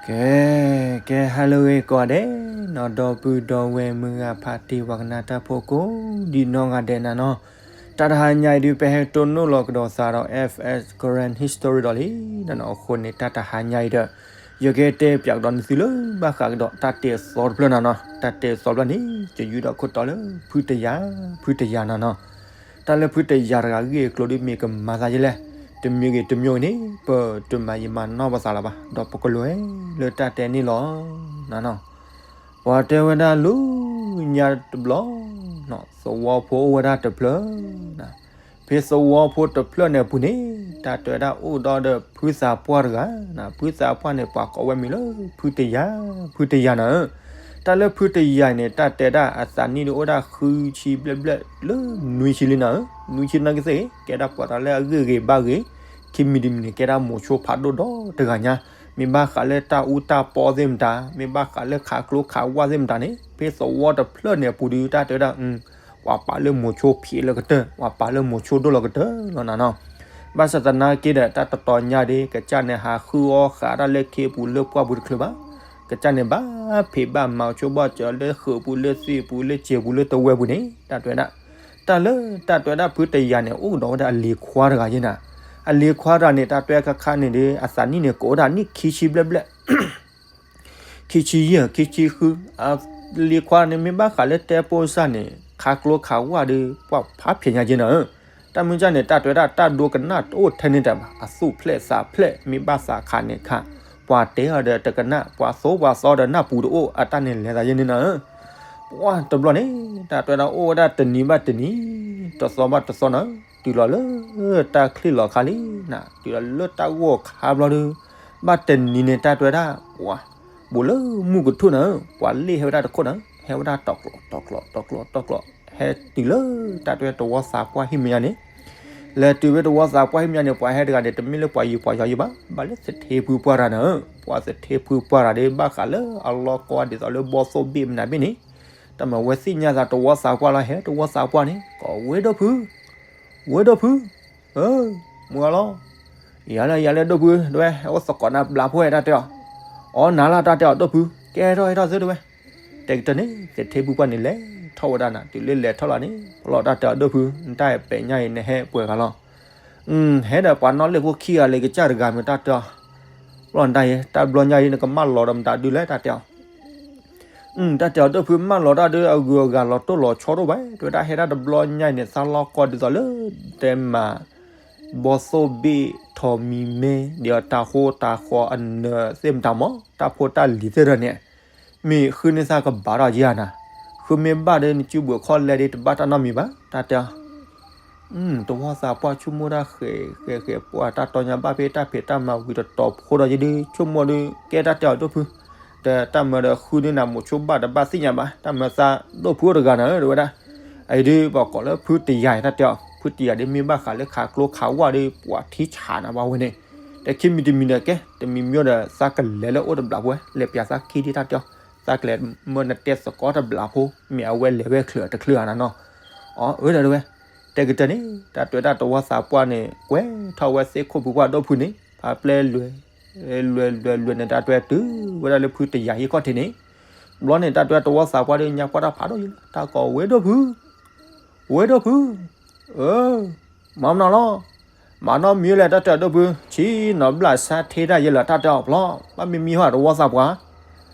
ကဲ, ကဲ hello ဂ့ၤကိးဂၤဒဲးနီၤ, ဒီပုၢ်ဒီဝဲၢ်မုၢ်ဂၤဖးတံၢ် ပှၤကနၣ်တၢ်ဖိကိးဒံနီၢ်ဂၤဒဲးနၤနီၤ, တၢ်တဟါညါအံၤဒုး ပဟဲတိၢ်နီၣ်လီၤကဒီးသးဒီး F S Karen History ဒီးလံနၤနီၤ, အဃိန့ၣ် တၢ်တဟါညါအံၤဒီး ယကတဲပၠးကဒီးနသုလၢဘၣ်ဃးကဒီးတၢ်တဲအသီတဖျၢၣ်နၤနီၤ, တၢ်တဲအသီတဖျၢၣ်န့ၣ် ယယူၢ်ဒီးခိၣ်တီလၢဖုတယၤ, ဖုတယၤနၤနီၤ, တၢ်လၢဖုတယၤတဂၤအဂ့ၢ်အကျိၤဒုးမ့ၢ်ကမၤသးဒ်လဲၣ်, တမံၤဂ့ၤတမံၤဂ့ၤန့ၣ် ပတမၤယံာ်မၤနီၢ်ပသးလၢၤဘၣ်, ဒီးပကလဲၤလၢတၢ်တဲန့ၣ်လီၤနၤနီၤ. ပှၤတဲဝဲဒၣ်လၢညါတဘျီ, သဝီဖိအိၣ်ဝဲဒၣ်တဖျၢၣ်, ဖဲသဝီဖိတဖျၢၣ်န့ၣ်အပူၤန့ၣ် တၢ်တဲဝဲဒၣ်အိၣ်ဒီးဒီးဖုသးပှၢ်တဂၤ, ဖုသးပှၢ်န့ၣ် ပှၤကိးဝဲမံၤလၢဖုတယၤ, ဖုတယၤနၤဧၢ, တၢ်လၢဖုတယၤန့ၣ် တၢ်တဲဒၣ်အသးနံၣ်ဒုးအိၣ်ဝဲဒၣ်ဃုဆံဘျဲၣ်ဘျဲၣ်လၢနွံဆံလံနၤဧၢ, နွံဆံနာ်က့သ့ၣ်ဂ့ၤ ကဲဒၣ်ပှၤတၢ်လၢအဂ့ၢ်ဂ့ၤဘၣ်ဂ့ၤ, ခံမံၤတမံၤန့ၣ် ကဲဒၣ်မိၤဆိဖးဒိၣ်ဒီတဂၤညါ, မ့ၢ်ဘၣ်ဃးလၢတၢ်အူတၢ်ပီသ့ၣ်မတၤ, မ့ၢ်ဘၣ်ဃးလၢခးကျိခးဝၣ်သ့ၣ်မတၤန့ၣ် ဖဲသဝီတဖျၢၣ်န့ၣ်အပူၤဒုး တၢ်တဲဝဲဒၣ် ပှၤပာ်လၢမိၤဆိဖံးလၢကတၢၢ်, ပှၤပာ်လၢမိၤဆိဒိၣ်လၢကတၢၢ်လီၤနၤနီၤ. ဘၣ်ဆၣ်သနာ်က့ဒီး တၢ်တတီၤညါဒုး ကစၢ်န့ၣ်ဟးဃုအီၣ်ဃာ်တၢ်လၢခ့ပူၤလၢပှၢ်ပူၤတချုးဘၣ်, ကစၢ်န့ၣ်ဘၣ်ဖံးဘၣ်မၤဆိဘၣ်စၢၤလၢဃုာ်ပူၤလၢသ့ၣ်ပူၤ လၢစဲးပူၤလၢတဝဲပူၤန့ၣ် တၢ်တဲဝဲဒၣ်, တၢ်လၢတၢ်တဲဝဲဒၣ်ဖုတယၤန့ၣ် အိၣ်ကဒီးဝဲဒၣ်အလံၤခွါတဂၤယဲနၤ, အလံၤခွါတဂၤန့ၣ် တၢ်တဲခါခါန့ၣ်ဒီး အသးနံၣ်န့ၣ် ကိးဝဲဒၣ်နံၣ်ခံဆံဘျဲၣ်ဘျဲၣ် ခံဆံယဲၢ် ခံဆံဃု, အလံၤခွါန့ၣ် မ့ၢ်ဘၣ်ဃးလၢတဲဖိစၢ်န့ၣ် ခးကျိခးဝၣ်ဒီး ပှၤဖးဖျဲးညါက့နၤဧၢ, တၢ်မုၢ်ကၢ်န့ၣ် တၢ်တဲဝဲဒၣ်တၢ်ဒိကနၣ်တအိၣ်ထဲန့ၣ်တၢ်ဘၣ်, အသူၣ်ဖျဲးသးဖျဲး မ့ၢ်ဘၣ်သးခးန့ၣ်ခး, ပှၤတဲအီၤဒီးတကနၣ် ပှၤသိပှၤသီဒီးနၢ်ပူၤတအိၣ် အတၢ်န့ၣ်လဲၤသးယဲန့ၣ်နၤဧၢ, ပှၤတဘျီန့ၣ် တၢ်တဲဝဲဒၣ်အိၣ်ဝဲဒၣ်တနံၤဘၣ်တနံၤ တသီဘၣ်တသီနၤ, တုၤလီၤလၢတၢ်ချံၣ်လီၤခါလံနၤ, တုၤလီၤလၢတၢ်ဂီၢ်ခါဘျီဒီး ဘၣ်တနံၤန့ၣ် တၢ်တဲဝဲဒၣ် ပှၤ ဘူးလၢမုၢ်ကထူၣ်နၤဧၢ, ပှၤလ့ၣ်ဟဲဝဲဒၣ်တခိၣ်နၤဧၢ, ဟဲဝဲဒၣ်တီၤကျိးတီၤကျိးတီၤကျိးတီၤကျိး ဟဲတုၤလၢတၢ်တဲဝဲတဝီသးပှၢ်ဟံၣ်မဲာ်ညါန့ၣ်, လဲၤတုၤဝဲတဝီသးပှၢ်ဟံၣ်မဲာ်ညါန့ၣ် ပှၤဟဲတဂၤန့ၣ် တမ့ၢ်လၢပှၤယံၤပှၤယီၤယံၤဘၣ်, ဘၣ်လၢသထ့ဖုပှၢ်တဂၤနၤဧၢ, ပှၤသထ့ဖုပှၢ်တဂၤဒီး ဘၣ်ဃးလၢအလီၢ်ကီဒ်သိးလၢဘီသိၣ်ဘ့ၣ်မနုၤဘ့ၣ်န့ၣ်, တၢ်မၤဝဲသ့ၣ်ညါသးတဝီသးပှၢ်လီၤ ဟဲတဝီသးပှၢ်န့ၣ် ကိးဝဲဒိၣ်ဖု ဝဲဒိၣ်ဖု, မုၢ်အလီၤ, ယၤလၢယၤလၢဒိၣ်ဖု တဝဲ ဟဲအိၣ်သကိးနၤဘျးဖိဝဲတၢ်တဲအီၤ, အီနၤလၢတၢ်တဲအီၤဒိၣ်ဖု ကဲထီၣ်ဟဲထီၣ်သုတဝဲ, တဲကတၢၢ်န့ၣ် သထ့ဖုပှၢ်န့ၣ် လဲၤထီၣ်ဝဲဒၣ်နၤ တုၤလၢလဲၤထီၣ်လီၤန့ၣ် ဖျီၣ်တၢ်တဲအီၤဒိၣ်ဖု နတၢ်အဲၣ်ပဲာ်ညါအံၤနဟဲပှဲၤဂၤလီၤ, ဟဲဒီးပှၤနီၣ်လ့ၣ်ဖိခံဂၤလၢကစၢ်တဂၤမ့ၢ်တၢ်တဲအီၤ, ဖျီၣ်နတၢ်ယဲ တၢ်ဘျီညါအံၤနကမၢလီၤဒီးမတၤဒုလဲၣ်တၢ်တဲအီၤ တၢ်တဲအီၤဒိၣ်ဖုမၢလီၤတၢ်ဒုး အဂုၤအဂၤလီၤတိၢ်လီၤဆီဒိၣ်ဘၣ် တဲဝဲဒၣ်ဟဲဒၣ်တဘျီညါအံၤန့ၣ် သးလီၢ်ကီဒ်သိးလၢ တဲမၤ ဘီသိၣ်ဘ့ၣ်ထီးမံၤမဲ ဒီးတၢ်ဃိတၢ်ဃီအနၢၤသ့ၣ်မတၤမး တၢ်ဖိတၢ်လံၤသ့ၣ်တဖၣ်န့ၣ် မ့ၢ်ဃုန့ၢ်သးကဘၣ်ထီၣ်ယဲဧါနၤ, ဃုမ့ၢ်ဘၣ်ဒီးနစုဘုးခီၣ်လဲဒ်တဘၣ်တၢ်နီတမံၤဘၣ် တၢ်တဲအီၤ တဝီသးပှၢ်ဆိကမိၣ်တၢ်ဃဲးဃဲးဃဲးပှၢ်တၢ်တီညါဘၣ်ဖဲတၢ်ဖံးတၢ်မၤဝံၤတတီၤဖိဒီးယဒုးဆိကမိၣ်ဒုး ကဲတၢ်တဲအီၤဒိၣ်ဖု ဒီးတၢ်မၤဒီးဃုဒုးနၤမိၤဆိဘၣ်တဘၣ်သ့ၣ်ညါဘၣ် တၢ်မၤသးဒိၣ်ဖုအိၣ်တဂၤနၤဧၢ တဲဝဲဒၣ် အံၤဒုးပှၤကိးလၢဖုတယၤတၢ်တဲအီၤ ဖုတယၤဒုးမ့ၢ်ဘၣ်ဃးလၢခးကျိခးဝၣ်ဒုး ပှၤထံဆးနၤဘၣ်ဝဲန့ၣ် တခံမံၤတမံၤဒီးကဲ တမံၤမံၤဒီးသးကလဲၤလၢအိၣ်တဘျးဖိဝဲ လဲၤပၠးသးခံဒ်တၢ်တဲအီၤ သးကလဲၤမၢနတဲသကိးတဘျးဖိ မ့ၢ်အဝဲလဲၤဝဲချုးတချုးဧါနၤနီၤ အီၤ အၢ တဲဝဲ တဲကတၢၢ်န့ၣ် တၢ်တဲဝဲဒၣ်တဝီသးပှၢ်န့ၣ် ကွဲးထီၣ်ဝဲသ့ၣ်ခိၣ်ဖုပှၢ်ဒိၣ်ဖုန့ၣ် ဖးပျဲလွဲ လွဲ လွဲ လွဲ လွဲန့ၣ် တၢ်တဲဝဲတုၤဝဲဒၣ်လၢဖုတယၤဟံၣ်ခီၣ်ထံးန့ၣ် ဘျီန့ၣ် တၢ်တဲဝဲတဝီသးပှၢ်ဒီးညါပှၢ်တၢ်ဖးဒိၣ်ယံၤလီၤ တၢ်ကိးဝဲဒိၣ်ဖု ဝဲဒိၣ်ဖု အၢ မၤမနီၤလီၤ မၤနီတမံၤလၢၤ တၢ်တဲအီၤဒိၣ်ဖု ဆံးနီၤဘျၣ်ဆါထဲတၢ်ယဲလၢာ် တၢ်တဲအီၤဖျီၣ် ဘၣ်မ့ၢ်မံဟီၣ်တဝီသးပှၢ်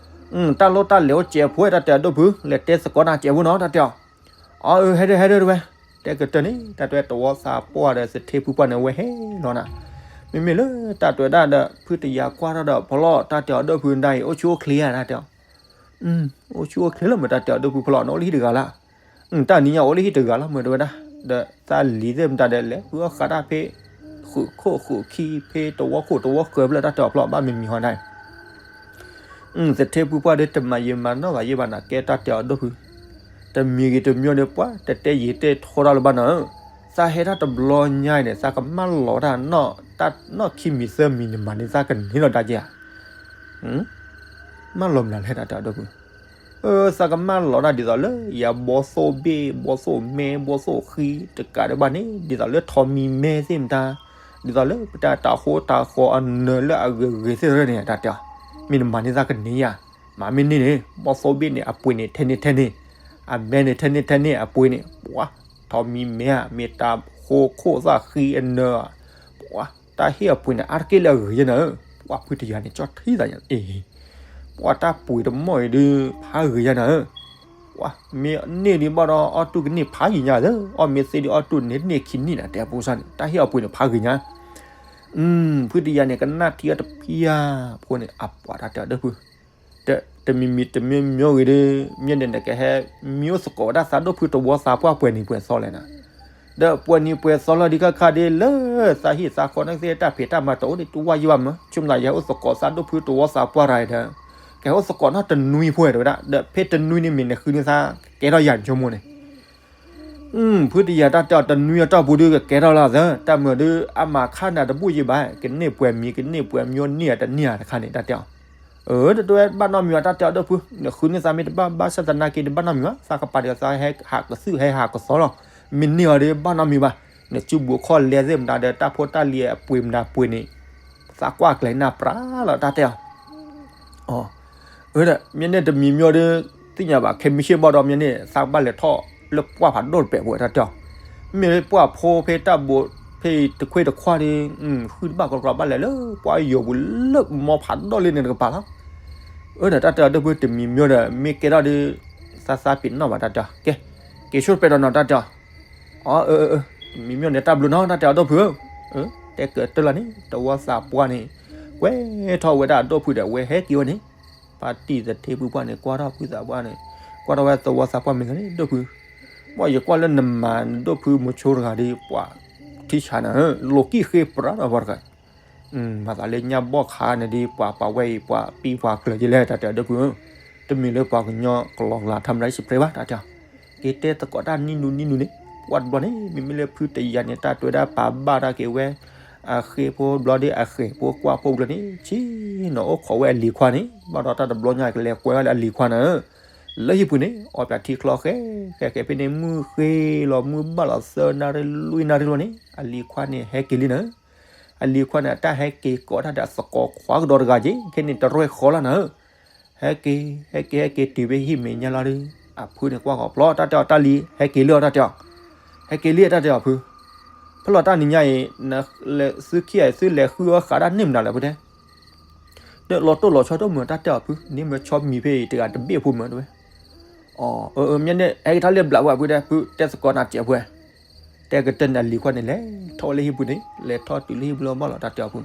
တၢ်လိၣ်တၢ်လဲၤအိၣ်စဲးဖိ တၢ်တဲအီၤဒိၣ်ဖု လဲၤတဲသကိးနၤစဲးဖိနီၤ တၢ်တဲအီၤ အီၤ အၢ ဟဲဒၣ် ဟဲဒၣ်တဝဲ တဲကတၢၢ်န့ၣ် တၢ်တဲဝဲတဝီသးပှၢ်ဒီးသထ့ဖုပှၢ်န့ၣ် အဝဲဟဲလီၤနၤ မ့မ့ၢ်လၢတၢ်တဲဝဲဒၣ်ဒီး ဖုတယၤကွၢ်ထီၣ်ဒီးဖျီၣ် တၢ်တဲအီၤဒိၣ်ဖုဒၣ်အံၤ အိၣ်ဆူၣ်အိၣ်ချ့ဧါ တၢ်တဲအီၤ အိၣ်ဆူၣ်အိၣ်ချ့လၢမ့ၢ်တၢ်တဲအီၤဒိၣ်ဖုဖျီၣ် နအိၣ်လၢဟံၣ်တဂၤလၢ် တၢ်နံၤညါအိၣ်လၢဟံၣ်တဂၤလီၤ မ့ၢ်တဲဝဲဒၣ် ဒီးသးလံၤသ့ၣ်မတၤဒီး လဲၤဃုအီၣ်ဃာ်တၢ်ဖဲ ဃုာ်ခိၣ်ဃုာ်ခံဖဲတဝီခိၣ်တဝီဃၢၤဖျၢၣ် တၢ်တဲအီၤဖျီၣ် ဘၣ်မ့ၢ်မံၤဟီၣ်ဒၣ်အံၤ သထ့ဖုပှၢ်ဒီးတမၤယံာ်မၤနီၢ်ဘၣ်ယဲဘၣ်နၤ ကဲတၢ်တဲအီၤဒိၣ်ဖု တမံၤဂ့ၤတမံၤဒီးပှၤ တတဲယံာ်တဲထီတၢ်လၢၤဘၣ်နၤဧၢ သးဟဲတၢ်တဘျီညါအံၤန့ၣ် သးကမၢလီၤတၢ် တၢ်နီၢ်ခံမံၤသၢမံၤန့ၣ်မးန့ၣ် သးကန့ၢ်လီၤဒါက့ၤဧါ မၢလီၤမနုၤလဲၣ် တၢ်တဲအီၤဒိၣ်ဖု သးကမၢလီၤတၢ်ဒ်သိးလၢ ယၤဘီသိၣ်ဘ့ၣ် ဘီသိၣ်မဲ ဘီသိၣ်ဃံ တကးဒံးဘၣ်န့ၣ် ဒ်သိးလၢထီးမံၤမဲသ့ၣ်မတၤ ဒ်သိးလၢပတၢ်တၢ်ဃိတၢ်ဃီအနၢၤလၢအဂ့ၤဂ့ၤသ့ၣ်တဖၣ်န့ၣ် တၢ်တဲအီၤ မ့ၢ်နမၤန့ၢ်သးကန့ၢ်ယၤ, မ့မ့ၢ်န့ၣ်န့ၣ် ဘီၣ်သိၣ်ဘ့ၣ်န့ၣ် အပှ့ၤန့ၣ် ထဲန့ၣ်ထဲန့ၣ်, အမဲန့ၣ် ထဲန့ၣ်ထဲန့ၣ် အပှ့ၤန့ၣ် ပှၤ, ထီးမံၤမဲဧါ မ့ၢ်တၢ်ဃိခိၣ်သၣ်ဃံအနၢဧါ, ပှၤ, တၢ်ဟ့ၣ်အပှ့ၤန့ၣ် အါတက့ၢ်လၢအဂ့ၤယဲနၤဧၢ, ပှၤဖုတယၤန့ၣ် ကၠီထံသးညါအ့ၣ်, ပှၤတၢ်ပှ့ၤတမီၢ်အံၤဒုး ဖးဂ့ၤယဲနၤဧၢ, ပှၤ, မ့ၢ်န့ၢ်ဒံးဘၣ်ဒီး အီၣ်တူၢ်ကန့ၢ်ဖးယံၤညါသၢ, အီၣ်မ့ၢ်သ့ဒံးအီၣ်တူၢ်န့ၣ်န့ၢ်ခံနံၣ်နၤ တဲအဖိစၢ်န့ၣ် တၢ်ဟ့ၣ်အပှ့ၤန့ၣ်ဖးဂ့ၤညါ ဖုတယၤန့ၣ် ကနၣ်ထံအီၤတဖျၢၣ်ဖိန့ၣ် အပှၤတၢ်တဲအီၤဒိၣ်ဖု, တမံၤမံၤတမံၤမံၤဂ့ၤဒီး မ့ၢ်န့ၣ်နကဟဲမံအိၣ်သကိးဝဲဒၣ်သးဒိၣ်ဖုတဝီသးပှၢ်ပှဲၤနံၤပှဲၤသီလဲၣ်နၤ, ဒီးပှဲၤနံၤပှဲၤသီလီၤဒံးခါခါဒ်လၢ သးဟ့ၣ်သးဃီန့ၣ်သ့ၣ်တၢ်ဖံးတၢ်မၤတအိၣ်ဒံးတဝၢ်ယံၢ်ဘၣ်မး ဆိကမိၣ်သးယဟဲအိၣ်သကိးသးဒိၣ်ဖုတဝီသးပှၢ်ရၤဒီး ကဟဲအိၣ်သကိးနီၢ်တနွံဖိဝဲတဝဲဒၣ် ဒီးဖဲတနွံန့ၣ်မ့ၢ်နဃုန့ၢ်သး ကဲထီၣ်ယၤန့ၣ်ဆိကမိၣ်န့ၣ် ဖုတယၤတၢ်တဲအီၤတနွံအတီၢ်ပူၤဒုးကကဲထီၣ်လီၤသၢ တၢ်မုာ်ဒုးအမၤခါနၤတဘူၣ်ယံာ်ဘၣ် ကန့ၢ်ပှဲၤမံၤ ကန့ၢ်ပှဲၤမံၤန့ၢ်အတန့ၢ်ဧါတခါန့ၣ် တၢ်တဲအီၤ, အၢ တတဲဘၣ်နီတမံၤဘၣ် တၢ်တဲအီၤဒိၣ်ဖု နဃုန့ၢ်သးမ့ၢ်တဘၣ်ဘၣ်ဆၣ်သနာ်က့တဘၣ်နီတမံၤဘၣ် သးကပၤဒီးသးဟဲဟးကသုၣ်ဟဲဟးကသီလီၤ, မ့ၢ်န့ၢ်အီၤဒုးဘၣ်နီတမံၤဘၣ်, နစုဘူးခီၣ်လဲသ့ၣ်မတၤဒီးတၢ်ဖိတၢ်လံၤအပှ့ၤမတၤပှ့ၤန့ၣ် သးကွၢ်ကျဲၤနၢ်ပြးလီၤ တၢ်တဲအီၤ အၢ မ့ၢ်န့ၣ်တမံၤမံၤဒီး သ့ၣ်ညါဘၣ် ခဲမုၢ်ဆ့ၣ်ဘၣ်ဒီး မ့ၢ်န့ၣ် သးဘၣ်လဲၤထီၣ်လၢပှၢ်ဖးဒိၣ်တပဲာ်ဖိ တၢ်တဲအီၤ, မ့ၢ်ပှၢ်ဖိဖဲတၢ်ဘိး ဖဲတခွ့တခွါဒီး ဃုတဘၣ်ကီကီဘၣ်လဲၤလၢ ပှၢ်ယိာ်ပူၤလၢမီဖးဒိၣ်လၢန့ၣ်တကပၤလီၤ, အၢ ဒီးတၢ်တဲအီၤဒိၣ်ဖု တမံၤမံၤဒီး မ့ၢ်ကဲထီၣ်ဒီး သးသးပ့ၤနီၣ်ဘၣ် တၢ်တဲအီၤ ကဲ က့ၤဆိတပဲာ်ဒီးနီၤ တၢ်တဲအီၤ အၢ တမံၤမံၤန့ၣ် တၢ်ဘျုးနီၤ တၢ်တဲအီၤဒိၣ်ဖုဧၢ, တဲကတၢၢ်လီၤန့ၣ် တဝီသးပှၢ်န့ၣ် ကွဲထီၣ်ဝဲဒၣ်ဒိၣ်ဖုဒီး ဝဲဟဲက့ၤဝဲန့ၣ် ပၢ်တံၢ်သထ့ဖုပှၢ်န့ၣ် ကွၢ်ထီၣ်ဖုသးပှၢ်န့ၣ် ကွၢ်ထီၣ်ဝဲသဝီသးပှၢ်မ့ၢ်ဂ့ၤန့ၣ် ဒိၣ်ဖု, ဘၣ်ယကွၢ်လၢနမၤနဒိၣ်ဖုမိၤဆိတဂၤဒီး ပှၤထံဆါနၤဧၢ, လိာ်ကံၣ်ဃ့ပြးဒီးပှၤတဂၤ, မၤသးလၢညၣ်ဘီၣ်ခါန့ၣ်ဒီး ပှၤပှၤဝဲအံၤ ပှၤပံပှၤကျၢၤက့လဲၣ် တၢ်တဲအီၤဒိၣ်ဖုဧၢ, တမ့ၢ်လၢပှၤကညီကလီကလီ ထါမတၤ စပျဲဘၣ် တၢ်တဲအီၤ က့ၤတဲသကိးတၢ်နံၤနူနံၤနူန့ၣ် ပှၤတဘျီန့ၣ် မ့မ့ၢ်လၢဖုတယၤန့ၣ် တၢ်တဲဝဲဒၣ်ပာ်ဘၣ်တၢ်က့ၤဝဲ အဃ့ဖိဘျီဒီးအဃဲၤဖိကွၢ်ဖိဘျီန့ၣ် ဆ့ၣ်နီၤအိၣ်ခိးဝဲအလံၤခွါန့ၣ် ဘၣ်ဒီးတၢ်တဘျီညါကလဲၤကွဲဝဲလၢအလံၤခွါနၤဧၢ, လၢဟံၣ်ပူၤန့ၣ် အီၣ်ပၠးထံချီဃဲ ဃဲဃဲဖဲန့ၣ် မုၢ်ဃ့လီၤမုၢ်ဘၣ်လီၤသၢနၣ်ရံၣ်လွံၢ်နၣ်ရံၣ်လီၤန့ၣ် အလံၤခွါန့ၣ်ဟဲက့ၤလံနၤဧၢ, အလံၤခွါန့ၣ် အတၢ်ဟဲက့ၤကိးတၢ်ဒီးအသကိးခွါကဒီးတဂၤက့ ခဲန့ၣ်တရဲၣ်ဃီလီၤနၤဧၢ ဟဲက့ၤ ဟဲက့ၤ ဟဲက့ၤတုၤဖဲဟံၣ်မဲာ်ညါလီၤဒီး အဖုန့ၣ်ကွၢ်ဃီၤဖျီ တၢ်တဲအီၤတၢ်လံၤ ဟဲက့ၤလံအီၤ တၢ်တဲအီၤ, ဟဲက့ၤလံတၢ်တဲအီၤဖု, ဖဲလီၤတၢ်နံၤညါအံၤ သုခံဂၤအံၤ သုလဲၤဃုအီၣ်ဃးတၢ်န့ၢ်မနုၤလဲၣ်ဖုတဲ, ဒီးလီၤတိၢ်လီၤဆီဒိၣ်မုၢ် တၢ်တဲအီၤဖု န့ၣ်မ့ၢ်ဆီမံၤဖဲအံၤတဂၤတဘ့ၣ်ဖိမုၢ်တဝဲ, အၢ မ့ၢ်န့ၣ် ဟဲက့ၤထီၣ်လၢဘျးဝဲဖုတဲ ဖုတဲသကိးနၤစဲးဖု, တဲကတၢၢ်န့ၣ် အလံၤခွါန့ၣ် လဲၤထီၣ်ဝဲလၢဟံၣ်ပူၤန့ၣ် လဲၤထီၣ်တုၤလၢဟံၣ်ပူၤလီၤဘၣ်လီၤ တၢ်တဲအီၤဖု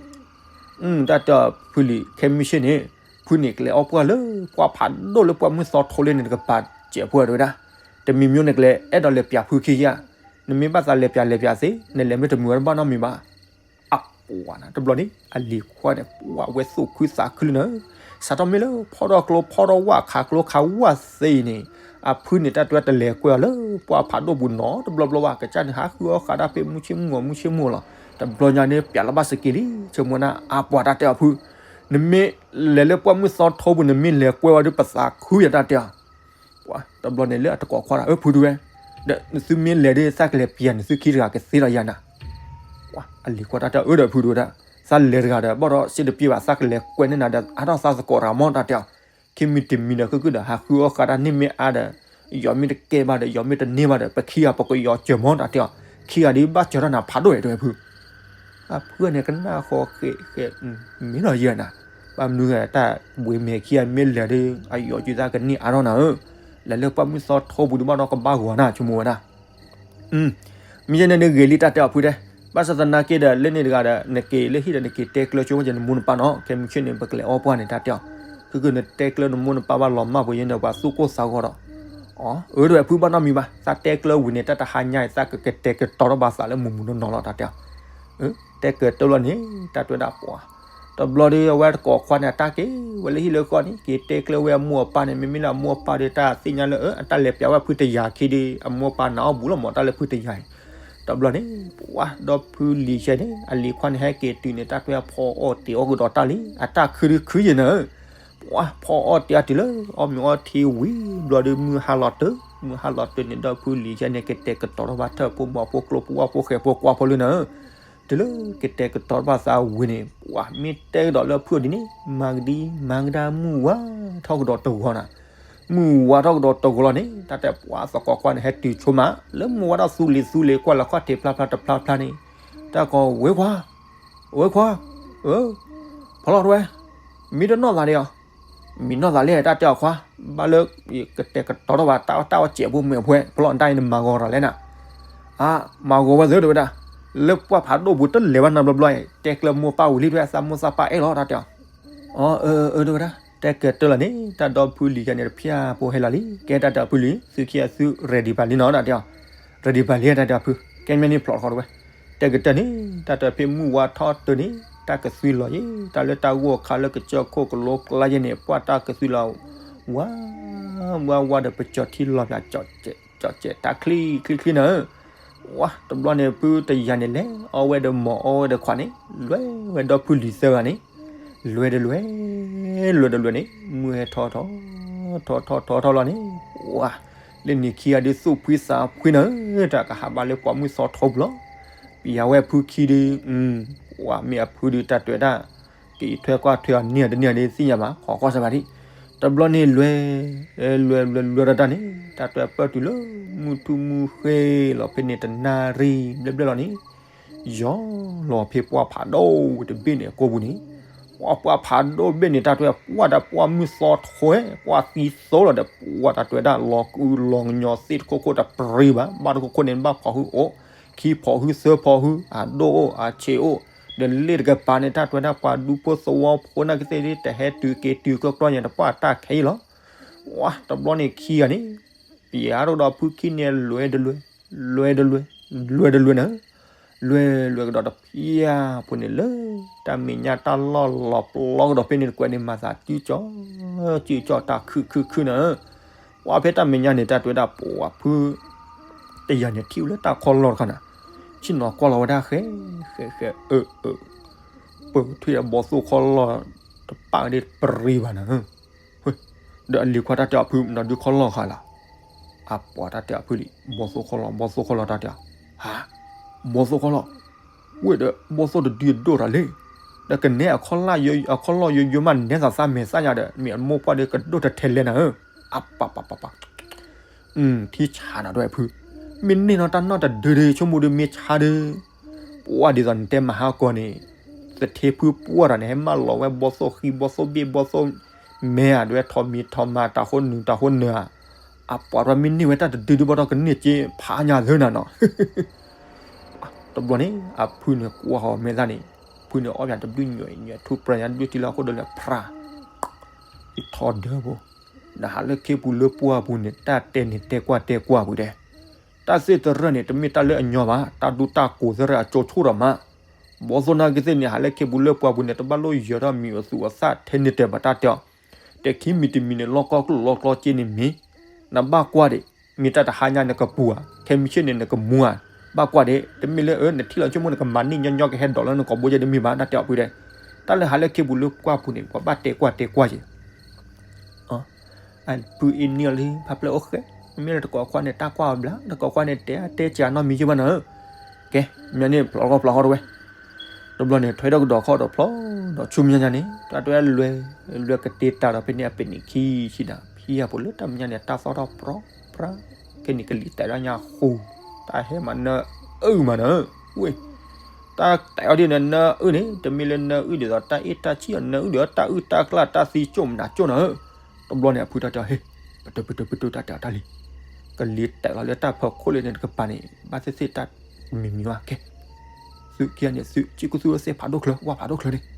တၢ်တဲအီၤဖုလံၤ ခဲမုၢ်ဆ့ၣ်န့ၣ် ဖုန့ၣ်ကလဲၤအီၣ်ပှၢ်လၢပှၢ်ဖးဒိၣ်လၢပှၢ်မုၢ်သီထိလၢန့ၣ်တကပၤစဲးဖုတဲဝဲဒၣ်, တမံၤမံၤန့ၣ်ကလဲၤအဲၣ်ဒိးလဲၤပၠးဖုခံယါ, နမ့ၢ်ဘၣ်သးလဲၤပၠးလဲၤပၠးသ့ နလဲၤမ့ၢ်တမုာ်ဝဲတဘၣ်နီတမံၤဘၣ် အပှၤနၤ တဘျီန့ၣ် အလံၤခွါန့ၣ် ပှၤဝဲသူၣ်ခုသးခုလံနၤ, စးထီၣ်မ့ၢ်လၢဖီထီၣ်ကျိဖီထီၣ်ဝၣ်ခးကျိခးဝၣ်သ့အံၤန့ၣ် အဖုန့ၣ်တၢ်တွဲတလဲၤကွဲအီၤလၢပှၢ်ဖးဒိၣ်ပူၤနီတဘျီဘျီဘၣ်, ကစၢ်န့ၣ်ဟးဃုအီၣ်ဃးတၢ်ဖဲမုၢ်ဆ့ၣ်မုၢ်ဂီၤမုၢ်ဆ့ၣ်မုၢ်လီၤ, တဘျီညါန့ၣ်ပၠးလီၤဘၣ်စက့လံ, ဆိကမိၣ်နၤ အပှၤတၢ်တဲအီၤဖု, နမ့ၢ်လဲၤလၢပှၢ်မုၢ်သီထိပူၤ နမ့ၢ်လဲၤကွဲဝဲဒီးပသးခုယၤတၢ်တဲအီၤ ပှၤတဘျီန့ၣ်လၢအတကိးခွါဒီး အၢ ဖုတဝဲ, ဒီးနသုမ့ၢ်လဲၤဒီး သးကလဲၤပၠးနသုခံတဂၤကသ့ဒီးယၤနၤ, ပှၤအလံၤခွါတၢ်တဲအီၤ အၢဒီးဖုတဝဲဒၣ်, သးလဲၤတဂၤဒီး ဘၣ်ဒီးစ့တပျ့ဘၣ် သးကလဲၤကွဲန့ၢ်နၤဒီး အါထီၣ်သးသကိးတဂၤမး တၢ်တဲအီၤ, ခံမံၤတမံၤဒီး ခုၣ်ခုၣ်ဒီး ဟးဃုအီၣ်ဃးတၢ်န့ၢ်မ့ၢ်အါဒီး ယီၤမ့ၢ်တကဲဘၣ်ဒီး ယီၤမ့ၢ်တန့ၢ်ဘၣ်ဒီး ပခံဂၤပကယီၤစၢၤမး တၢ်တဲအီၤ, ခံဂၤဒ်ဘၣ်စၢၤထီၣ်နၤဖးဒိၣ်ဝဲတဝဲဖု အဖုန့ၣ်ကနၣ်ဃီဃဲ မ့ၢ်နီၤယဲနၤ, ဘၣ်မနုၤတၢ်ဘှံးမဲာ်ခံဂၤမ့ၢ်လဲၤဒီး အယီၤစုသးကန့ၢ်အါထီၣ်နၤဧၢ, လဲၤလၢပှၢ်မုၢ်သီထိပူၤဒုးဘၣ်ဒီးကဘၣ်ဂီၤနၤ ဆိကမိၣ်ဝဲဒၣ်, မ့ၢ်ယဲန့ၣ်ဒုးဂ့ၤလံတၢ်တဲအီၤဖုတဲ, ဘၣ်ဆၣ်သနာ်က့ဒီး လၢန့ၣ်တဂၤဒီး နက့ၤလၢဟံၣ်ဒီး နက့ၤတဲကျၢၤဆိဝဲက့ၤနမိၢ်နပၢ်နီၤ, ခဲမုၢ်ဆ့ၣ်န့ၣ် ပကလဲၤအီၣ်ပှၢ်န့ၣ် တၢ်တဲအီၤ, ခုၣ်ခုၣ်နတဲကျၢၤနမိၢ်နပၢ်ဘၣ်လီၤမၢ်ပှဲၤယဲန့ၣ် ပှၤသူၣ်ကိၢ်သးဂီၤဒီး, အၢ တဝဲဖုဘၣ်နီတမံၤဘၣ်, သးတဲကျၢၤဝံၤန့ၣ် တၢ်တဟါညါအံၤ သးကကတဲာ်ကတီၤထီၣ်ဘၣ်သးလၢမုၢ်မုၢ်နီၢ်နီၢ်လီၤ တၢ်တဲအီၤ, တဲကတၢၢ်လီၤန့ၣ် တၢ်တဲဝဲဒၣ်ပှၤ, တဘျီဒီး အဝဲတကိးခွါန့ၣ် အတၢ်က့ၤဝဲလၢဟံၣ်လၢဃီန့ၣ် က့ၤတဲကျၢၤဝဲအမိၢ်အပၢ်န့ၣ် မ့မ့ၢ်လၢအမိၢ်အပၢ်ဒီး တၢ်သ့ၣ်ညါလၢ အတၢ်လဲၤပၠးဝဲဖုတယၤခံဒီး အမိၢ်အပၢ်နာ်အီၣ်ဘူးလီၤမး တၢ်လၢဖုတယၤအံၤ, တဘျီန့ၣ် ပှၤ ဒီဖုလံၤဆဲန့ၣ် အလံၤခွါန့ၣ် ဟဲက့ၤတုၤန့ၣ် တၢ်တွဲဖီအီၣ်တ့ၤအီၣ်ကဒီးတၢ်လံ, အတၢ်ခုဒုးခုယဲၢ်နၤဧၢ, ပှၤ ဖီအီၣ်တ့ၤအီၣ်တုၤလၢ အီၣ်မ့ၤအီထံဝံၤ ဘျီဒီး မုၢ်ဟါလီၤတၢၢ်, မုၢ်ဟါလီၤတၢၢ်န့ၣ် ဒီဖုလံၤဆဲန့ၣ် ကတဲာ်ကတီၤထီၣ်ဘၣ်ထၢၣ်ဖိမီၤဖိကျိဖိဝၣ်ဖိဃဲၤဖိကွၢ်ဖိလၢနၤဧၢ, တုၤလၢကတဲာ်ကတီၤဘၣ်သးဝံၤန့ၣ် ပှၤမ့ၢ်တဲကဒီးလၢဖုအီၤဒ်န့ၣ် မၤကဒံမၤကဒါ မုၢ်ဝါထီၣ်ကဒီးတဂီၤနၤ, မုၢ်ဝါထီၣ်ကဒီးတဂီၤလီၤန့ၣ် တၢ်တဲပှၤသကိးကွၢ်န့ၣ် ဟဲတုၤဆိမး လၢမုၢ်ဝါထီၣ်သူလံၤသူလံၤ ကွၢ်လၢခီၣ်ထံးဖျါဖျါတဖျါဖျါန့ၣ် တၢ်ကိးဝဲခွါ, ဝဲခွါ, ဖီလီၤတဝဲ, မံတနီၣ်သးဒံးဧါ, မံနီၣ်သးလဲၣ် တၢ်တဲအီၤခွါ, ဘၣ်လၢကတဲာ်ကတီၤထီၣ်ဘၣ် တၢ်အီၣ်တၢ်အီၣ်စဲးဖိမဲာ်ဖိ ဖီလီၤနတၢ်အံၤ နမၤဂီၤတၢ်လဲၣ်နၤ, အါ, မၤဂီၤဝဲသ့တဝဲဒၣ်, လၢပှၢ်ဖးဒိၣ်ပူၤတလဲၤဘၣ်နီတဘျီဘျီ, တဲကျၢၤမိၢ်ပၢ်ဝံၤလံတဝဲ သးမိၢ်သးပၢ်အဲၣ်လီၤ တၢ်တဲအီၤ, အီ, အၢ, အၢ, တဝဲဒၣ်, တဲကတၢၢ်လီၤန့ၣ် တၢ်ဒီဖုလံၤခါန့ၣ် တဖၠၣ်ဖိဟဲလီၤလံ, ကဲတၢ်တဲအီၤဖုလံၤ သုခံဂၤသု ready ပာ်လံနီၤ တၢ်တဲအီၤ, ready ပာ်လံ တၢ်တဲအီၤဖု, ကဲမ့ၢ်န့ၣ်ဖျိးတခီတဝဲ, တဲကတၢၢ်န့ၣ် တၢ်တဲဖဲမုၢ်ဝါထီၣ်တုၤန့ၣ် တၢ်ကသွံလီၤယဲ တၢ်လၢတၢ်ဂိၢ်ခါလၢကစၢၢ်ခိၣ်ကလိကျါယဲန့ၣ် ပှၢ်တၢ်ကသွံလီၤ, ဝါ, ဝါဝါဒီးပကၠီၤထံလီၤပျၢၤ ကၠီၤစဲးတၢ်ချံချံချံနၤ, ဝါ, တဘျီန့ၣ် ဖုတယၤန့ၣ်လဲၤ အီဝဲဒီးမိၢ်အီဝဲဒီးခွါန့ၣ် လဲၤဝဲဒီဖုလံၤသၢဂၤန့ၣ်, လဲၤတလဲၤ, လဲၤတလဲၤန့ၣ် မုၢ်ဟဲထီၣ်ထီၣ်, ထီၣ်ထီၣ်ထီၣ်ထီၣ်လီၤန့ၣ်, ဝါ, လၢန့ၣ်ခံဂၤဒုးသူၣ်ဖှံသးဖှံနၤ, တၢ်ကဟးဘၣ်လၢပှၢ်မုၢ်သီထီပူၤလီၤ, ပယၤဝဲဖုခံဒုး, ဝါ, မ့ၢ်အဖုဒုးတၢ်တဲဝဲဒၣ်, ကအံးထွဲကွၢ်ထွဲအီၤန့ၢ်တန့ၢ်ဒ်သ့ၣ်ညါဘၣ် ဟီၣ်ကီၢ်စၢ်ဘၣ်ဒံး, တဘျီန့ၣ်လဲၤ, လဲၤလဲၤလဲၤဒီးတၢ်န့ၣ် တၢ်တဲပၢၢ်တုၤလၢ မုၢ်ထူၣ်မုၢ်ဃ့လီၤဖဲန့ၣ် တနၣ်ရံၣ်ဘျဲၣ်ဘျဲၣ်လီၤန့ၣ် ယီၤလီၤဖဲပှၢ်ဖးဒိၣ်တဘ့ၣ်န့ၣ်အကိာ်ပူၤန့ၣ်, ပှၢ်ပှၢ်ဖးဒိၣ်တဘ့ၣ်န့ၣ် တၢ်တဲပှၢ်ဒီးပှၢ်မုၢ်သီထွဲ ပှၢ်သံသိလီၤဒီး ပှၢ်တၢ်တဲဝဲဒၣ်လီၤကုလီၤကညီသ့ၣ်တခိၣ်ခိၣ်တပရံဘၣ်, ဘၣ်တခိၣ်ခိၣ်န့ၣ် ဘၣ်ဖီၣ်ဟုအိၣ်, ခံဖီၣ်ဟုသၢဖီၣ်ဟု အဒိၣ်အိၣ်အဆံးအိၣ်, ဒီးလ့ၣ်တကပၤန့ၣ် တၢ်တဲဝဲဒၣ်ပှၤဒူဖိသဝီဖိနာ်က့သ့ၣ် တဟဲတုၤက့ၤတုၤကီၢ်ကီၢ်ညါတပှၢ်တၢ်ခဲအံၤလီၤ. ဝါ တဘျီန့ၣ်ခံဂၤန့ၣ် ပယၤထီၣ်ကဒီးဖုခံန့ၣ် လဲၤတလဲၤ, လဲၤတလဲၤ, လဲၤတလဲၤနၤ, လဲၤလဲၤကဒီးတဖၣ်ဖိန့ၣ်လၢ တၢ်မဲာ်ညါတၢ်လီၢ်လီၤပျီကဒီးဖဲန့ၣ်တကွဲးန့ၣ် မၤသးစုကၠီ, စုကၠီတၢ်ခုၣ်ခုၣ်ခုၣ်နၤ, ပှၢ်ဖဲတၢ်မဲာ်ညါန့ၣ် တၢ်တဲဝဲဒၣ်ပှၢ်ဖု တယၤန့ၣ်ထံၣ်ဝဲလၢတၢ်ခီလီၢ်တခါနၤ, ဆ့ၣ်နီၤကွၢ်လီၤဝဲဒၣ်ဃဲ, ဃဲဃဲအၢအၢ, ပၢၢ်ထွံၣ်အဘီသိၣ်ခီလီၢ်တပၢ်ဒ်တပရံဘၣ်နၤ, ဒီးအလံၤခွါတၢ်တဲအီၤဖု မနုၤဒုးခီလီၢ်ဃာ်လီၤ, အပှၤတၢ်တဲအီၤဖုလံ ဘီသိၣ်ခီလီၢ် ဘီသိၣ်ခီလီၢ်တၢ်တဲအီၤ, ဟါ, ဘီသိၣ်ခီလီၢ်, ဝဲဒီးဘီသိၣ်တဒုအဒိၣ်တၢ်လံ, ဒီးကနဲအခီလီၢ်ယိယိမး နဲသးသးမဲာ်သၣ်ညါဒီး မ့ၢ်အမိၢ်ပှၢ်ဒီးကဒိၣ်တထဲလဲၣ်နၤဧၢ, အပပပပ ထံဆါနၤဒွဲၣ်ဖု, မ့ၢ်န့ၢ်နီၢ်တၢ်နီၢ်တဒုဒု ဆိကမိၣ်ဒုးမ့ၢ်ဆါဒု, ပှၢ်ဒ်သိးနတဲမဟါကီၢ်န့ၣ်, သထ့ဖုပှၢ်တၢ်န့ၣ် ဟဲမၢလီၤဝဲဘီသိၣ်ဃံ ဘီသိၣ်ဘ့ၣ် ဘီသိၣ်မဲဧါ ဒွဲၣ်ထီၣ်မံၤထီၣ်မၤ တၢ်ဃိနုာ်တၢ်ဃိနုာ်ဧါ, အပှၤတမ့ၢ်န့ၢ်ဝဲတၢ်တဒုဒုဘၣ်ဒီးကန့ၢ်က့ဖးညါသၢနၤနီၤ တဘျီန့ၣ် အဖုန့ၣ်ကွၢ်ဃီၤမဲာ်သၣ်န့ၣ်, ဖုန့ၣ်အီၣ်ပၠးတဘျုးညွဲၣ်ညွဲၣ်ထူပြၤညါတဘျုးထံလၢအဃိဒီးလဲၤဖြါ, ယထီၣ်ဒၢဖိ, နဟးလၢခ့ပူၤလၢပှၢ်ပူၤန့ၣ် တၢ်တဲန့ၣ်တဲကွၢ်တဲကွၢ်ပူၤဒဲး, တၢ်သ့ၣ်သရၢၣ်န့ၣ် တမ့ၢ်တၢ်လၢအညီဘၣ် တၢ်ဒူတၢ်ကိးသရၢၣ်အကၠိဆိၣ်ဒီးမး, ဘီသိၣ်နာ်က့သ့ၣ်န့ၣ် ဟးလၢခ့ပူၤလၢပှၢ်ပူၤန့ၣ် တဘၣ်လိၣ်ယၢၤထီၣ်မံၤအသူးအသၣ်ထဲန့ၣ်တၢၤဘၣ်တၢ်တဲအီၤ, တဲခံမံၤတမံၤန့ၣ် လီၢ်ကီၢ်ကျိၣ်လီၢ်ကျီၢ်စ့န့ၣ်မ့ၢ်, နဘၣ်ကွၢ်ဒံး, မ့ၢ်တၢ်တဟါညါနကပူၤဧါ, ခဲမုၢ်ဆ့ၣ်န့ၣ်နကမူဧါ, ဘၣ်ကွၢ်ဒံး, တမ့ၢ်လၢအၢ နထံၣ်လီၤဆိကမိၣ်နကမၤန့ၢ်ညီညီကဟဲဒိးလၢနကိာ်ဘိယဲတမ့ၢ်ဘၣ် တၢ်တဲအီၤဖုဒဲး, တၢ်လၢဟးလၢခ့ပူၤလၢပှၢ်ပူၤန့ၣ် ပှၤဘၣ်တဲကွၢ်တဲကွၢ်က့ၤ ဖုအ့န့ၢ်အီၤလံ ဖးဖျၢၣ်အိၣ်ဃဲ, မ့ၢ်လၢတကိးခွါန့ၣ် တၢ်ကွၢ်အီၤဘျါ တကိးခွါန့ၣ် တဲအါတဲစှၤနီတမံၤယဲၢ်ဘၣ်နီၤဧၢ, ကဲ, မ့ၢ်န့ၣ်ဖျိးထီၣ်ဖျိးထီၣ်တဝဲ, တဘျီန့ၣ် ထွဲထီၣ်ကဒီးခီၣ်ဒီးဖျိးဒီးဆူမဲာ်ညါန့ၣ် တၢ်တဲဝဲလွဲ, လွဲကတ့တၢ်ဒီးဖဲန့ၣ်အပဲာ်န့ၣ်ခံဆံနၤ ဖံအပူၤလၢတၢ်မဲာ်ညါန့ၣ် တၢ်သီၣ်ထီၣ်ပြီပြါ, ခဲန့ၣ်ကလံၤတဲာ်ဒီးညါဃူ, တၢ်ဟဲမၤနၢအုၣ်မးနီၤဧၢ, ဝ့ၢ် တၢ်တဲအီၤဒ်န့ၣ် နၢအုၣ်န့ၣ် တမ့ၢ်လၢနၢအုၣ်ဒ်သိးတၢ်အ့ၣ်တၢ်ဆံၣ်အီၤ နၢအုၣ်ဒ်သိးတၢ်အုၣ်တၢ်ကျၢ်တၢ်သံကၠိၣ်မနုၤကၠိၣ်နီၤဧၢ, တဘျီန့ၣ် အဖုတၢ်တဲအီၤ ဟ့ၣ်, ပတုာ်ပတုာ်ပတုာ်တၢ်တဲအီၤတၢ်လံ, ကလံၤတဲာ်လီၤလၢတၢ်ဖီခိၣ်လၢန့ၣ်တကပၤန့ၣ် ဘၣ်သ့ၣ်သ့ၣ်တၢ်မံၤမံၤဝဲကဲ, သုခံဂၤန့ၣ် သုစံၣ်ကူၣ်သူၣ်လၢသ့ၣ်ဖးဒိၣ်ချၢ ဝၣ်ဖးဒိၣ်ချၢန့ၣ်,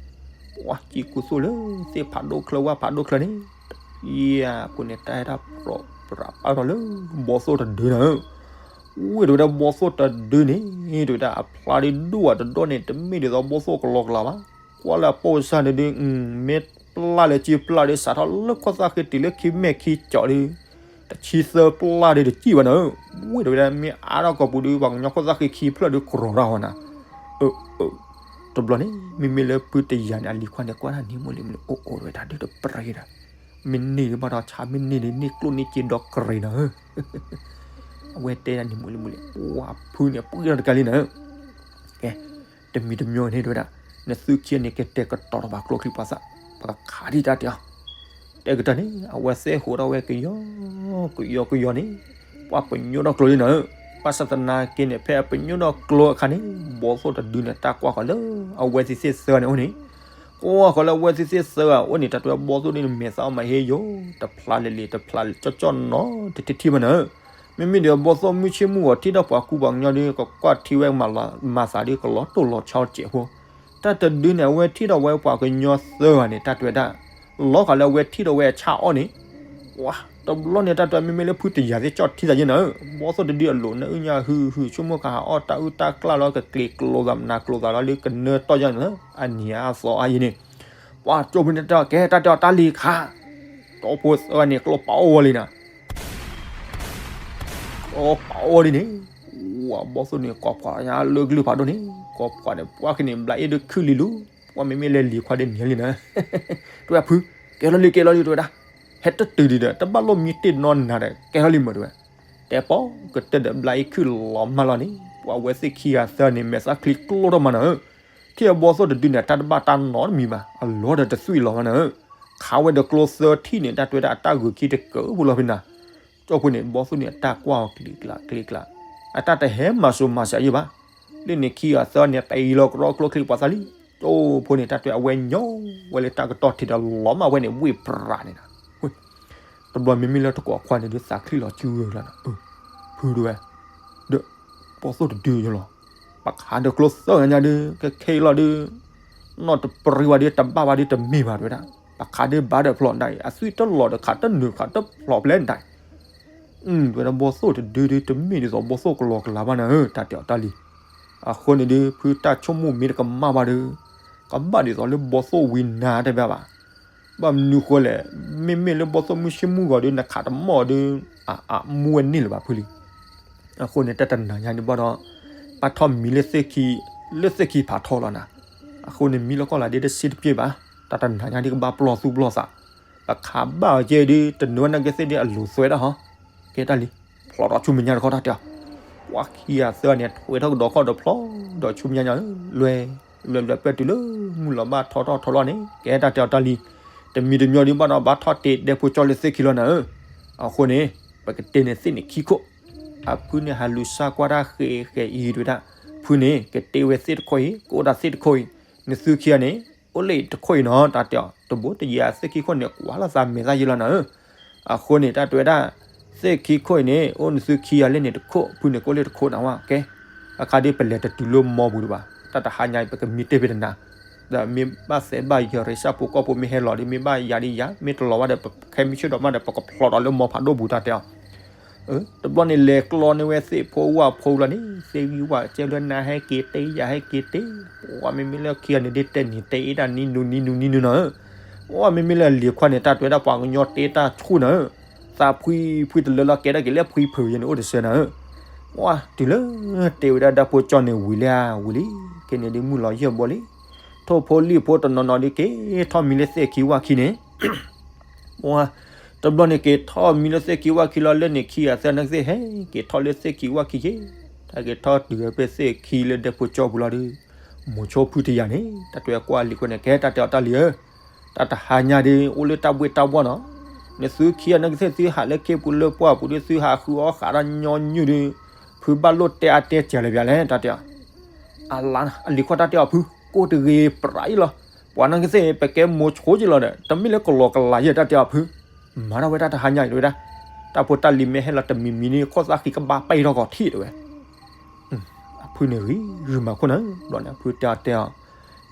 ပှၤစံၣ်ကူၣ်သူၣ်လၢသ့ၣ်ဖးဒိၣ်ချၢ ဝၣ်ဖးဒိၣ်ချၢန့ၣ်, ယၤပူၤန့ၣ် တၢ်ဟဲတၢ်ပြီပြးပာ်ထီၣ်လၢ ဘီသိၣ်တဒုနီၤဧၢ, ဝ့ၢ်တဝဲဒၣ်ဘီသိၣ်တဒုန့ၣ် တဝဲဒၣ်အဖျါဒုဒိၣ်အတဒိၣ်န့ၣ် တမ့ၢ်ဒ်သိးဘီသိၣ်ကလီကလီဘၣ်, ကွၢ်လၢအပိၢ်စၢ်န့ၣ်ဒု မ့ၢ်ပျၢ်လၢစ့ပျၢ်ဒု စးထီၣ်လၢခီၣ်သၣ်ဃ့တုၤလၢခံမဲာ်ခံကၠီဒု တဆံသၢပျၢ်ဒုတစံၣ်ဘၣ်နီၤဧၢ, ဝ့ၢ်တဝဲဒၣ်မ့ၢ်အါထီၣ်ကီၢ်ပူၤဒု ပှၤကညီခီၣ်သၣ်ဃ့ခံဖျၢၣ်ဒုကရီၤတၢ်ဟီနၤ, အၢ အၢ တဘျီန့ၣ် မ့မ့ၢ်လၢဖုတယၤန့ၣ် အလံၤခွါန့ၣ် ကွၢ်တၢ်နံၤမုၢ်လံၤမုၢ်လံၤ အိၣ်အိၣ်တဝဲတၢ်ဒုတပရ့ဒီး, မ့ၢ်န့ၢ်ဒုဘၣ်ဒီးဆါ မ့ၢ်န့ၢ်ဒုန့ၢ်ကျိၣ်န့ၢ်စ့ဒီးကရ့ၤနီၤဧၢ, အဝဲတဲတၢ်နံၤမုၢ်လံၤမုၢ်လံၤ ပှၤဖုန့ၣ် ပှံၢ်ထီၣ်တကးလံနီၤဧၢ, ကဲ, တဲ တမံၤတမံၤန့ၣ် တဲဝဲဒၣ်, နသုခံဂၤန့ၣ် ကတဲာ်ကတီၤထီၣ်ဘၣ်ကျိချံပှၤသၣ်, ပကခးဒံးတၢ်တဲအီၤ. တဲကတၢၢ်န့ၣ် အဝဲသ့ၣ်ဟူးထီၣ်ဝဲကယီကယီကယီန့ၣ်, ပှၤပညိၣ်ထီၣ်ကျိလံနၤဧၢ. ဘၣ်ဆၣ်သနာ်က့န့ၣ် ဖဲအပညိၣ်ထီၣ်ကျိအခါန့ၣ် ဘီသိၣ်တဒုန့ၣ် တၢ်ကွၢ်ဃီၤလၢအဝဲသ့ၣ်သ့ၣ်သၢဂၤန့ၣ်အိၣ်န့ၣ်, ကွၢ်ဃီၤလၢအဝဲသ့ၣ်သ့ၣ်သၢဂၤအိၣ်န့ၣ် တၢ်တဲဝဲဘီသိၣ်ဒုန့ၣ် မဲာ်သၣ်အီၣ်မးဟ့ယိာ်, တဖျါလၢာ်လံၤ တဖျါလၢာ်ကၠီၣ်ကၠီၣ်နီၤ တထံၣ်ထံၣ်မးနၤဧၢ. မ့မ့ၢ်ဒီးဘီသိၣ်မုၢ်ဆ့ၣ်မုၢ်ဂီၤထံၣ်ထီၣ်ပှၤကူပှၤကညီဒီး ကကွၢ်ထံဝဲမၤသးဒီး ကလီၤတိၢ်လီၤဆီစဲးဖိ, တၢ်တဒုန့ၣ် အဝဲထံၣ်ထီၣ်ဝဲပှၤကညီသၢဂၤန့ၣ် တၢ်တဲဝဲဒၣ်, လီၤဃာ်လၢအဝဲထံၣ်ထီၣ်ဝဲအဆၣ်အီၣ်န့ၣ်, ဝါ, တဘျီန့ၣ် တၢ်တဲဝဲ မ့မ့ၢ်လၢဖုတယၤသ့ၣ်ကၠီၣ်ထံသးယဲနၤဧၢ, ဘီသိၣ်တဒုအလိၤ နအုၣ်ညါဟုဟု ဆိကမိၣ်ကဟးအီၣ်တၢ်အုၣ်တၢ်ကျၢ်လီၤ ကကျ့ၤကျိၤသးမနၤကျိၤသးလီၤလၢကနၢတီၢ်ယဲနၤဧၢ, အနံၤအါအသီအါယဲန့ၣ်, ပှၤကၠိဖိန့ၣ်တဲအီၤ ကဲ တၢ်တဲအီၤတၢ်လံၤခး, ကၠိဖိသၢဂၤန့ၣ် ကျိပာ်အီၣ်ဝဲလံနၤ ကျိပာ်အီၣ်လံန့ၣ်, ဝါ ဘီသိၣ်န့ၣ် ကိးဖှီၣ်ညါလၢကလုၢ်ဖးဒိၣ်န့ၣ်, ကိးဖှီၣ်န့ၣ် ပှၤကန့ၣ် ဘျးအ့ၣ်ဒုးခုၣ်လံလူၤ, ပှၤမ့မ့ၢ်လဲၤလံၤခွါဒ်န့ၣ်လံနၤ, တဲဝဲဖု, ကဲလီၤလံ ကဲလီၤလံ တဲဝဲဒၣ်, ဟဲတတုၤဒံးဒီး တဘၣ်လိၣ်မံတ့ၢ်နီနၤဒီး ကဲလီၤလံမးတဲဝဲ, တဲပီၣ်ကတၢၢ်ဒီး ဘျးအ့ၣ်ခုၣ်လီၤမၢ်လီၤန့ၣ် ပှၤဝဲသ့ၣ်ခံဂၤသၢန့ၣ် မဲာ်သၣ်ချံကျိထီၣ်မးနၤဧၢ, ထံၣ်အဘီသိၣ်တဒုန့ၣ် တၢ်တဘၣ်တၢ်နီတမံၤဘၣ် အလီၢ်ဒီးတသွံၣ်လီၤမးနၤဧၢ, ခးဝဲဒီးကျိသၢထံၣ်န့ၣ် တၢ်တဲဝဲဒၣ်အတၢ်ဂုာ်ခံတကၢၢ်ဖိလီၤဖဲနၤ ကၠိဖိန့ၣ် ဘီသိၣ်န့ၣ် အတၢ်ကွၢ်အီၤကျံးကျါကျံးကျါ, အတၢ်တဟဲမၤစိၤမၤစၢၤယဲဘၣ်. လၢန့ၣ်ခံဂၤသၢန့ၣ် ပအံၤလီၤကရီကျိချံပှၤသၣ်လံ. ကၠိဖိန့ၣ် တၢ်တဲအဝဲညီဝဲလၢတၢ်ကတီၢ်ထံးဒီးလီၤမၢ်ဝဲန့ၣ် ဝ့ၢ်ပြးန့ၣ်နၤ. တဘျီမ့မ့ၢ်လၢတကိးခွါန့ၣ်ဒုးသးချံလီၤစုဂၢၢ်လီၤနၤ. ဖုဒုးဝဲ, ဒီး ဘီသိၣ်တဒုယလီၤ. ပခးဒီးကျိသၢဂၤညါဒုး ကခဲအံၤလီၤဒုး နီၢ်တပြံဝဲဒုး တဘၣ်ဝဲဒုးတမ့ၢ်ဘၣ်တဲဝဲဒၣ်. ပခးဒုးဘၣ်ဒီးဖျိးဒၣ်အံၤ အသွံၣ်တလီၤဒီးခးတနုာ်ခးတဖျိးဖျဲးဒၣ်အံၤ. တဲဝဲဒၣ်ဘီသိၣ်တဒုဒုး တမ့ၢ်ဒ်သိးဘီသိၣ်ကလီကလီဘၣ်နၤဧၢ တၢ်တဲအီၤတၢ်လံ. အဃိန့ၣ်ဒုး ဖုတၢ်ဆိကမိၣ်မ့ၢ်တကမၣ်ဘၣ်ဒီး ကဘၣ်ဒ်သိးလၢဘီသိၣ်ဝံၤနၤတဘၣ်ဘၣ်. ဘၣ်မနုၤဃိလဲၣ်, မ့မ့ၢ်လၢဘီသိၣ်မုၢ်ဆ့ၣ်မုၢ်ဂီၤဒီး နခးတမီၢ်ဒီး အမူဝဲန့ၣ်လၢၤဘၣ်ဖုလံ. အဃိန့ၣ် တၢ်တနၤညါဒုးဘၣ်ဒီး ဘၣ်ထီၣ်မံလၢသ့ၣ်ခံ, လၢသ့ၣ်ခံဖးထီလီၤနၤ. အဃိန့ၣ် မံလၢကီၢ်လၤဒ့တစ့တပျ့ၤဘၣ်. တၢ်တနၤညါဒုးကဘၣ်ပျီၢ်သူၣ် ပျီၢ်သး, ပခးဘၣ်အီၤကဲဒုး တနုာ်ဝဲနာ်က့သ့ၣ်ဒုးအလိၤသွဲဒၣ်ဟီ. ကဲတၢ်လံ, ဖျိးဒီးဆူမဲာ်ညါတခီတၢ်တဲအီၤ. ပှၤခံဂၤသၢဂၤန့ၣ် ထွဲထီၣ်ကဒီးခီၣ်ဒီးဖျိးဒီးဆူမဲာ်ညါညါ, လွဲ, လွဲလွဲပျဲၢ်တုၤလၢမုၢ်လီၤဘၣ်ထီထီၣ်ထီလီၤန့ၣ် ကဲတၢ်တဲအီၤတၢ်လံ. တမံၤတမံၤဒုးဘၣ်ဒီး ဘၣ်ထီၣ်တ့ဒဲဖိကၠီလၢသ့ၣ်ခံလီၤနၤဧၢ. အဃိန့ၣ် ပကတ့န့ၢ်သ့ၣ်န့ၣ်ခံခိၣ်. အဖုန့ၣ်ဟးလူၤစၢ်ကွၢ်တၢ်ဃဲးဃဲးအံၤတဲဝဲဒၣ်, ဖုန့ၣ် ကတ့ဝဲသ့ၣ်တခိၣ်အံၤ ကအိၣ်ဒၣ်သ့ၣ်တခိၣ်အံၤ, နသုခံဂၤန့ၣ် အိၣ်လၢတခိၣ်အံၤနီၤ တၢ်တဲအီၤ. တဘိတယံၤသ့ၣ်ခံခိၣ်န့ၣ် ကွၢ်လိာ်သးမဲာ်သၣ်ယဲလီၤနၤဧၢ. အဃိန့ၣ် တၢ်တဲဝဲဒၣ် သ့ၣ်ခံခိၣ်အံၤန့ၣ် အိၣ်နသုခံဂၤလၢန့ၣ်တခိၣ်, ဖုန့ၣ်ကအိၣ်လၢတခိၣ်နၤဝဲကဲ. အခါဒ်ပလဲၤတတုၤလၢမီပူၤဒံးဘၣ်, တၢ်တဟါညါအံၤ ပကမံတ့ၢ်ဖဲတနၤ, ဒီးမ့ၢ်ဘၣ်သဲဘၣ်ယီၤရ့ၣ် ဆၣ်ဖိကီၢ်ဖိမ့ၢ်ဟဲလီၤဒီး မ့ၢ်ဘၣ်ယၤဒ်ယၤ, မ့ၢ်တလီၤဘၣ်ဒီး ပခဲမုၢ်ဆ့ၣ်ဒီးမးဒီး ပကဖျိးဒီးလၢမီဖးဒိၣ်ပူၤ တၢ်တဲအီၤ. တဘျီန့ၣ် လဲၤကျီန့ၢ်ဝဲသ့ၣ်ဖိဝၣ်ဖိလီၤန့ၣ်, သ့ၣ်ဂံၢ်ဝၣ်ကဲလၢနၤဟဲက့ၤတ့ ယၤဟဲက့ၤတ့, ပှၤမ့မ့ၢ်လၢခံဂၤန့ၣ်ဒ်တဲနံၤတဲအ့ၣ်တၢ်နံၤနူနံၤနူနံၤနူနီၤဧၢ. ပှၤမ့မ့ၢ်လၢလံၤခွါန့ၣ် တၢ်တဲဝဲဒၣ်ပှၤကညီတ့တၢ်ဆူၣ်နၤဧၢ, သးဖှံဖှံတလၢလီၤကဲဒၣ်က့ၤလၢဖှံဖုးယဲန့ၣ်အိၣ်တဆၢနၤဧၢ. ပှၤတုၤလၢတဲဝဲဒၣ်ဒၣ်ဖိကၠီန့ၣ်ဝံၤလံဧါ, ဝံၤလံ, ခဲန့ၣ်ဒ်မုၢ်လီၤယဲၢ်ဘီလံ. ထိၣ်ဖိလံၣ်ဖိတနီၤနီၤဒ်က့ၤထီၣ်မံလၢသ့ၣ်ခံဝၣ်ခံန့ၣ် ပှၤ, တဘျီန့ၣ်က့ၤထီၣ်မံလၢသ့ၣ်ခံဝၣ်ခံလီၤ လၢန့ၣ်ခံဂၤသၢဂၤနာ်က့သ့ၣ်ဟဲက့ၤထီၣ်လၢသ့ၣ်ခံဝၣ်ခံယဲ, တၢ်က့ၤထီၣ်တုၤဝဲဖဲသ့ၣ်ခံလၢဒဲဖိကၠီပူၤလီၤဒီး, မိၤဆိဖုတယၤန့ၣ် တၢ်တဲကွၢ်လံၤခွါန့ၣ် ကဲတၢ်တဲအီၤတၢ်လံၤဧၢ, တၢ်တဟါညါဒ် အိၣ်လၢတၢ်ဘှ့ၣ်တၢ်ဘှီၣ်နီၤ, နသုခံဂၤနာ်က့သ့ၣ်သုဟးလၢခ့ပူၤလၢပှၢ်ပူၤဒီး သုဟးဃုအီၣ်ဃးတၢ်ညီနုၢ်ဒီး, ဖုဘၣ်လိၣ်တဲအါတဲစှၤလၢၤဘၣ်လဲၣ် တၢ်တဲအီၤ, အလါ, အလံၤခွါတၢ်တဲအီၤဖု, ကိၢ်တဂ့ၤပြးအံၤလီၤ, ပှၤနာ်က့သ့ၣ် ပကဲမိၤဆိက့ၤလီၤဒီး တမ့ၢ်လၢကလီကလးယဲၢ်တၢ်တဲအီၤဖု, မၤထီၣ်ဝဲတၢ်တဟါညါအံၤတဲဝဲဒၣ်, တၢ်ဖိတၢ်လံၤမ့ၢ်ဟဲလီၤတမံၤမံၤန့ၣ် ခိၣ်သၣ်ဃံကဘၣ်ပဲာ်ထီၣ်ကီးထံၣ်တဲဝဲ, အဖုန့ၣ်ဂံၤဂုာ်မၤခိၣ်နၤ, ဘျီန့ၣ် အဖုတဲအီၤတဲအီၤ,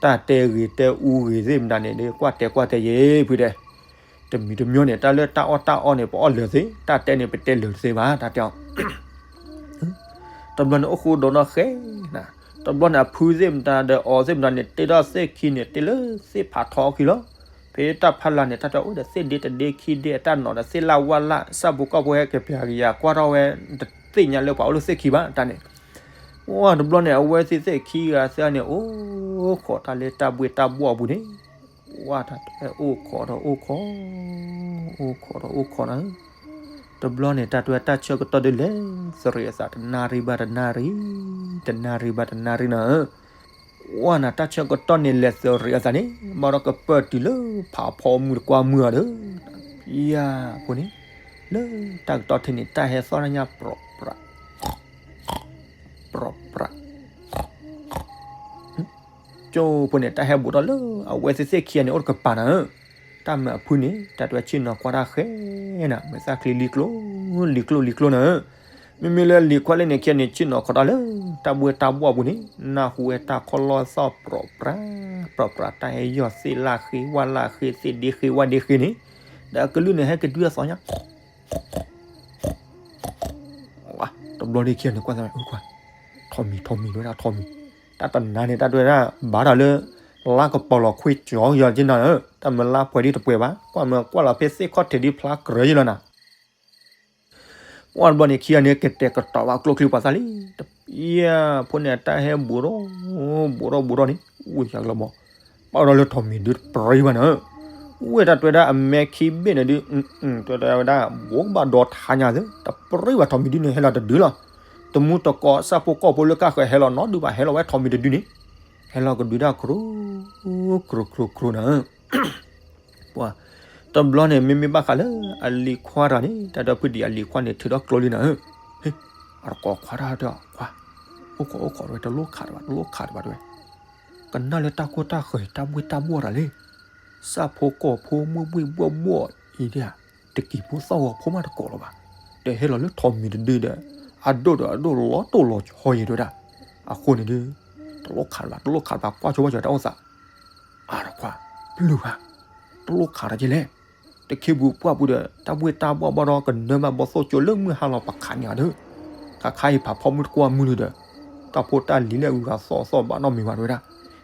တၢ်တဲဂ့ၤတဲအူဂ့ၤသ့ၣ်မတၤန့ၣ်ဒီး ကွၢ်တဲကွၢ်တဲယဲၢ်ဖုတဲ တမံၤတမံၤန့ၣ် တၢ်လၢတၢ်အီၣ်တၢ်အီန့ၣ် ပအီၣ်လၢာ်သ့, တၢ်တဲန့ၣ် ပတဲလၢာ်တသ့ဘၣ် တၢ်တဲအီၤ, တဘျီန့ၣ်အိၣ်ဃူဒီးနီၢ်ဃဲနၤ, တဘျီန့ၣ် အဖုသ့ၣ်မတၤဒီးအီၤသ့ၣ်မတၤန့ၣ် တ့ထီၣ်သ့ၣ်ခံန့ၣ် တ့လၢသ့ၣ်ဖးထီခံလီၤ, ဖဲတၢ်ဖးလၢ်န့ၣ် တၢ်တဲအိၣ်ဒီးသ့ၣ်ဒ့တဒ့ခံဒ့ အတၢ်နီၤဒီးသ့ၣ်လၢ်ဝၣ်လၢ် ဆၣ်ဖိကီၢ်ဖိဟဲက့ၤပျးကယၤကွၢ်ထီၣ်ဝဲ တသ့ၣ်ညါလၢပှၤအိၣ်လၢသ့ၣ်ခံဘၣ်တၢ်န့ၣ်, ဝါတဘျီန့ၣ် အဝဲသ့ၣ်သ့ၣ်ခံဂၤသ့ၣ်န့ၣ် အိၣ်ခိးတၢ်လၢတၢ်ဘှ့ၣ်တၢ်ဘှီၣ်အပူၤန့ၣ် ဝါတၢ်အိၣ်ခိးဒီးအိၣ်ခိး, အိၣ်ခိးဒီးအိၣ်ခိးနၤ, တဘျီန့ၣ် တၢ်တဲတၢ်ဆၢကတီၢ်ဒ်လဲၣ် သရံးအသးတနၣ်ရံၣ်ဘၣ်တနၣ်ရံၣ်, တနၣ်ရံၣ်ဘၣ်တနၣ်ရံၣ်နၤဧၢ, ပှၢ်နၤတၢ်ဆၢကတီၢ်န့ၣ် လဲၤသရံးအသးန့ၣ် ဘၣ်ဒီးကပၢၢ်တုၤလၢဖးဖီမုၢ်တကွၢ်မုၢ်အီၤဒီး ယၤဖိန့ၣ် လၢတၢ်ကတီၢ်ထဲန့ၣ် တၢ်ဟဲသီၣ်တၢ်ညၣ်ပြီပြး ပြီပြး ကၠိဖိန့ၣ် တၢ်ဟဲဘူးထီၣ်လၢအဝဲသ့ၣ်သ့ၣ်ခံဂၤန့ၣ် အိၣ်တကပၤနၤဧၢ, တၢ်မၤအဖုန့ၣ် တၢ်တဝဲဆ့ၣ်နီၤကွၢ်တၢ်ဃဲနၤ မ့ၢ်သၣ်ချံလံကျိ လံကျိလံကျိနၤဧၢ, မ့မ့ၢ်လၢလံၤခွါလၢန့ၣ်ခံဂၤန့ၣ် ဆ့ၣ်နီၤခီတၢ်လၢ တၢ်ဘှ့ၣ်တၢ်ဘှီၣ်ပူၤန့ၣ် နၢ်ဟူဝဲတၢ်ခီၣ်လီၢ်သီၣ်ပြီပြး ပြီပြး တၢ်ဟဲယီၢ်သ့ၣ်လၢ်ဃ့ ဝၣ်လၢ်ဃ့ သ့ၣ်ဒ့ဃ့ ဝၣ်ဒ့ဃ့န့ၣ်, ဒီးအကလုၢ်န့ၣ် ဟဲကဒုအသီညါ တဘျီန့ၣ်ခံဂၤန့ၣ်ကွၢ်သး အၢခွါ, ထိးမံၤ ထိးမံၤ တဝဲဒၣ်ထိးမံၤ, တၢ်တနၤန့ၣ် တၢ်တဝဲဒၣ် ဘၣ်တၢ်လၢ လါကပီၤလီၤခွ့ကၠီယီၤက့နၤဧၢ, တၢ်မၤလါပှဲၤဒ်တပှဲၤဘၣ်, ကွၢ်မၤကွၢ်လီၤဖဲသ့ၣ်ခီၣ်ထံးဒ်ဖျါကြၢးယ့လီၤနၤ ပှၢ်တဘျီန့ၣ်ခံဂၤန့ၣ် ကတဲာ်ကတီၤဘၣ်ကျိချံပှၤသးလံ, တပျၢ်ဖိန့ၣ် အတၢ်ဟဲဘူးထီၣ် ဘူးထီၣ်ဘူးထီၣ်န့ၣ် အိၣ်ယၤကလီၤဘီ, ပာ်ဒီးလၢထိးမံၤဒုတပြံဘၣ်နၤ, ဝဲတၢ်တဝဲဒၣ်အမဲခံဘ့ၣ်န့ၣ်ဒု တဝဲဒၣ် ဘိးကဘၣ်ဒီးထါညါသ့ တပြံဘၣ်ထိးမံၤဒုန့ၣ် ဟဲလီၤတဒုလီၤ, တမူတကိး ဆၣ်ဖိကီၢ်ဖိလၢကၢ်ဃၢၤဟဲလီၤနီတဒုဘၣ် ဟဲလီၤဝဲထိးမံၤတဒုန့ၣ်, ဟဲလီၤကဒုဒၣ် ကြိ ကြိ ကြိ ကြိနၤ ပှၢ်, တဘျီန့ၣ် မ့မ့ၢ်ဘၣ်ဃးလၢအလံၤခွါတဂၤန့ၣ် တၢ်ဒီဖုဒံးအလံၤခွါန့ၣ် ထုးထီၣ်ကျိလံနၤဧၢ, ဟ့ၣ်, အတကိးခွါတၢ်တဲအီၤ ခွါ, အိၣ်ခိးအိၣ်ခိးတဝဲ တလိၣ်ခးတဘၣ် တလိၣ်ခးတဘၣ်တဝဲ, ကနၣ်လၢတၢ်ကိၢ်တၢ်ဃၢၤတၢ်ဘှ့ၣ်တၢ်ဘှီၣ်တၢ်လံ, ဆၣ်ဖိကီၢ်ဖိမုၢ်ဘှ့ၣ်ဘှီၣ်ဘှီၣ်အံၤဒၣ်, တကံၤဖိသီၣ်ဂီၤဖိမးတကိးလီၤဘၣ်, တဟဲလီၤလၢထိးမံၤတဒုဒီး, အဒိၣ်ဒီးအဒိၣ်လီၤတိၢ်လီၤဆီယံၤတဝဲဒၣ်, အဃိန့ၣ်ဒု တလိၣ်ခးတဘၣ် တလိၣ်ခးတဘၣ် ကွၢ်ဆိဘၣ်စၢၤတၢ်အိၣ်သး အါတခွါ, ပျုၢ်ဘၣ်, တလိၣ်ခးတက့ၢ်လဲၣ်, တခ့ပူၤပှၢ်ပူၤဒီး တၢ်ဘှ့ၣ်တၢ်ဘှီၣ်ဘၣ်ဒီး ကနၢဘၣ်ဘီသိၣ်ကၠိလၢမုၢ်ဟါလီၤပခးညါဒီး, ခါခါအံၤဖးဖီမုၢ်တကွၢ်မုၢ်လံဒီး, တၢ်ဖိတၢ်လံၤလၢအဂၤသီၣ်သီၣ်ဘၣ်နီတမံၤဘၣ်တဝဲဒၣ်,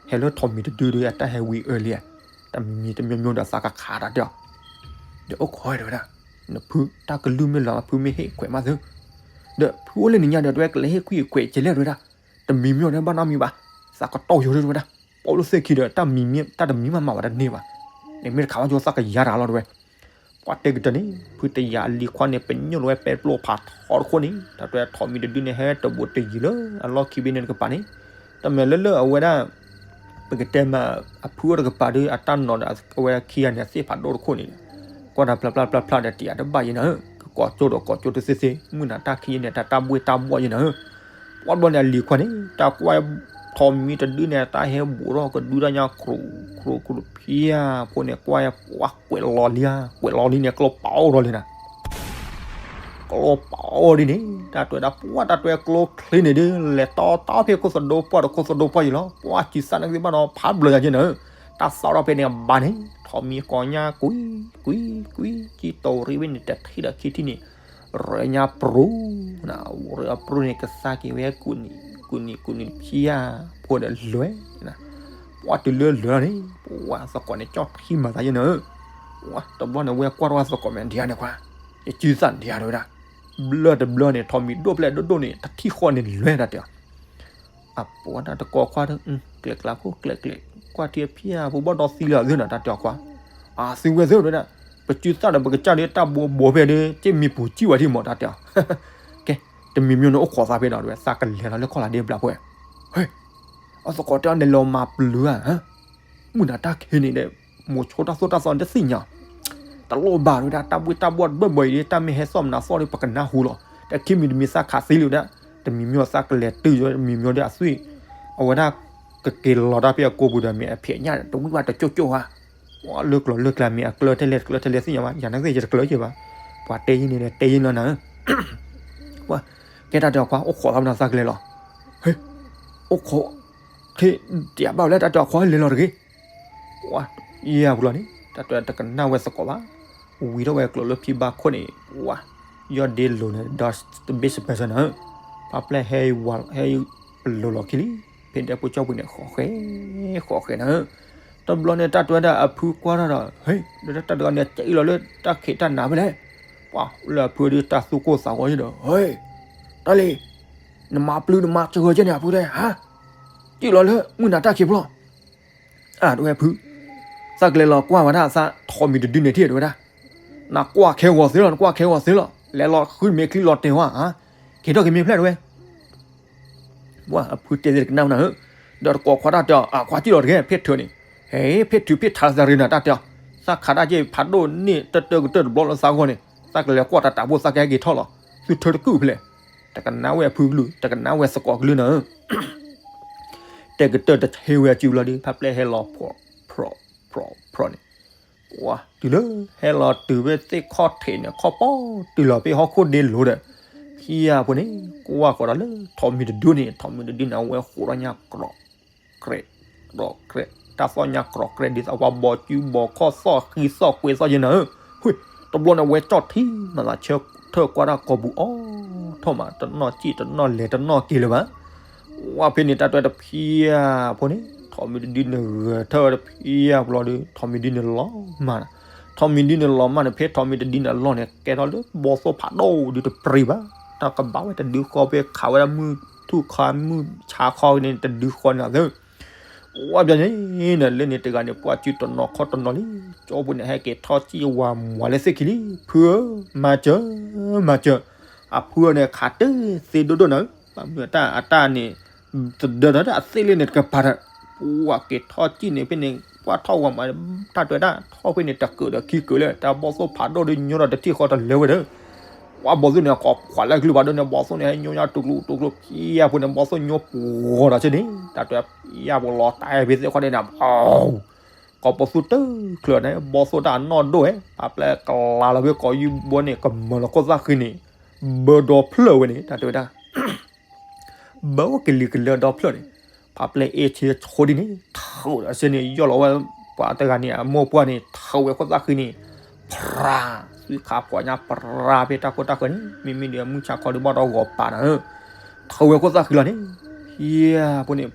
ဟဲလၢထိးမံၤတဒုဒီး အတၢ်ဟဲဝံၤအၢလံဧါ, တၢ်မံၤမံၤတမံၤမံၤဒီးသးကခးတၢ်တဲအီၤ, ဒီးအိၣ်ခိးတဝဲဒၣ်, နဖုတၢ်ကလုၢ်မ့ၢ်လီၤ အဖုမ့ၢ်ဟ့ၣ်ခွဲးမးသု ဒီးဖုအိၣ်လၢနံၤညါဒီး တဝဲကလဲၤဟ့ၣ်ခွံခွဲးကလဲၣ်တဝဲဒၣ်, တမံၤမံၤဒီးဘၣ်နီတမံၤဘၣ်, သးကတီၢ်ယိာ်တဝဲဒၣ်, ပီၣ်လၢသ့ၣ်ခံဒီး တၢ်မံၤမံၤ တၢ်တမံၤမးမးဘၣ်တန့ၢ်ဘၣ်, နမ့ၢ်တခးဘၣ်ကၠိသးကယါတဂၤလီၤတဝဲ, ပှၤတဲကတၢၢ်န့ၣ် ဖုတယာ်အလံၤခွါန့ၣ် ပညိၣ်လီၤဝဲပဲပျိဖးထီတခိၣ်န့ၣ် တၢ်တဝဲထိးမံၤတဒုန့ၣ် ဟဲတဘူးတယံၤလၢအလီၢ်ခံဘ့ၣ်န့ၣ်တကပၤန့ၣ်, တမ့ၢ်လၢလၢအဝဲဒၣ် ပကတဲမး အဖုအိၣ်တကပၤဒီး အတၢ်နီၤဒီးအဝဲခံဂၤန့ၣ် အသ့ၣ်ဖးဒိၣ်တခိၣ်န့ၣ်, ကွၢ်တၢ်ဖျါဖျါဖျါဖျါဒီး တယာ်တဘၣ်ယဲနၤဧၢ, ကကိးကၠိဒီးကိးကၠိတသ့သ့, မုၢ်နၤတၢ်ခံယဲန့ၣ် တၢ်တၢ်ဘှ့ၣ်တၢ်ဘှီၣ်ယဲနၤဧၢ, ပှၢ်ဘျီန့ၣ် အလံၤခွါန့ၣ် တၢ်ကွၢ်ထိးမံၤတဒုန့ၣ် တၢ်ဟဲဘူးထီၣ်ကဒုတၢ်ညါ ကြို ကြို ကြို ဖၠါဖိန့ၣ် ကွၢ် ပှၤကွဲးလီၤလံဧါ, ကွဲးလီၤလံန့ၣ် ကျိပာ်အီၤဒီးလံနၤ ကျိပာ်အီၤဒ်န့ၣ် တၢ်တွဲဒၣ်ပှၢ်တၢ်တွဲကျိချ့န့ၣ်ဒ် လဲၤတီတီဖဲခိၣ်သဒိပှၢ်ဒီးခိၣ်သဒိပှၢ်ယံၤလီၤ. ပှၢ်စံးသးန့ၣ်ကသ့ဘၣ်ဒီး ဖးဘျၢယၤက့နၤဧၢ, တၢ်သးထီၣ်ဖဲန့ၣ်ဘၣ်န့ၣ် ထိးမံၤကိးညါ ကွံ ကွံ ကွံ ကံတိၤရံဝဲန့ၣ် တထံၣ်ဒီးခံထံၣ်န့ၣ် ရၢညါပြူၤနၤ, ရၢအပြူၤန့ၣ် ကသါက့ၤဝဲ ကူနံၤ ကူနံၤ ကူနံၤဖၠါဖိဒီးလွဲၤနၤ, ပှၢ်တုၤလၢလွဲၤလီၤန့ၣ် ပှၢ်သကိးန့ၣ် ကၠီၣ်ထံမၤသးယဲနၤဧၢ, ပှၢ်တဘျီန့ၣ် ဝဲကွၢ်ထီၣ်သကိးမဲာ်ဒံးဧါန့ၣ်ခွါ, ယစုသးဒံးဧါတဝဲဒၣ်, ဘျၢတဘျၢန့ၣ် ထိးမံၤဒိၣ်ဖျဲၣ်ဒိၣ်ဒိၣ်န့ၣ် တထံၣ်ဃီန့ၣ်လွဲၤတၢ်တဲအီၤ အပှၤတၢ်တကိးခွါဒီး ကျဲးကျါဖိကျဲးကျဲး, ကွၢ်ထံအဖၠါဖိဘီၣ်ဒီသံလၢအသ့နၤ တၢ်တဲအီၤခွါ, အသ့ဝဲသ့ဝဲဒၣ်, ပစုသၣ်ဒီးပကစၢ်ဒီးတၢ်ဘိးဘိးဖဲဒီး က့မံၤပူၤကံၣ်ဝဲဒံးမး တၢ်တဲအီၤ, ကဲ, တမံၤမံၤန့ၣ်အိၣ်ခိးသးဖဲဒီး သးကလဲၤလီၤလၢခီၣ်လၢ်ဒ့ဘျးဖဲ ဟဲ, အသကိးတဲအီၤန့ၣ်လီၤမၤပျုၤဧါ, မုၢ်နၤတၢ်ခံန့ၣ်ဒီး မိၤဆိတၢ်သိၣ်တၢ်သီတသ့ၣ်ညါ, တလိၣ်ဘၣ်တဝဲဒၣ်, တၢ်ဘှ့ၣ်တၢ်ဘှီၣ်တဘၢၣ်ဘၢၣ်အံၤဒီး တၢ်မ့ၢ်ဟဲသီၣ်မနုၤသီၣ်ဒီး ပကနၢ်ဟူလီၤ, တခံမံၤတမံၤသးခးသ့လံဝဲဒၣ်, တမံၤမံၤသးကလဲၤတုၤယီၤ တမံၤမံၤဒီးအသွံၣ်, အဝဲဒၣ် ကက့ၤလီၤတၢ်ဖဲအကိာ်ပူၤဒီး မ့ၢ်အဖံးညၣ်တဝံၣ်ဘၣ်တကၠိၣ်ကၠိၣ်ဧါ, ပှၤလၢကျိၤလၢကျဲမ့ၢ်အကျၢၤထဲလဲၣ်တကျၢၤထဲလဲၣ်သ့ၣ်ညါဘၣ်, ယၤန့ၣ်သ့ၣ်ယတကျၢၤက့ၤဘၣ်, ပှၤတဲယံၤန့ၣ်ဒီးတဲယံၤလီၤနၤဧၢ ပှၤ, ကဲတၢ်တဲအီၤခွါ အိၣ်ခိးသးမနုၤသးကလဲၤလီၤ, ဟဲ, အိၣ်ခိး, ခဲ, တယာ်ဘၣ်ဝဲလၢတၢ်တဲအီၤခွါလဲၤလီၤတဂ့ၤ, ပှၤ, ယဲၢ်ပူၤလီၤန့ၣ် တၢ်တဲတကနၣ်ဝဲသကိးဘၣ်, ဝံၤထီၣ်ဝဲကျိၤလၢဖံဘၣ်ခိၣ်န့ၣ်, ပှၤ, ယီၢ်ဒ့လိၤန့ၣ် ဒီးတဘ့ၣ်စပဲဆၢနၤဧၢ, ပှၤပျဲၢ်ဟဲ, ဟဲပလိၤလီၤခံလံ, ဖဲဒဲဖိကၠီပူၤန့ၣ် ဃီဃဲ, ဃီဃဲနၤဧၢ, တဘျီန့ၣ် တၢ်တဲဝဲဒၣ်အဖုကွၢ်ထီၣ်ဒီး ဟဲ, ဒီးတၢ်တဂၤန့ၣ် ကၠံၣ်လီၤလၢတၢ်ခံးတၢ်နၤဖဲလဲၣ် ပှၤလၢအဖုဒုးတၢ်သူၣ်ကိၢ်သးဂီၤယဲဒီး ဟဲ, တၢ်လံ, နမၤပျုၤနမၤစၢၤဂီၤကဲန့ၣ်အဖုတဲ, ဟါ, ကၠံၣ်လီၤလၢမုၢ်နၤတၢ်ခံးဖျီၣ်, အတဝဲဖု, သးကလဲၤလီၤကွၢ်ဝဲဒၣ်သးထိးမံၤတဒုန့ၣ်ထံၣ်တဝဲဒၣ်, နကွၢ်ခဲဂီၤသ့လီၤ နကွၢ်ခဲဂီၤသ့လီၤ, လဲၤလီၤဃုမ့ၢ်ချံလီၤတဲာ်ဝဲ, က့ၤထီၣ်က့ၤမ့ၢ်ဖျဲၣ်တဝဲ ပှၤအဖုတဲသ့ၣ်တကနၣ်နၤဧၢ, ဒီးတကိးခွါတၢ်တဲအီၤ အခွါစံၣ်လီၤတဂ့ၤ ဖ့ၣ်ထုးန့ၣ်, ဟဲ ဖ့ၣ်ထုးဖ့ၣ်ထးသးရ့နၤ တၢ်တဲအီၤ, သးခးတၢ်က့ၢ်ဖးဒိၣ်န့ၣ် တၢတၢကတၢၢ်တဘျီလၢသးဂီၢ်န့ၣ် သးကလဲၤကွၢ်တၢ်တၢ်ဘိသးကဟဲက့ၤထီၣ်လီၤ, သုထၢတကုၢ်ဖဲလဲၣ်, တကနၣ်ဝဲအဖုကလုၢ် တကနၣ်ဝဲသကိးကလုၢ်နၤဧၢ တဲကတၢၢ်တဆ့ဝဲအစုဘျီဒီး ဖါပျဲၢ်ဟဲလီၤဖျိးဖျိးဖျိးန့ၣ်, ကွၢ်တုၤလၢ ဟဲလီၤတုၤဖဲသ့ၣ်ခီၣ်ထံးန့ၣ် ခီၣ်ပီတုၤလီၤဖဲဟီၣ်ခိၣ်ဒ့လိၤဒီး, ခံဂၤဖိန့ၣ် ကွၢ်ဃီၤဒီးလၢ ထိးမံၤတဒုန့ၣ် ထိးမံၤတဒုန့ၣ် အဝဲဃိးထီၣ်ညါကြီး ကြဲး, ကြီးကြဲး တၢ်သီၣ်ညါကြီးကြဲးဒ်သိးပှၤဘီစုဘီခီၣ်သီၣ်ဃံသီၣ်ကွဲသီၣ်ယဲနၤဧၢ, ဟ့ၣ် တဘျီန့ၣ် ဝဲကၠီၣ်ထံမၤသးဆၢထၢၣ်ကွၢ်တၢ်ကိာ်ပူၤအီၤထီၣ်မး တနီၣ်စံၣ်တနီၣ်လဲၤတနီၣ်က့ၤလၢၤဘၣ်, ဝဲဖဲန့ၣ် တၢ်တဲတဖံးဖိန့ၣ် ထိးမံၤတဒုန့ၣ်ဂဲၤထၢၣ်ဝဲတဖံးဖိလီၤဒီး ထိးမံၤဒုန့ၣ်လီၤမၢ်နၤ, ထိးမံၤဒုန့ၣ်လီၤမၢ်န့ၣ် ဖဲထိးမံၤတဒုန့ၣ်အလီၢ်န့ၣ် ကဲထီၣ်လၢဘီသိၣ်ဖးဒိၣ်ဒုတပြံၤဘၣ်, တၢ်ကဘၣ်ဝဲတဒုဃီဖဲခးဝဲဒၣ်မုၢ်ထူၣ်ခီမုၢ်ဆါခီန့ၣ် တဒုဃီန့ၣ်သၢ ဝဲဘျီန့ၣ် လၢန့ၣ်တဂၤန့ၣ် ပှၢ်စုတနီၤခီၣ်တနီၤလံ, ကၠီပူၤန့ၣ် ဟဲက့ၤထီၣ်စံၣ်ဝၤမွၤလၢသ့ၣ်ခံလံ, ဖုဧၢ, မၤစၢၤ, မၤစၢၤ, အဖုန့ၣ် ခးတၢ်သ့ဒိၣ်ဒိၣ်နၤဧၢ, ဘၣ်မနုၤအတၢ်အတၢ်န့ၣ် တဒၢဒီးအသ့ၣ်လၢန့ၣ်တကပၤဒီး, ပှၢ်က့ၤထီၣ်စံၣ်န့ၣ်ဖဲန့ၣ် ပှၢ်ထီၣ်ဝၤမး တၢ်တဲဝဲဒၣ်ထီၣ်ဖဲန့ၣ် တကုာ်ဒီးခံကုာ်လၢ တၢ်ဘီသိၣ်ဖးဒိၣ်ဒုညိဒီးတထံၣ်ဃီတလၢဝဲဒီး ပှၢ်ဘီသိၣ်န့ၣ် ကိးခွးလၢကလုၢ်ဖးဒိၣ်န့ၣ် ဘီသိၣ်န့ၣ် ဟဲညိညါတူၢ်ကျိတူၢ်ကျိ ဖံးဖိန့ၣ် ဘီသိၣ်ညိပှီၤဒီးဆ့န့ၣ် တၢ်တဲဖံးဖိလီၤတၢ်ဖဲသ့ၣ်ခီန့ၣ်နၤ ကိးပသူတချုးန့ၣ် ဘီသိၣ်တၢ်အနီၣ်ဒိၣ်ဝဲ ဖါပျဲၢ်ကလၤလီၤဖဲကိးယူၢ်ဘိန့ၣ် ကမၤလီၤခိၣ်သၣ်ဃံန့ၣ် ဘၢဒီဖျၢၣ်ဝဲန့ၣ် တၢ်တဲဝဲဒၣ် ဘၢအိၣ်ကလံၤကလၢဒီဖျၢၣ်န့ၣ် ဖါပျဲၢ်အ့ၣ်ဆ့ဆိဒ်န့ၣ် ထုးဒီးဆ့န့ၣ် ယီၢ်လီၤဝဲ ပှၤတဂၤန့ၣ် အမိၢ်ပှၢ်န့ၣ် ထုးဝဲခိၣ်သၣ်ဃံန့ၣ် ဖြး သုခးဖှီၣ်ညါဖြးဖဲတၢ်ခိၣ်တၢ်ဃၢၤန့ၣ် မ့မ့ၢ်ဒီးမုၢ်ဆါခီဒီးဘၣ်ဒီးဂီၤပာ်နၤဧၢ ထုးဝဲခိၣ်သၣ်ဃံလီၤန့ၣ် ဖံးဖိန့ၣ်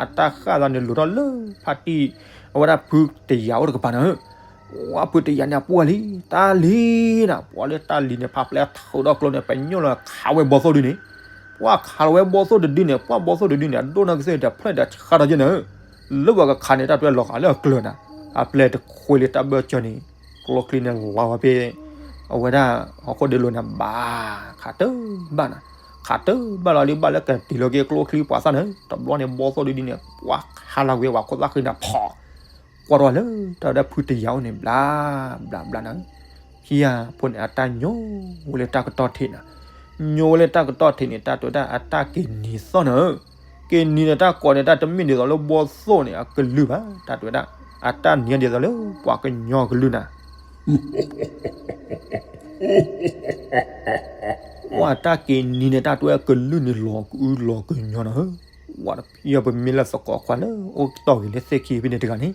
အတၢ်ဃၣ်သးန့ၣ်လိၤထီၣ်လၢဖါတံၢ် အဝဲဒၣ်ဖုတယၤအိၣ်တကပၤနၤဧၢ ဝဲဖုတယၤန့ၣ် အပှၢ်လံ တၢ်လံၤနၤ ပှၢ်လၢတၢ်လံၤန့ၣ် ဖါပျဲၢ်ထုးဒီးကျိန့ၣ် ပညိၣ်လီၤခးဝဲဘီသိၣ်ဒုန့ၣ် ပှၢ်ခးလီၤဝဲဘီသိၣ်တဒုန့ၣ် ပှၢ်ဘီသိၣ်တဒုန့ၣ် အဒိၣ်နီၢ်ကစၢၢ်တဖျၢၣ်ဒီးဆါထီၣ်ယဲနၤဧၢ လၢပှၤကခးန့ၣ် တၢ်တွဲလီၤဃာ်လၢအကျၢၤနၤ ဖါပျဲၢ်တခွ့လၢတၢ်ဘၢၣ်စၢၤန့ၣ် ကျိချံန့ၣ်လီၤဝဲဖဲ အဝဲဒၣ်ဟီၣ်ခိၣ်ဒ့လိၤန့ၣ် ဘၣ် ခးတၢ်ဘၣ်နၤ ခးတၢ်ဘၣ်လီၤလံ ဘၣ်လၢကတ့ၢ်လီၤက့ၤကျိချံပှၤသၣ်နၤ တဘျီန့ၣ် ဘီသိၣ်ဒုဒုန့ၣ် ပှၢ်ခးလီၤဝဲဝဲခိၣ်သၣ်ဃံန့ၣ် ဖီၣ် ကွၢ်ထီၣ်လၢတၢ်ဝဲဒၣ်ဖုတယၤအိၣ်န့ၣ် ဘျါ ဘျါဘျါနၤ ဖံးဖိန့ၣ် အတၢ်ညိဝဲလၢတၢ်ကတီၢ်ထံးနၤ ညိဝဲလၢတၢ်ကတီၢ်ထံးန့ၣ် တၢ်တဲဝဲဒၣ်အတၢ်က့ၤနံၤသီၣ်နၤဧၢ က့ၤနံၤန့ၣ် တၢ်ကိးန့ၣ် တၢ်တမ့ၢ်ဒ်သိးလၢဘီသိၣ်န့ၣ် အကလုၢ်ဘၣ် တၢ်တဲဝဲဒၣ် အတၢ်နံၤဒ်သိးလၢပှၤကညီကလုၢ်နၤ ဝဲတၢ်က့ၤနံၤန့ၣ် တၢ်တဲဝဲကလုၢ်န့ၣ် လီၤကအုလီၤကညီနၤဧၢ ဝဲတဖံးဖိပမ့ၢ်လၢသကိးခွါလၢအိၣ်တီၢ်ဂ့ၤလၢသ့ၣ်ခံဖဲန့ၣ်တဂၤန့ၣ်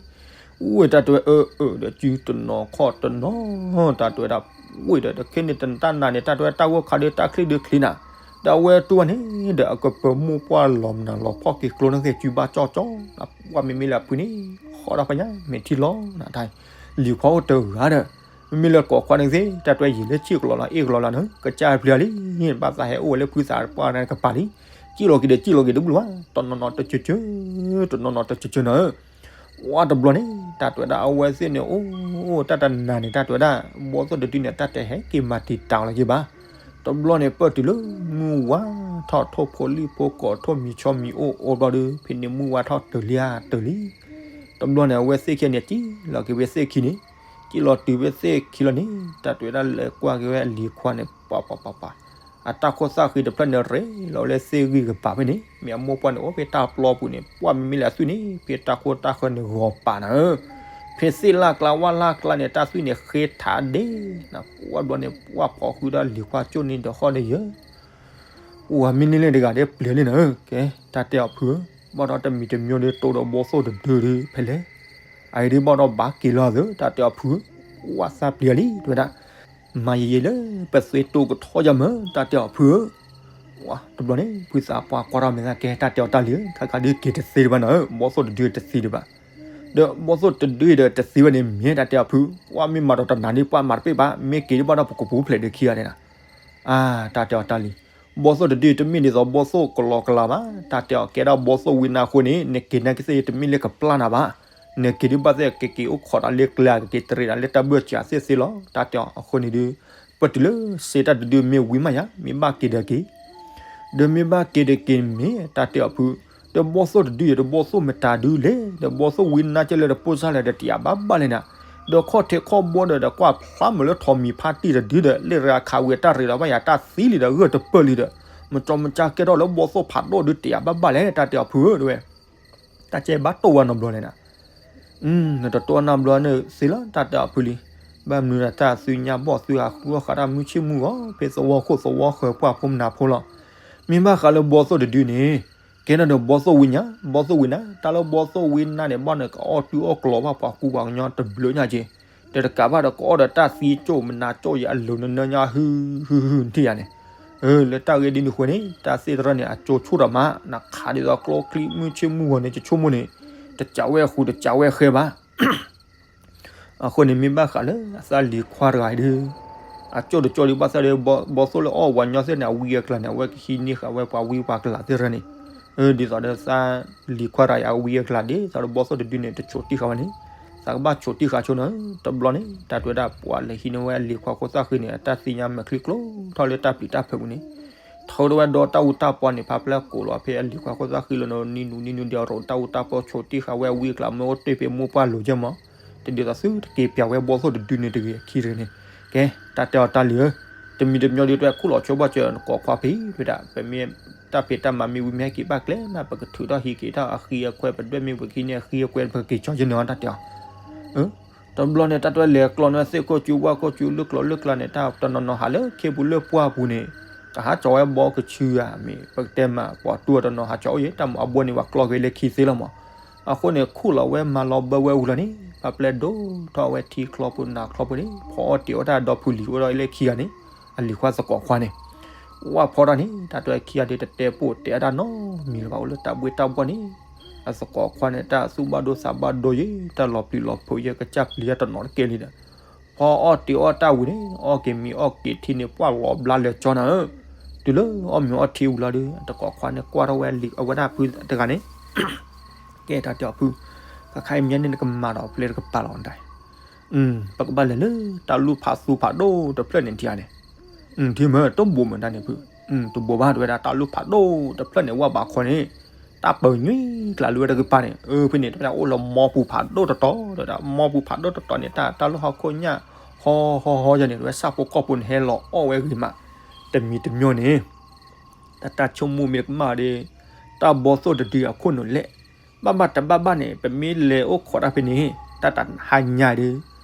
ဝဲတၢ်တဲဝဲအၢအၢဒီးစုတနီၤခီၣ်တနီၤ တၢ်တဲဝဲဒၣ် ဝဲဒီးတခဲန့ၣ်တနတၢ်နၤန့ၣ် တၢ်တဲဝဲတၢ်ဂိၢ်ခါဒီးတၢ်ချံၣ်ဒုချံနၤ ဒီးအဝဲတူၢ်ဘၣ်န့ၣ်ဒီး အကပၢၤမိၢ်ပှၢ်လီၤမနုၤလီၤဖီၣ်က့ၤကျိန့ၣ်က့ၤစုဘၣ်ကၠီကၠီ ပှၢ်မ့မ့ၢ်လၢအဖုန့ၣ် ဃီဒၣ်ဖဲညါ မ့ၢ်ထံလီၤနၤတၢ် လံၤခွါအိၣ်တဂၤဒီး မ့မ့ၢ်လၢကိးခွါန့ၣ်သ့ၣ် တၢ်တဲဝဲယံာ်လၢဆံၣ်ကလီၤလီၤ အ့ၣ်ကလီၤလီၤနၤ ကစၢ်ပျံၤလံ ဘၣ်သးဟဲအိၣ်ဝဲလၢဖုသးပှၢ်န့ၣ်ကပၤလံ ကံၣ်လီၤက့ၤဒီးကံၣ်လီၤက့ၤတဘူၣ်လၢၤဘၣ် တနီၤနီၤတကၢကၢ တနီၤနီၤတကၢကၢနၤဧၢ ဝဲတဘျီန့ၣ် တၢ်တဲဝဲဒၣ်အဝဲသ့ၣ်န့ၣ် အိၣ် တၢ်တနၤန့ၣ် တၢ်တဲဝဲဒၣ် ဘီသိၣ်တဒုန့ၣ် တၢ်တဟဲက့ၤမၤတံာ်တာ်လီၤက့ၤဘၣ် တဘျီန့ၣ် ပၢၢ်တုၤလၢမုၢ်ဝါထီၣ်ထိၣ်ဖိလံၣ်ဖိကိးထိၣ်မံၤဆီမံၤအိၣ်အိၣ်ဘျီဒီး ဖဲန့ၣ်မုၢ်ဝါထီၣ်တုၤလံဧါတုၤလံ တဘျီန့ၣ် အဝဲသ့ၣ်ခံဂၤန့ၣ် စံၣ်လီၤက့ၤဝဲသ့ၣ်ခံန့ၣ် စံၣ်လီၤတုၤဝဲသ့ၣ်ခံလီၤန့ၣ် တၢ်တဲဝဲဒၣ်လဲၤကွၢ်က့ၤဝဲအလံၤခွါန့ၣ် ပှၤပှၤပှၤပှၤ အတၢ်ခိၣ်သၣ်ဃံတဖျၢၣ်န့ၣ် ရ့လီၤဝဲလၢသ့ၣ်ဂံၢ်ကပၤဖဲန့ၣ် မ့ၢ်အမိၢ်ပှၢ်န့ၣ်အိၣ်ဖဲတၢ်ပျီပူၤန့ၣ် ပှၢ်မ့မ့ၢ်လၢအသွံၣ်န့ၣ် ဖဲတၢ်ခိၣ်တၢ်ဃၢၤန့ၣ်ဂီၤပာ်နၤဧၢ ဖဲသ့ၣ်လၢ်ကျါဝၣ်လၢ်ကျါန့ၣ် တၢ်သွံၣ်န့ၣ်ဃ့ထးဒ့ နပှၢ်ဘျီန့ၣ် ပှၢ်ဖီၣ်ဃုဒီးလံၤခွါကၠိန့ၣ်ဒီးဃီဒီးယၢ အိၣ်မ့ၢ်န့ၢ်လၢတဂၤဒီးပျံၤလံနၤဧၢ ကဲ တၢ်တဲအီၤဖုဧၢ ဘၣ်ဒီးတမံၤတမံၤဒီးတိၢ်ဒီးဘီသိၣ်တဒုဒီးဖဲလဲၣ် အအံၤဒ်ဘၣ်ဒီးဘၣ်က့ၤလီၤသၢ တၢ်တဲအီၤဖုဧၢ ဝဲသးပျံၤလံ တဲဝဲဒၣ် မၤယံာ်ယံာ်လၢပသွ့တိၢ်ကထီၣ်ယၤမၢ တၢ်တဲအီၤဖုဧၢ တဘျီန့ၣ် ဖုသးပှၢ်ကွၢ်ထီၣ်မဲာ်သၣ်ကဲ တၢ်တဲအီၤတၢ်လံၤဧၢ ခါခါဒ်က့ၤတသ့ဒံးဘၣ်နၤဧၢ ဘီသိၣ်တဒုတသ့ဒံးဘၣ် ဒီးဘီသိၣ်တဒုဒီးတသ့ဝဲန့ၣ်မ့ၢ် တၢ်တဲအီၤဖု ပှၢ်မ့ၢ်မၤဒီးတနၤန့ၣ် ပှၢ်မၤတပ့ၢ်ဘၣ် မ့ၢ်က့ၤဒ်ဘၣ်ဒီးပကပူၤဖျဲးဒီးခံဂၤန့ၣ်လီၤ အါ တၢ်တဲအီၤတၢ်လံၤ ဘီသိၣ်တဒုတမ့ၢ်ဒ်သိးဘီသိၣ်ကလီကလီဘၣ် တၢ်တဲအီၤကဲဒၣ်ဘီသိၣ်ဝံနါအဃိန့ၣ် နက့ၤနာ်က့ၤသ့ၣ်တမ့ၢ်လၢကပျၢ်နၤဘၣ် နက့ၤဒ်ဘၣ်သ့ၣ်ကက့ၤအိၣ်ခိးတၢ်လၢကျဲ ကက့ၤတရံးတၢ်လၢတၢ်ဘၢၣ်စၢၤသ့ၣ်သ့လီၤ တၢ်တဲအီၤအဃိန့ၣ်ဒုး ပတုၤလၢစ့တၢ်တဒုမ့ၢ်ဝံမးယၤ မ့ၢ်ဘၣ်က့ၤဒီးက့ၤ ဒီးမ့ၢ်ဘၣ်က့ၤဒီးက့ၤမ့ၢ် တၢ်တဲအီၤဖု ဒီးဘီၣ်သိၣ်တဒုယဲ ဒီးဘီၣ်သိၣ်မတၤဒုလဲၣ်, ဒီးဘီၣ်သိၣ်ဝံနါကဲလၢဒီးပိၢ်စၢ်လဲၣ်ဒီးတယာ်ဘၣ်ဘၣ်လဲၣ်နၤ, ဒီးခီၣ်ထံးခီၣ်ဘီဒီး ဒီးကွၢ်ဖျါမးလၢထိးမံၤဖါတံၢ်တဒုဒီး လၢရခးဝံၤတၢ်ရ့ဒီးဘၣ်ယၤတၢ်သံလံဒီးဂၢၢ်တပၢၢ်လံဒီး မကၠီမကၠါကဲထီၣ်လၢဘီၣ်သိၣ်ဖးဒိၣ်ဒုတယာ်ဘၣ်ဘၣ်လဲၣ် တၢ်တဲအီၤဖုဧၢ တဲဝဲ တၢ်ကဲဘၣ်တိၢ်ဝဲနီတဘျီလဲၣ်နၤ နတတိၢ်နီတဘျီန့ၣ်သ့လီၤ တၢ်တဲအီၤဖုလံ. ဘၣ်မနုၤဒီးတၢ်သုညါဘီၣ်သုဟးဃုအီၣ်ဃးတၢ်မုၢ်ဆ့ၣ်မုၢ်ဂီၤ ဖဲသဝီခိၣ်သဝီဃၢၤပှၢ်ဖိမနၤဖိလီၤ. မ့ၢ်ဘၣ်ဃးလၢဘီၣ်သိၣ်တဒုန့ၣ် ကဲထီၣ်ဒီးဘီၣ်သိၣ်ဝံညါ ဘီၣ်သိၣ်ဝံနါ တၢ်လၢဘီၣ်သိၣ်ဝံနါန့ၣ် ဘၣ်န့ၣ် ကအီၣ်တုၤအီၣ်ကျိၤဘၣ်ပှၤကူပှၤကညီတဘျုးညါက့ၤ, ဒီးတကးဘၣ်ဒီးကအီၣ်ဒီးတၢ်သံကၠိၣ်မနၤကၠိၣ်ယဲအလိၤနၢညါ ဟုဟုဟုထံၣ်ယၤန့ၣ် လၢတၢ်ဂ့ၢ်ဒ်န့ၣ်ဃိန့ၣ် တၢ်သ့ၣ်တရၢန့ၣ် အကၠိဆိၣ်ဒီးမး နခးဒ်သိးကျိချံမုၢ်ဆ့ၣ်မုၢ်ဂီၤန့ၣ် ကဆိကမိၣ်န့ၣ် တကးဝဲဃူတကးဝဲဃဲဘၣ်. အဃိန့ၣ်မ့ၢ်ဘၣ်ဃးလၢအသးလံၤခွါတဂၤအံၤဒီး အကၠိၣ်တကၠိၣ်ဒ်ဘၣ်သ့ၣ်ဒီး ဘီၣ်သိၣ်လၢအီၣ်ပှၤညီသ့ၣ်န့ၣ် အဝံအကျါန့ၣ် အဝဲကဟံးန့ၢ်ဃာ်ဝဲပှၤဝံပှၤကလၤသ့ၣ်တရၢန့ၣ် ဒ်သိးဒီးသးလံၤခွါတဂၤအံၤ အဝံအကျါဒ်သိးဒီးဘီၣ်သိၣ်တဒုန့ၣ် တဆိးတံၢ်ဃာ်ဝဲန့ၣ် သးကဘၣ်ဆိးတံၢ်ဃာ်ဆိနီၤ တဘျီန့ၣ် တၢ်တဲဝဲဒၣ်ပှၤလဲၤဟံးန့ၢ်ဝဲအလံၤခွါခိၣ်သၣ်ဃံန့ၣ် အတၢ်သ့ၣ်ညါမဲာ်ချံကျိထီၣ်လၢတၢ်ပျံၤတၢ်ဖုးပူၤန့ၣ် ထီၣ်ဝဲဒီးတၢ်အူတၢ်ပီန့ၣ် ဖးဖျဲၣ်ကိးလီၤဖဲအလံၤခွါခိၣ်သၣ်ဃံလီၤနီၤ နံၤနူၤနံၤနူၤဒီးရိးတၢ်အူတၢ်ပီဆိးတံၢ်ဃာ်ဝဲအဝံအကျါ မ့ၢ်အိၣ်တ့ၢ်ဖဲမိၢ်ပှၢ်လိၤကဲမး တဒ်သိးသုတက့ၤပျးဝဲဘီၣ်သိၣ်တဒုန့ၣ်တဂ့ၤအခံတဂ့ၤန့ၣ် ကဲ တၢ်တဲအီၤတၢ်လံၤဧၢ တမံၤတမံၤဒ်တွဲခိၣ်လီၤဆိဘၣ်စၢၤနကိးခွါဖဲဖဲဒၣ် ပမ့ၢ်တၢ်ဖံးတၢ်မၤမ့ၢ်ဝံၤမ့ၢ်ဟဲက့ၤဘၣ်ကျဲမး ပကထုးထီၣ်ဟံးက့ၤတၢ်အဃံအခွဲး ပဒွဲၣ်မ့ၢ်ဝံၤခံန့ၣ်အဃံအခွဲး ပက့ၤကၠီယဲၢ်န့ၣ်အီၤတၢ်တဲအီၤ တဘျီန့ၣ် တၢ်တဲဝဲလဲၤကျီန့ၢ်သ့ၣ်ခိၣ်ကၠူဝၣ်ခိၣ်ကၠူလၢကျိၤလၢကျါန့ၣ် တၢ်တနီၤနီၤဟးလၢခ့ပူၤလၢပှၢ်ပူၤန့ၣ် ကဟးကၠီဝဲဘီကဆူဧါ မ့ၢ်ပကတဲမး ပှၤတူၢ်တနီၤဟးကၠီအိၣ်ယဲ တၢ်မၤအဘိန့ၣ် ပှၤကျီက့ၤလၢခံသ့လီၤမး. အဃိန့ၣ် ခိၣ်လီၤဝဲမၤလီၤဘၢဝဲဝံၤလီၤန့ၣ် ဖးဖျဲၣ်ဒိၣ်ထီၣ်ဝဲထံချီပူၤနၤချီပူၤန့ၣ် ဖီအီၣ်တ့ၤအီၣ်တၢ်ဒီဖုလံၤအိၣ်ဒီးလၢခံဂၤန့ၣ် အလံၤခွါသကိးခွါန့ၣ် ဝၣ်ဖီထီၣ်န့ၣ် တၢ်တဲဝဲခံဂၤဒ်တတဲပိၢ်တဲအတၢ်နီတမံၤလၢၤဘၣ် အိၣ်လၢတၢ်ဘှ့ၣ်တၢ်ဘှီၣ်န့ၣ် အသကိးခွါန့ၣ် တၢ်သူၣ်ဘၣ်ဒိသးဘၣ်ဒိယဲ တၢ်လီၤပျံၤလီၤဖုးယဲ ကစၢ်ပျံၤယဲတနီၤတကဲလံဒီး ဖီအီၣ်တ့ၤအီၣ်တၢ်ဝံၤန့ၣ် အီၣ်က့ၤမံၤအီၣ်က့ၤထံန့ၣ် ပှၢ်လီၤဘျါလဲၤကၠီနၤဧၢ, တုၤလၢအီၣ်မံၤအီၣ်ထံဝံၤလီၤဒီး အသကိးခွါန့ၣ်ကွၢ်ထီၣ်ဝဲလံၤအဝဲဒၣ်ဖုတဂၤန့ၣ် ကဲတၢ်တဲအီၤဖု, ခါခါအံၤမ့ၢ်န့ၣ်နကမၤဒီးပျဲတကပၤလီၤနတၢ်, ပကဘၣ်လဲၤလၢတၢ်လူၢ်ဖးသူဖးဒိၣ်တဖျၢၣ်န့ၣ်ထံဂၤန့ၣ်, ထံမ့ၢ်တဘိးမ့ၢ်တၢ်န့ၣ်ဖု, တဘိးဘၣ်တဲဝဲဒၣ်တၢ်လူၢ်ဖးဒိၣ်တဖျၢၣ်န့ၣ် ဝၢ်ဘးခီန့ၣ်, တၢ်ပၢၤညွံကျးလၢဝဲတကပၤန့ၣ်, ဖဲန့ၣ် တဲဝဲဒၣ်အိၣ်လၢမီပူၤဖးဒိၣ်တတီၤ, တဲဝဲဒၣ်မီပူၤဖးဒိၣ်တတီၤန့ၣ် တၢ်တၢ်လီၢ်ဟီၣ်ခိၣ်ညၣ် ဟီဟီဟီယဲန့ၣ် တဲဝဲဆၣ်ဖိကီၢ်ဖိန့ၣ်ဟဲလီၤအီၣ်ဝဲဂ့ၤမး, တမံၤတမံၤန့ၣ် တၢ်တၢ်ဆိကမိၣ်မ့ၢ်တကမၣ်ဒီး တၢ်ဘီသိၣ်တဒုအခိၣ်နူာ်လဲၣ်, ဘၣ်ဘၣ်တဘၣ်ဘၣ်န့ၣ် ပမ့ၢ်လဲၤအိၣ်ခိးတၢ်ဖဲန့ၣ် တၢ်တဟါညါဒီး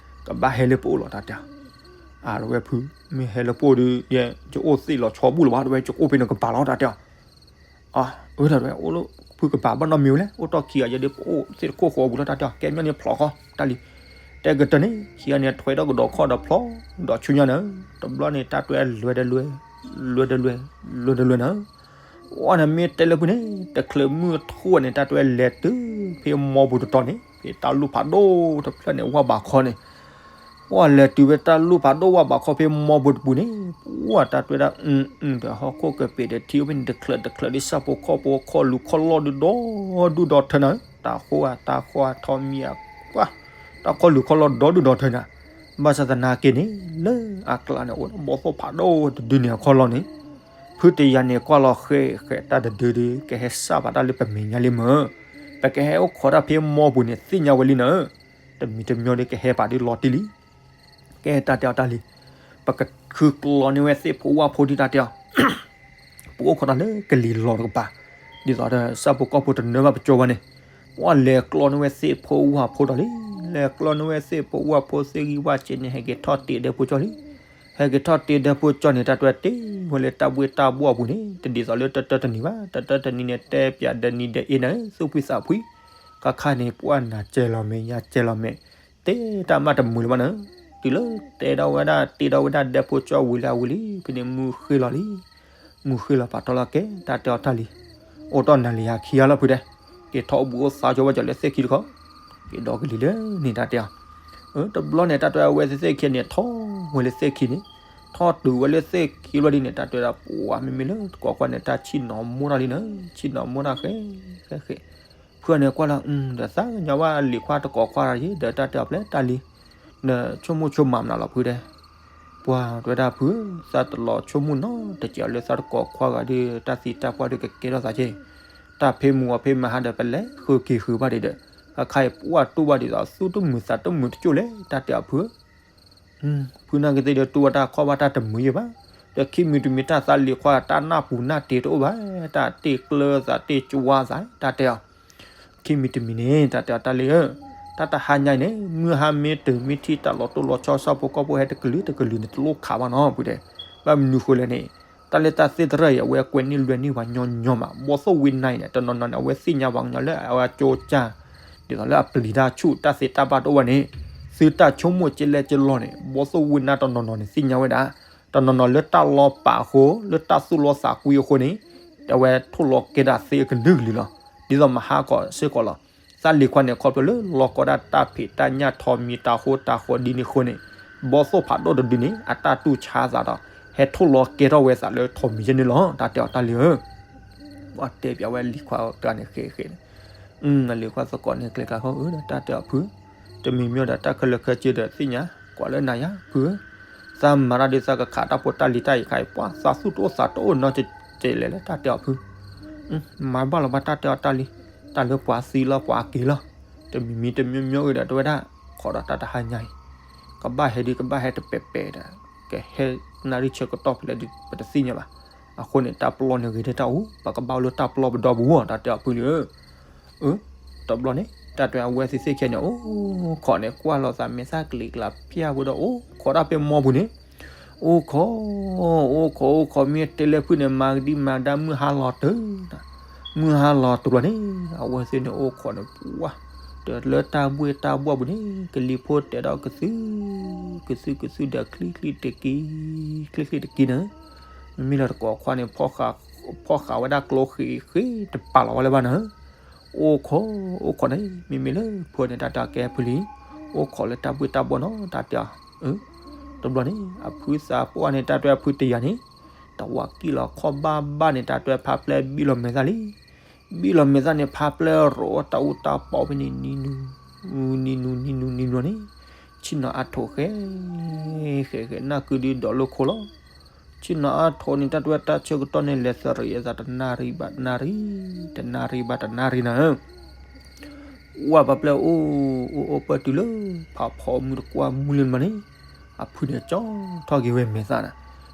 ကဘၣ်ဟဲလၢပအိၣ်လီၤတၢ်တဲအီၤ, အဝဲဖု, မ့ၢ်ဟဲလၢပအိၣ်ဒီး ယအိၣ်သ့ၣ်လီၤဆီဘူၣ်လၢၤဘၣ် တဲဝဲ ယကအိၣ်ဖဲန့ၣ်ကပၤလီၤတၢ်တဲအီၤ, အဝဲဒၣ်တဲဝဲ အိၣ်လၢဖုကပၤဘၣ်နီတမံၤဝဲလဲၣ် အိၣ်တီၢ်ခံဂၤယဲဒီး ပအိၣ်သ့ၣ်တခိၣ်ဃီပူၤလီၤတၢ်တဲအီၤ ကဲမ့ၢ်န့ၣ်ဖျိးဃီတၢ်လံ, တဲကတၢၢ်န့ၣ် ခံဂၤန့ၣ်ထွဲဒီးကဒီးခီၣ်ဒီးဖျိးဒီးဆူညါန့ၣ်, တဘျီန့ၣ် တၢ်တဲဝဲလွဲတလွဲ, လွဲတလွဲ, လွဲတလွဲန့ၣ် ဝဲန့ၣ်မ့ၢ်တဲလၢဖုန့ၣ် တချုးမုၢ်ထူၣ်န့ၣ် တၢ်တဲဝဲလဲၤတုၤဖဲမီပူၤတတီၤန့ၣ် ဖဲတၢ်လူၢ်ဖးဒိၣ်တဖျၢၣ်န့ၣ် ဝၢ်ဘးခီန့ၣ်, ပှၢ်လဲၤတုၤဖဲတၢ်လူၢ်ဖးဒိၣ်ဝၢ်ဘးခီဖဲမီပူၤတပူၤန့ၣ်, ပှၢ်တၢ်တဲဝဲဒၣ် အုၣ်အုၣ်ဒီးဟီၣ်ခိၣ်ကပ့ၤဒီးထံအိၣ်ဖဲန့ၣ် တချုးတချုးဒ်ဆၣ်ဖိကီၢ်ဖိခီၣ်လူၤခီၣ်လီၢ်ဒုးဒီးဒုးဒီးထၢနၤ, တၢ်ဃိဧါတၢ်ဃီဧါထီမံၤဧါ, ပှၢ်, တၢ်ခီၣ်လူၤခီၣ်လီၢ်ဒီးဒုးဒီးထၢနၤ, ဘၣ်ဆၣ်သနာ်က့န့ၣ် လၢအကျါန့ၣ် အိၣ်ဒီးဘီၣ်သိၣ်ဖးဒိၣ်တဒုန့ၣ်အခီၣ်လီၢ်န့ၣ်, ဖုတယၤန့ၣ်ကွၢ်လီၤဃဲးဃဲးတၢ်တဒုဒီး ကဟဲစၢ်ဘၣ်တၢ်လၢပမဲာ်ညါလံမၢ်, ပကဟဲအိၣ်ခိးတၢ်ဖဲမီပူၤန့ၣ် သ့ၣ်ညါဝဲလံနၤ, တမံၤတမံၤဒီးကဟဲပာ်ဒုးလီၤတံၢ်လံ ကဲတၢ်တဲအီၤတၢ်လံ, ပကဃုကျီန့ၢ်ဝဲသ့ၣ်ဖိဝၣ်ဖိဒ်တၢ်တဲအီၤ, ပအိၣ်ခိးတၢ်လၢကလံၤလီၤတကပၤ, ဒ်သိးဒီးဆၣ်ဖိကီၢ်ဖိတနၢဘၣ်ပကၠိဘၣ်န့ၣ်, ပှၢ်လဲၤကျီန့ၢ်ဝဲသ့ၣ်ဖိဝၣ်ဖိဒီးလံ, လဲၤကျီန့ၢ်ဝဲသ့ၣ်ဖိဝၣ်ဖိသ့ၣ်ဂံၢ်ဝၣ်စ့န့ၣ် ဟဲက့ၤထီၣ်တ့ၢ်ဒဲဖိကၠိလံ, ဟဲက့ၤထီၣ်တ့ၢ်ဒဲဖိကၠိန့ၣ် တၢ်တဲဝဲတ့ၢ်ဝဲလၢတၢ်ဘှ့ၣ်တၢ်ဘှီၣ်အပူၤန့ၣ် တဒ်သိးလၢတၢတၢတနံၤဘၣ်, တၢတၢတနံၤန့ၣ် တဲပၠးဒီးနံၤဒီးအ့န့ၣ် သူၣ်ဖှံသးဖှံ, ခါခါန့ၣ် ပှၢ်နၤကဲလီၤမဲာ်ညါကဲလီၤမဲာ် တဲတၢ်မးတမုာ်လၢၤဘၣ်နၤ, တုၤလၢတဲဒီးဝဲဒၣ်တ့ဒီးဝဲဒၣ်ဒဲဖိကၠိဝံၤလၢအဝံၤလံ ဖဲန့ၣ်မုၢ်ဃ့လီၤလံ, မုၢ်ဃ့လီၤပာ်ထီၣ်လီၤကဲ တၢ်တဲအီၤတၢ်လံ, အိၣ်တီၢ်နၤလံၤဟးခံဂၤလီၤဖုတဲ, က့ၤထီၣ်အိၣ်ဘှံးအိၣ်သါကၠိဘၣ်ကၠီလၢသ့ၣ်ခံတခီ, က့ၤဒီကလံၤလၢန့ၣ်တၢ်တဲအီၤ, တဘျီန့ၣ် တၢ်တဲဝဲသ့ၣ်ခံန့ၣ် ထီၣ်ဝဲလၢသ့ၣ်ခံန့ၣ်, ထီၣ်တုၤဝဲလၢသ့ၣ်ခံဘျီဒ်န့ၣ် တၢ်တဲဝဲဒၣ်ပှၤမ့မ့ၢ်လၢတကိးခွါန့ၣ် တၢ်ဆံၣ်နီၤမိၢ်တၢ်လံနၤ, ဆံၣ်နီၤမိၢ်တၢ်ဃဲဃဲဃဲ ဖုန့ၣ်ကွၢ်လီၤ ဒီးသးကညီၤဘၣ်လံၤခွါတကိးခွါတဂၤယ့ ဒီးတၢ်တဲအီၤပျဲတၢ်လံ, နဆိကမိၣ်ဆိကမးမနုၤလီၤဖုတဲ, ပှၤတဲဝဲဒၣ်ဖု, သးတလီၤဆိကမိၣ်နီတစဲးလၢသးတကိးခွါဂၤဒီး တၢ်သံတၢ်ပှၢ်ဒီးကကဲထီၣ်သးက့ၢ်, တၢ်ဖံးမူအဖံးမဟါဒီး ပလဲၤဃုာ်က့ၤဃုာ်ဘၣ်ဒံးဒီး ခါခါအံၤပှၢ်တူၢ်ဘၣ်ဒ်သိး သူၣ်တမုာ်သးတမုာ်တကၠိၢ်လဲၣ် တၢ်တဲအီၤဖုဧၢ. ဖုနာ်က့သ့ၣ်ဒီး တူၢ်ဘၣ်တၢ်ခီၣ်ဘၣ်တၢ်တမုာ်ယံၤဘၣ်. ဒီးခံမံၤတမံၤတၢ်သးလံၤခွါ တၢ်နၢ်ပူၤနၢ်တ့ၤတအိၣ်ဘၣ်, တၢ်တ့ၢ်ကျၢၤသးတ့ၢ်ကၠွါသး တၢ်တဲအီၤ ခံမံၤတမံၤန့ၣ် တၢ်တဲအီၤတၢ်လံၤဧၢ, တၢ်တဟါညါအံၤန့ၣ် မုၢ်ဟါမ့ၢ်တုၤ မ့ၢ်ထံၣ်တၢ်လီၤတိၢ်လီၤဆီ ဆၣ်ဖိကီၢ်ဖိဟဲတကလုာ်တကလုာ်န့ၣ် တလိၣ်ခးဘၣ်နီၤ ဖုတဲ. ဘၣ်မနုၤဃိလဲၣ်န့ၣ် တၢ်လၢတၢ်သ့ၣ်တဖၣ်အံၤ အဝဲကွဲးန့ၢ်လွဲၤန့ၢ်ပှၤညီညီမး, ဘီၣ်သိၣ်ဝံနါအံၤန့ၣ် တနီၤနီၤန့ၣ် အဝဲသ့ၣ်ညါပှၤကညီလၢအဝဲကၠိကၢ် ဒ်သိးလၢအပျံၤတၢ်ဆူၣ် တၢ်သ့တၢ်ဘၣ်တအိၣ်ဘၣ်န့ၣ်, သုတၢ်ဆိကမိၣ်ကဲလဲၣ်ကဲလီၤန့ၣ် ဘီၣ်သိၣ်ဝံနါတနီၤနီၤန့ၣ် သ့ၣ်ညါဝဲဒၣ်, တနီၤနီၤလၢတၢ်လီၤပာ်အဃိ လၢတၢ်သူၣ်လီသးကွံအဃိန့ၣ် အဝဲထိၣ်လီၤကဲဒၣ်သ့အကလုာ်ကလုာ်လီၤ. ဒ်သိးမဟါကီးစ့ၢ်ကီးလီၤ. သးလံၤခွါန့ၣ် ခီဖျိလၢလီၤကီဒၣ်တၢ်ဖံးတၢ်ညၣ်ထိးမံၤတၤဃိတၤဃီဒ်န့ၣ်အဃိန့ၣ်, ဘီၣ်သိၣ်ဖးဒိၣ်တဒုန့ၣ် အတၢ်တူၢ်ဆါသးဒီး ဟဲထိၣ်လီၤကဲထီၣ်ဝဲသးလၢထိးမံၤယဲန့ၣ်လီၤ တၢ်တဲအီၤတၢ်လံၤဧၢ. ပှၤတဲပၠးဝဲလံၤခွါတဂၤန့ၣ်ဃဲးဃဲးန့ၣ်, လံၤခွါသကိးန့ၣ် ကျဲၤကျါဃီဧၢဒီး တၢ်တဲအီၤဖု, တမံၤမံၤဒီး တၢ်ခဲလၢာ်ခဲဆ့ဒီးသ့ၣ်ညါ ကွၢ်လၢနၤယၤဖုဧၢ, သးမၤတၢ်ဒ်သးကခးတၢ်ဖိတၢ်လံၤတၢ်အံၤခါအံၤ ပှၤသးသူၣ်တအိၣ်သးတအိၣ်နီတစဲးလဲၣ်လၢ တၢ်တဲအီၤဖု မၤဘၣ်လီၤဘၣ် တၢ်တဲအီၤတၢ်လံၤ, တၢ်လၢပှၤသံလီၤပှၤက့ၤလီၤ, တမံၤမံၤတမံၤမံၤအံၤဒီး တဝဲဒၣ် ခိးဒီးတၢ်တဟါညါအံၤ ကဘၣ်ဟဲဒ်ကဘၣ်ဟဲတပဲာ်ပဲာ်ဒီး ကဟဲနၣ်ရံၣ်ဆၢကတီၢ်ဖဲလဲၣ်ဒ် ပတသ့ၣ်ညါဘၣ်. အဃိန့ၣ် တၢ်ပျီန့ၣ်ဂ့ၤထဲတၢ်အိၣ် ပကဘၣ်အိၣ်လၢတၢ်ပျီပဒီပူၤ တၢ်တဲအီၤဖုလံဧၢ. အၢ တဘျီန့ၣ် တၢ်တဲအဝဲသ့ၣ်သ့ၣ်ခဲန့ၣ် အိၣ်ခိးန့ၣ် ကွၢ်လီၤသးမဲာ်သၣ်ကလံၤကျါဖၠၣ်ဖိဒီး အိၣ်ခိးဒၣ်ဖဲမီပူၤန့ၣ်, အိၣ်ခိး အိၣ်ခိး အိၣ်ခိး မ့ၢ်တဲလၢဖုန့ၣ် မၤကဒံမၤဒါ မုၢ်ဟါလီၤတုၤ, မုၢ်ဟါလီၤတုၤတဘျီန့ၣ် အဝဲသ့ၣ်န့ၣ် အိၣ်ခိးန့ၣ် ပှၢ် တၢ်လၢတၢ်ဘှ့ၣ်တၢ်ဘှီၣ်ပူၤန့ၣ် ကလံၤဖိတဲဒီးကသု ကသု ကသုဒီးချံချံတက့ ချံချံတက့န့ၣ်, မ့မ့ၢ်လၢတကိးခွါန့ၣ် ဖီၣ်ဃာ်ဝဲဒၣ်ကျိချံဃ့တပာ်လီၤဝဲလၢၤဘၣ်နၤဧၢ. အိၣ်ခိး အိၣ်ခိးန့ၣ် မ့မ့ၢ်လၢဖုန့ၣ် တၢ်တဲအကဲဖုလံ, အိၣ်ခိးလၢတၢ်ဘှ့ၣ်တၢ်ဘှီၣ်နီၤ တၢ်တဲအီၤ. တဘျီန့ၣ် အဖုသးပှၢ်န့ၣ် တၢ်တဲအဖုတယာ်န့ၣ် တဝးကံၣ်လီၤခီၣ်ဘၣ်ဘၣ်န့ၣ် တၢ်တဲဖးပျဲၢ်ဘံၣ်လီၤမဲာ်သၣ်လံ. ဘံၣ်လီၤမဲာ်သၣ်န့ၣ် ဖးပျဲၢ်ရိးတၢ်အူတၢ်ပီဖဲန့ၣ် နံၤနူၤ နံၤနူၤ နံၤနူၤ နံၤနူၤန့ၣ် ဆ့ၣ်နီၤအါထိးဃဲ ဃဲ ဃဲ နၢ်ကုဒုဒီးလိာ်ခိၣ်လီၤ. ဆ့ၣ်နီၤအါထိးန့ၣ် တၢ်တဲတၢ်ဆၢကတီၢ်န့ၣ် လဲၤသရံးအသးတနၣ်ရံၣ်ဘၣ်တနၣ်ရံၣ် တနၣ်ရံၣ်ဘၣ်တနၣ်ရံၣ်နၤဧၢ. ဝဲဖးပျဲၢ်အိၣ် အိၣ်အိၣ်ပၢၢ်တုၤလၢ ဖးဖီမုၢ်တကွၢ်မုၢ်လၢမးန့ၣ် အဖုန့ၣ်ကၠီထီၣ်က့ၤဝဲမဲာ်သၣ်နၤ,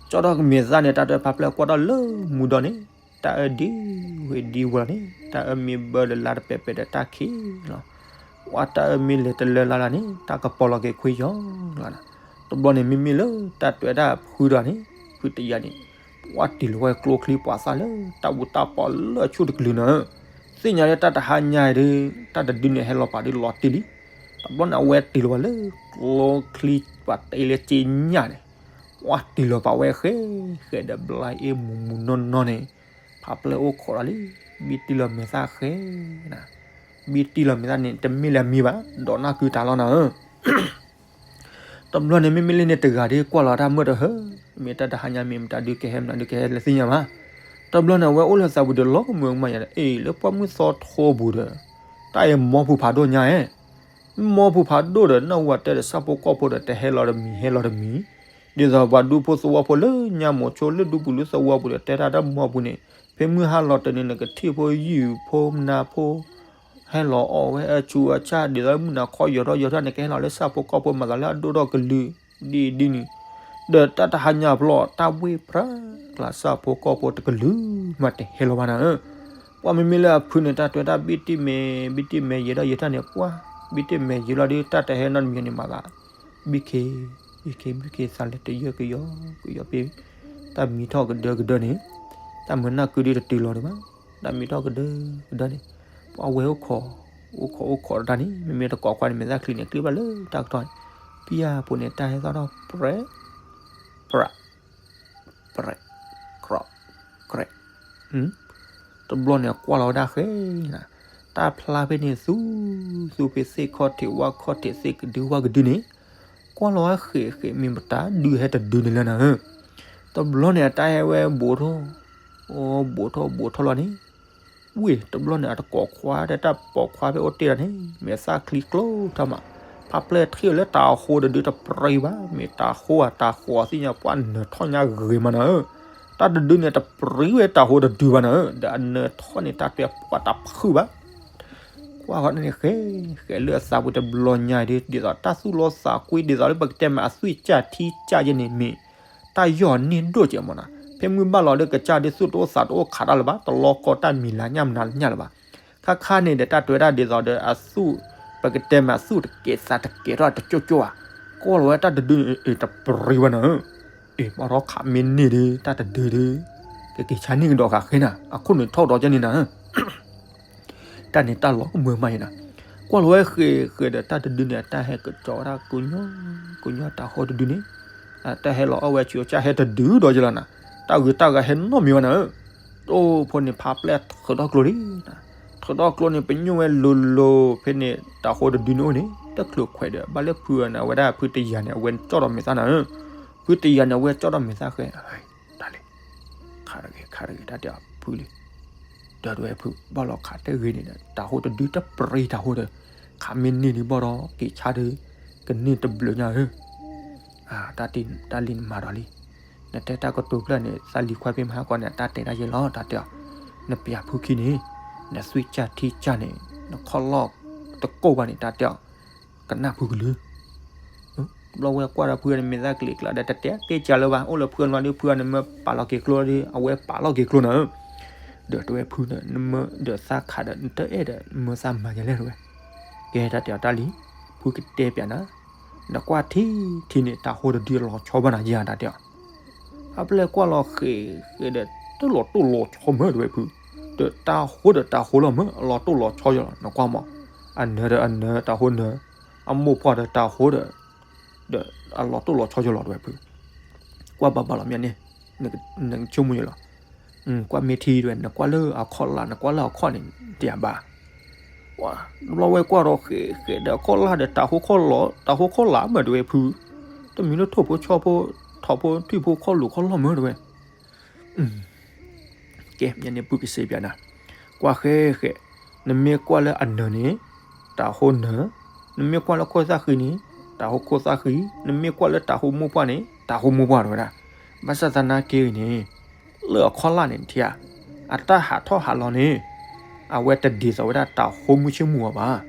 ကၠီထီၣ်က့ၤမဲာ်သၣ်န့ၣ် တၢ်တဲဖးပျဲၢ်ကွၢ်ထီၣ်လၢမူဒီးန့ၣ် တၢ်အၢဒံဝ့ၤဒံဝီၤလီၤန့ၣ် တၢ်အၢမ့ၢ်ဘၢဒီးလါတပဲာ်ပဲာ်ဒီးတၢ်ခံးလီၤ. ဝဲတၢ်အၢမ့ၢ်လဲၤတလၢလါလၢ်န့ၣ် တၢ်ကပီၤလီၤက့ၤခွံယီၤလီၤ. တဘျီန့ၣ် မ့မ့ၢ်လၢတၢ်တဲဒၣ်ဖုဒီးန့ၣ် ဖုတယာ်န့ၣ် ပှၤတ့ၢ်လီၤဝဲကျိချံပှၤသၣ်လၢတၢ်ဘူၣ်တၢ်ပီးလၢအဆူၣ်တကလုာ်နၤဧၢ. သ့ၣ်ညါလၢတၢ်တဟါညါအံၤဒီး တၢ်တဒုန့ၣ်ဟဲလီၤပာ်ဒုးလီၤတံၢ်လံ. တဘျီန့ၣ် အဝဲတ့ၢ်လီၤဘၣ်လၢကျိချံပှၤတဲလၢက့ညၣ်န့ၣ် ပှၤတ့ၢ်လီၤပာ်ဝဲဃဲ ဃဲဒီးဘျါအ့ၣ်မူၤမူၤနီၢ်နီၢ်န့ၣ် ဖးပျဲၢ်အိၣ်ခိးဒီးလံ ဘံၣ်တံၢ်လီၤမဲာ်သၣ်ဃဲနၤ. ဘံၣ်တံၢ်လီၤမဲာ်သၣ်န့ၣ် တမ့ၢ်လၢအမံၤဘၣ် ဒီးနၢ်ကုတၢ်လီၤနၤဧၢ. တဘျီန့ၣ် မ့မ့ၢ်လၢန့ၣ်တဂၤဒ်ကွၢ်လီၤတၢ်မုၢ်တဟၢ မ့ၢ်တၢ်တဟါညါမ့ၢ်မတၤဒုးကဟဲမတၤဒုးကဟဲလၢသ့ၣ်ညါဘၣ်. တဘျီန့ၣ် အဝဲအိၣ်လၢသးပူၤဒီးလီၤကမၢကမၣ်ယၤဒီး အ့ၣ် လၢပှၢ်မုၢ်သီထိပူၤဒီး တၢ်အံၤမီပူၤဖးဒိၣ်ညါဧဲ မီပူၤဖးဒိၣ်ဒီး နၢ်ဟူဝဲတဲဒီး ဆၣ်ဖိကီၢ်ဖိဒီး တဟဲလီၤတမံၤ ဟဲလီၤတမံၤ, ဒ်သိးပှၤဒူဖိသဝီဖိလၢညါမိၤဆိလၢဒူပူၤလၢသဝီပူၤဒီး တဲတၢ်တၢ်မီပူၤန့ၣ် ဖဲမုၢ်ဟါလီၤတၢ်န့ၣ် နကထံၣ်ဖိယုၢ်ဖိမနၤဖိ ဟဲလီၤအီၣ်ဝဲအဆူးအဆါ ဒ်သိးမုၢ်နၤခီယီၤထီၣ်ယီၤထီၣ်န့ၣ် ကဟဲလီၤလၢဆၣ်ဖိကီၢ်ဖိမၤသးလၢအဒိၣ်ထီၣ်ကလုာ် ဒ်ဒ်န့ၣ်, ဒီးတၢ်တဟါညါဖျီ တၢ်ဝ့ၢ်ပြၢကျါ ဆၣ်ဖိကီၢ်ဖိတကလုာ်မးတဟဲလီၤဘၣ်နၤဧၢ. ပှၤမ့မ့ၢ်လၢအဖုန့ၣ် တၢ်တဲတၢ်ဘံၣ်တံၢ်မဲာ် ဘံၣ်တံၢ်မဲာ်ယံာ်ထီၣ်ယံာ်ထီၣ်န့ၣ် ပှၤ ဘံၣ်တံၢ်မဲာ်ယံာ်လီၤဒီး တၢ်တဟဲနီတမံၤန့ၣ်မၤသး ဘံၣ်ခ့ ဘံၣ်ခ့ ဘံၣ်ခ့ သးလဲၤတယၢၢ်ကယီ ကယီပ့ၤ တၢ်မံထီၣ်ကဒၢကဒၢန့ၣ် တၢ်မုၢ်နၢ်ကုဒုတတုၤလီၤဒံးဘၣ်, တၢ်မံထီၣ်ကဒၢကဒၢန့ၣ် ပှၤဝဲအိၣ်ခိး အိၣ်ခိးအိၣ်ခိးတၢ်န့ၣ် မ့မ့ၢ်တကိးခွါန့ၣ် မဲာ်သၣ်ချံန့ၣ် ကျ့ဘၣ်လၢတၢ်ကတီၢ်န့ၣ် ပျၢ်ဖိန့ၣ် တၢ်ဟဲသီၣ်ထီၣ်ပြဲး ပြး ပြဲး ကြး ကြဲး တဘျီန့ၣ် ကွၢ်လီၤဝဲဒၣ်ဃဲနၤ, တၢ်ဖျါဖဲန့ၣ်သူ သူဖဲသ့ၣ်ခီၣ်ထံးဝၣ်ခီၣ်ထံး သ့ၣ်ကဒုဝၣ်ကဒုန့ၣ် ကွၢ်လီၤဝဲဃဲဃဲ မ့ၢ်မတၤဒုးဟဲတဒုန့ၣ်လၢနၤဧၢ. တဘျီန့ၣ် အတၢ်ဟဲဝဲဘူးထီၣ် အိၣ်ဘူးထီၣ်ဘူးထီၣ်လီၤန့ၣ် ဝ့ၢ်တဘျီန့ၣ် အတကိးခွါဒီးတၢ်ပိာ်ခွါဖဲအိၣ်တ့ၢ်ဒီးန့ၣ် မဲာ်သၣ်ချံကျိထီၣ်မး, ဖးပျဲၢ်ထံၣ်အီၤလၢတၤဟိတဒုတပြံဘၣ်, မ့ၢ်တၤဟိဧါတၤဃီသ့ၣ်ညါ ပှၤနၢၤထီၣ်ညါဂ့ၤမးနၤဧၢ. တၢ်တဒုန့ၣ် တပြံဝဲတၢ်ဟိတဒုဘၣ်နၤဧၢ, ဒီးအနၢၤထီၣ်န့ၣ် တၢ်တဲပှၤတၢ်ဖုးဘၣ်. ကွၢ်ဃီန့ၣ် ဃဲ ဃဲလၢအသးပူၤတဘျီညါဒီး ဒ်သိးတၢ်သူၣ်လီသးကွံ ဒ်သိးလၢပကတဲမ့ၢ်အသွံၣ်ကၢ်ထံကၢ်ယဲန့ၣ်မ့ၢ် တၢ်ယီၢ်န့ၢ်ဒိၣ်ကဲမ့ၢ်နၤ, ဖဲမုၢ်ဘၣ်လီၤဒီးကစၢ်ဒုးသူၣ်တအိၣ်သးတအိၣ်ခးတၢ်လၢၤဘၣ်, တလီၤကီတၢ်မံၤလၢညၣ်မနုၤလၢညၣ်လၢၤဘၣ်. ခါခါန့ၣ်ဒီး တၢ်တဲဝဲဒၣ်ဒ်သိးဒီးအသူၣ်, ပကတဲမ့ၢ်အသူၣ်တကဲးသးတကဲးထီၣ်တကၠိၢ်ကၠိၢ်ဧါ, ကွၢ်လီၤဝဲတၢ်တဒုန့ၣ် တပြံဝဲနၤဧၢ. အ့ၣ် ဘၣ်ဒီးခးမ့ၢ်န့ၢ်ဒီး တၢ်တဒုဒီး ကက့ၤဆါန့ၢ်ကဒီးဃာ်ဃဲနၤ, အခိၣ်နူာ်ထီၣ်ဒီးကဲန့ၣ်နၤဧၢ. တၢ်န့ၣ်တၢ်လီၤကမၢမးယဲနၤ. ကွၢ်လီၤဝဲဃဲးဃဲးဒီးတၢ်တဒုန့ၣ် အတၢ်ဟဲကစီၤဝဲဒၣ်ကညီ, ကညီတၢ်ဟိတဒုန့ၣ်, တၢ်ဟဲလီၤအီၣ်ဝဲဆံးအီၣ်ဆၣ်ဟဲတဒုဒီးယဲလီၤနၤ, တၢ်ဂုၤတၢ်ဂၤဟဲနီတမံၤဘၣ်နၤဧၢ. တိၢ်ဖိန့ၣ်ဖးပျဲၢ်ထုးထီၣ်ကျိလံနၤ, ထုးထီၣ်ကျိန့ၣ် ပညိၣ်ဝဲလိၤလိၤ ဖဲန့ၣ်တၢ်ဟိတဒုန့ၣ်အိၣ်န့ၣ် တချုးခွဲးဒီး ဘၣ်လၢဖုန့ၣ် အဝဲဒၣ်ဖုတယၤန့ၣ် အဝဲကၠီၣ်ဒီးမဲာ်သၣ်နၤဧၢ. ဖုတယၤန့ၣ် အဝဲကၠီၣ်ဒီးမဲာ်သၣ်ဃဲ တၢ်လဲၤ, ခးတဂ့ၤ ခးတဂ့ၤ တၢ်တဲအီၤဖုလံ, ဒီးတဝဲဖု ဘၣ်လီၤခးတဂ့ၤန့ၣ်ဒီး တၢ်ဟိတဒုတပြံတၢ်ဟိဒီး, ခးမ့ၢ်န့ၢ်ဒံးဘၣ်ဒီး က့ၤဆါဒီး ကန့ၢ်တဘျုးညါဧၢ. တၢ်လံနမၤဒီးလံ, နတဲတၢ်ကတိၤဖျၢၣ်န့ၣ် သးလံၤခွါဖဲမဟါကီးန့ၣ် အတၢ်တဲဒၣ်ယဲလီၤ တၢ်တဲအီၤ, နပျၢ်ဖုခံန့ၣ်, နသွံၣ်ကၢ်ထံကၢ်န့ၣ် နခီၣ်လီၢ်တကိၢ်ဘၣ်န့ၣ် တၢ်တဲအီၤ, ကနၣ်ဖုကလုာ် ဘျီဝဲကွၢ်ဒီးဖုန့ၣ် မဲာ်သၣ်ကလံၤကျါဒီး တတဲက့ၤကၢလၢၤဘၣ်, အိၣ်လၢဖုအလီၢ်ဒီး ဖုအန့ၣ်မၢပာ်လီၤက့ၤကျိဒီး အဝဲပာ်လီၤက့ၤကျိနၤဧၢ. ဒီးတဝဲဖုန့ၣ် နမၢဒီးသးခးဒီး နတအဲၣ်ဒီးမၢသးမၤယလဲၣ်တဝဲ, ကဲတၢ်တဲအီၤတၢ်လံ, ဖုကတဲပျးနၤ, နကွၢ်ထံထံန့ၣ် တၢ်ဟိတဒုလီၤဆီဘၣ်နၤယဲ တၢ်တဲအီၤ, အပျဲၢ်ကွၢ်လီၤဃဲးဃဲးဒီး တလီၤတိၢ်လီၤဆီမၢတဝဲဖု, ဒီးတၢ်ဟိဒီးတၢ်ဟိလီၤမၢ အလီၤတိၢ်လီၤဆီယလီၤ နကွၢ်မး, အနၢၤဒီးအနၢၤ တၢ်ဟိနၢၤ, အမိၢ်ပှၢ်ဒီးတၢ်ဟိဒီး ဒီးအလီၤတိၢ်လီၤဆီယလီၤတဝဲဖု, ကွၢ်ဘၣ်ဘၣ်လီၤမ့ၢ်န့ၣ်, နဆိကမိၣ်ယလီၤ, ကွၢ်မ့ၢ်ထံတဝဲ နကွၢ်လၢအခီၣ်လာ် နကွၢ်လၢအခီၣ်န့ၣ် တယၤဘၣ်, ဘျီဝဲကွၢ်ဒီးဃဲးဃဲးဒီးအခီၣ်လာ်ဒီးတၢ်ဟိခီၣ်လီၤ တၢ်ဟိခီၣ်လာ်မၢတဝဲဖု, တမံၤလၢထိၣ်ဖိဆီဖိ ထိၣ်ဖိထွံၣ်ဖိခီၣ်လိာ်ခီၣ်လီၢ်မၢတဝဲ ကဲ မ့ၢ်န့ၣ်ဖုကစ့ပျးနၤ, ကွၢ်ဃဲးဃဲး, နမ့ၢ်ကွၢ်လၢအနၢၤန့ၣ်, တၢ်ဟိနၢၤ, နမ့ၢ်ကွၢ်လၢခိၣ်သၣ်ဃံန့ၣ်, တၢ်ဟိခိၣ်သၣ်ဃံ, နမ့ၢ်ကွၢ်လၢတၢ်ဟိမိၢ်ပှၢ်န့ၣ် တၢ်ဟိမိၢ်ပှၢ်တဝဲဒၣ်, ဘၣ်ဆၣ်သနာ်က့န့ၣ်, လၢအခီၣ်လာ်န့ၣ်ထံဧါ, အတၢ်ဟးထီၣ်ဟးလီၤန့ၣ်, အဝဲတဒ်သိးဝဲဒၣ်တၢ်ဟိမုၢ်ဆ့ၣ်မုၢ်ဂီၤဘၣ်,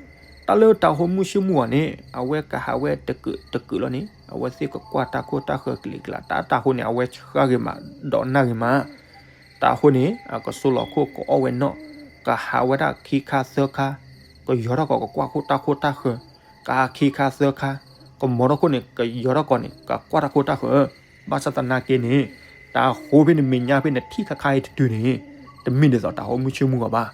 တၢ်လၢတၢ်ဟိမုၢ်ဆ့ၣ်မုၢ်ဂီၤန့ၣ် အဝဲကဟးဝဲတကုာ်တကုာ်လီၤန့ၣ် အဝဲသ့ၣ်ကကွၢ်တၢ်ခိၣ်တၢ်ဃၢၤကလံၤကျါ တၢ်တၢ်ဟိန့ၣ် အဝဲဆှၢဂ့ၤမး ဒီးနၢ်ဂ့ၤမး တၢ်ဟိန့ၣ် အကစိလီၤခိၣ်ကအီၣ်ဝဲနီၣ်, ကဟးဝဲဒၣ်ခံခါသၢခါ, ကယီၤထီၣ်ကီးကကွၢ်ခိၣ်တၢ်ခိၣ်တၢ်ဃၢၤ, ကဟးခံခါသၢခါ, ကမီၤထီၣ်ခိၣ်န့ၣ် ကယီၤထီၣ်ကီးန့ၣ် ကကွၢ်တၢ်ခိၣ်တၢ်ဃၢၤ, ဘၣ်ဆၣ်သနာ်က့န့ၣ်, တၢ်ဟိဖဲန့ၣ်မဲာ်ညါဖဲန့ၣ်ထံၣ်ခါခါအံၤတတုၤန့ၣ်, တမ့ၢ်ဒ်သိးတၢ်ဟိမုၢ်ဆ့ၣ်မုၢ်ဂီၤဘၣ်,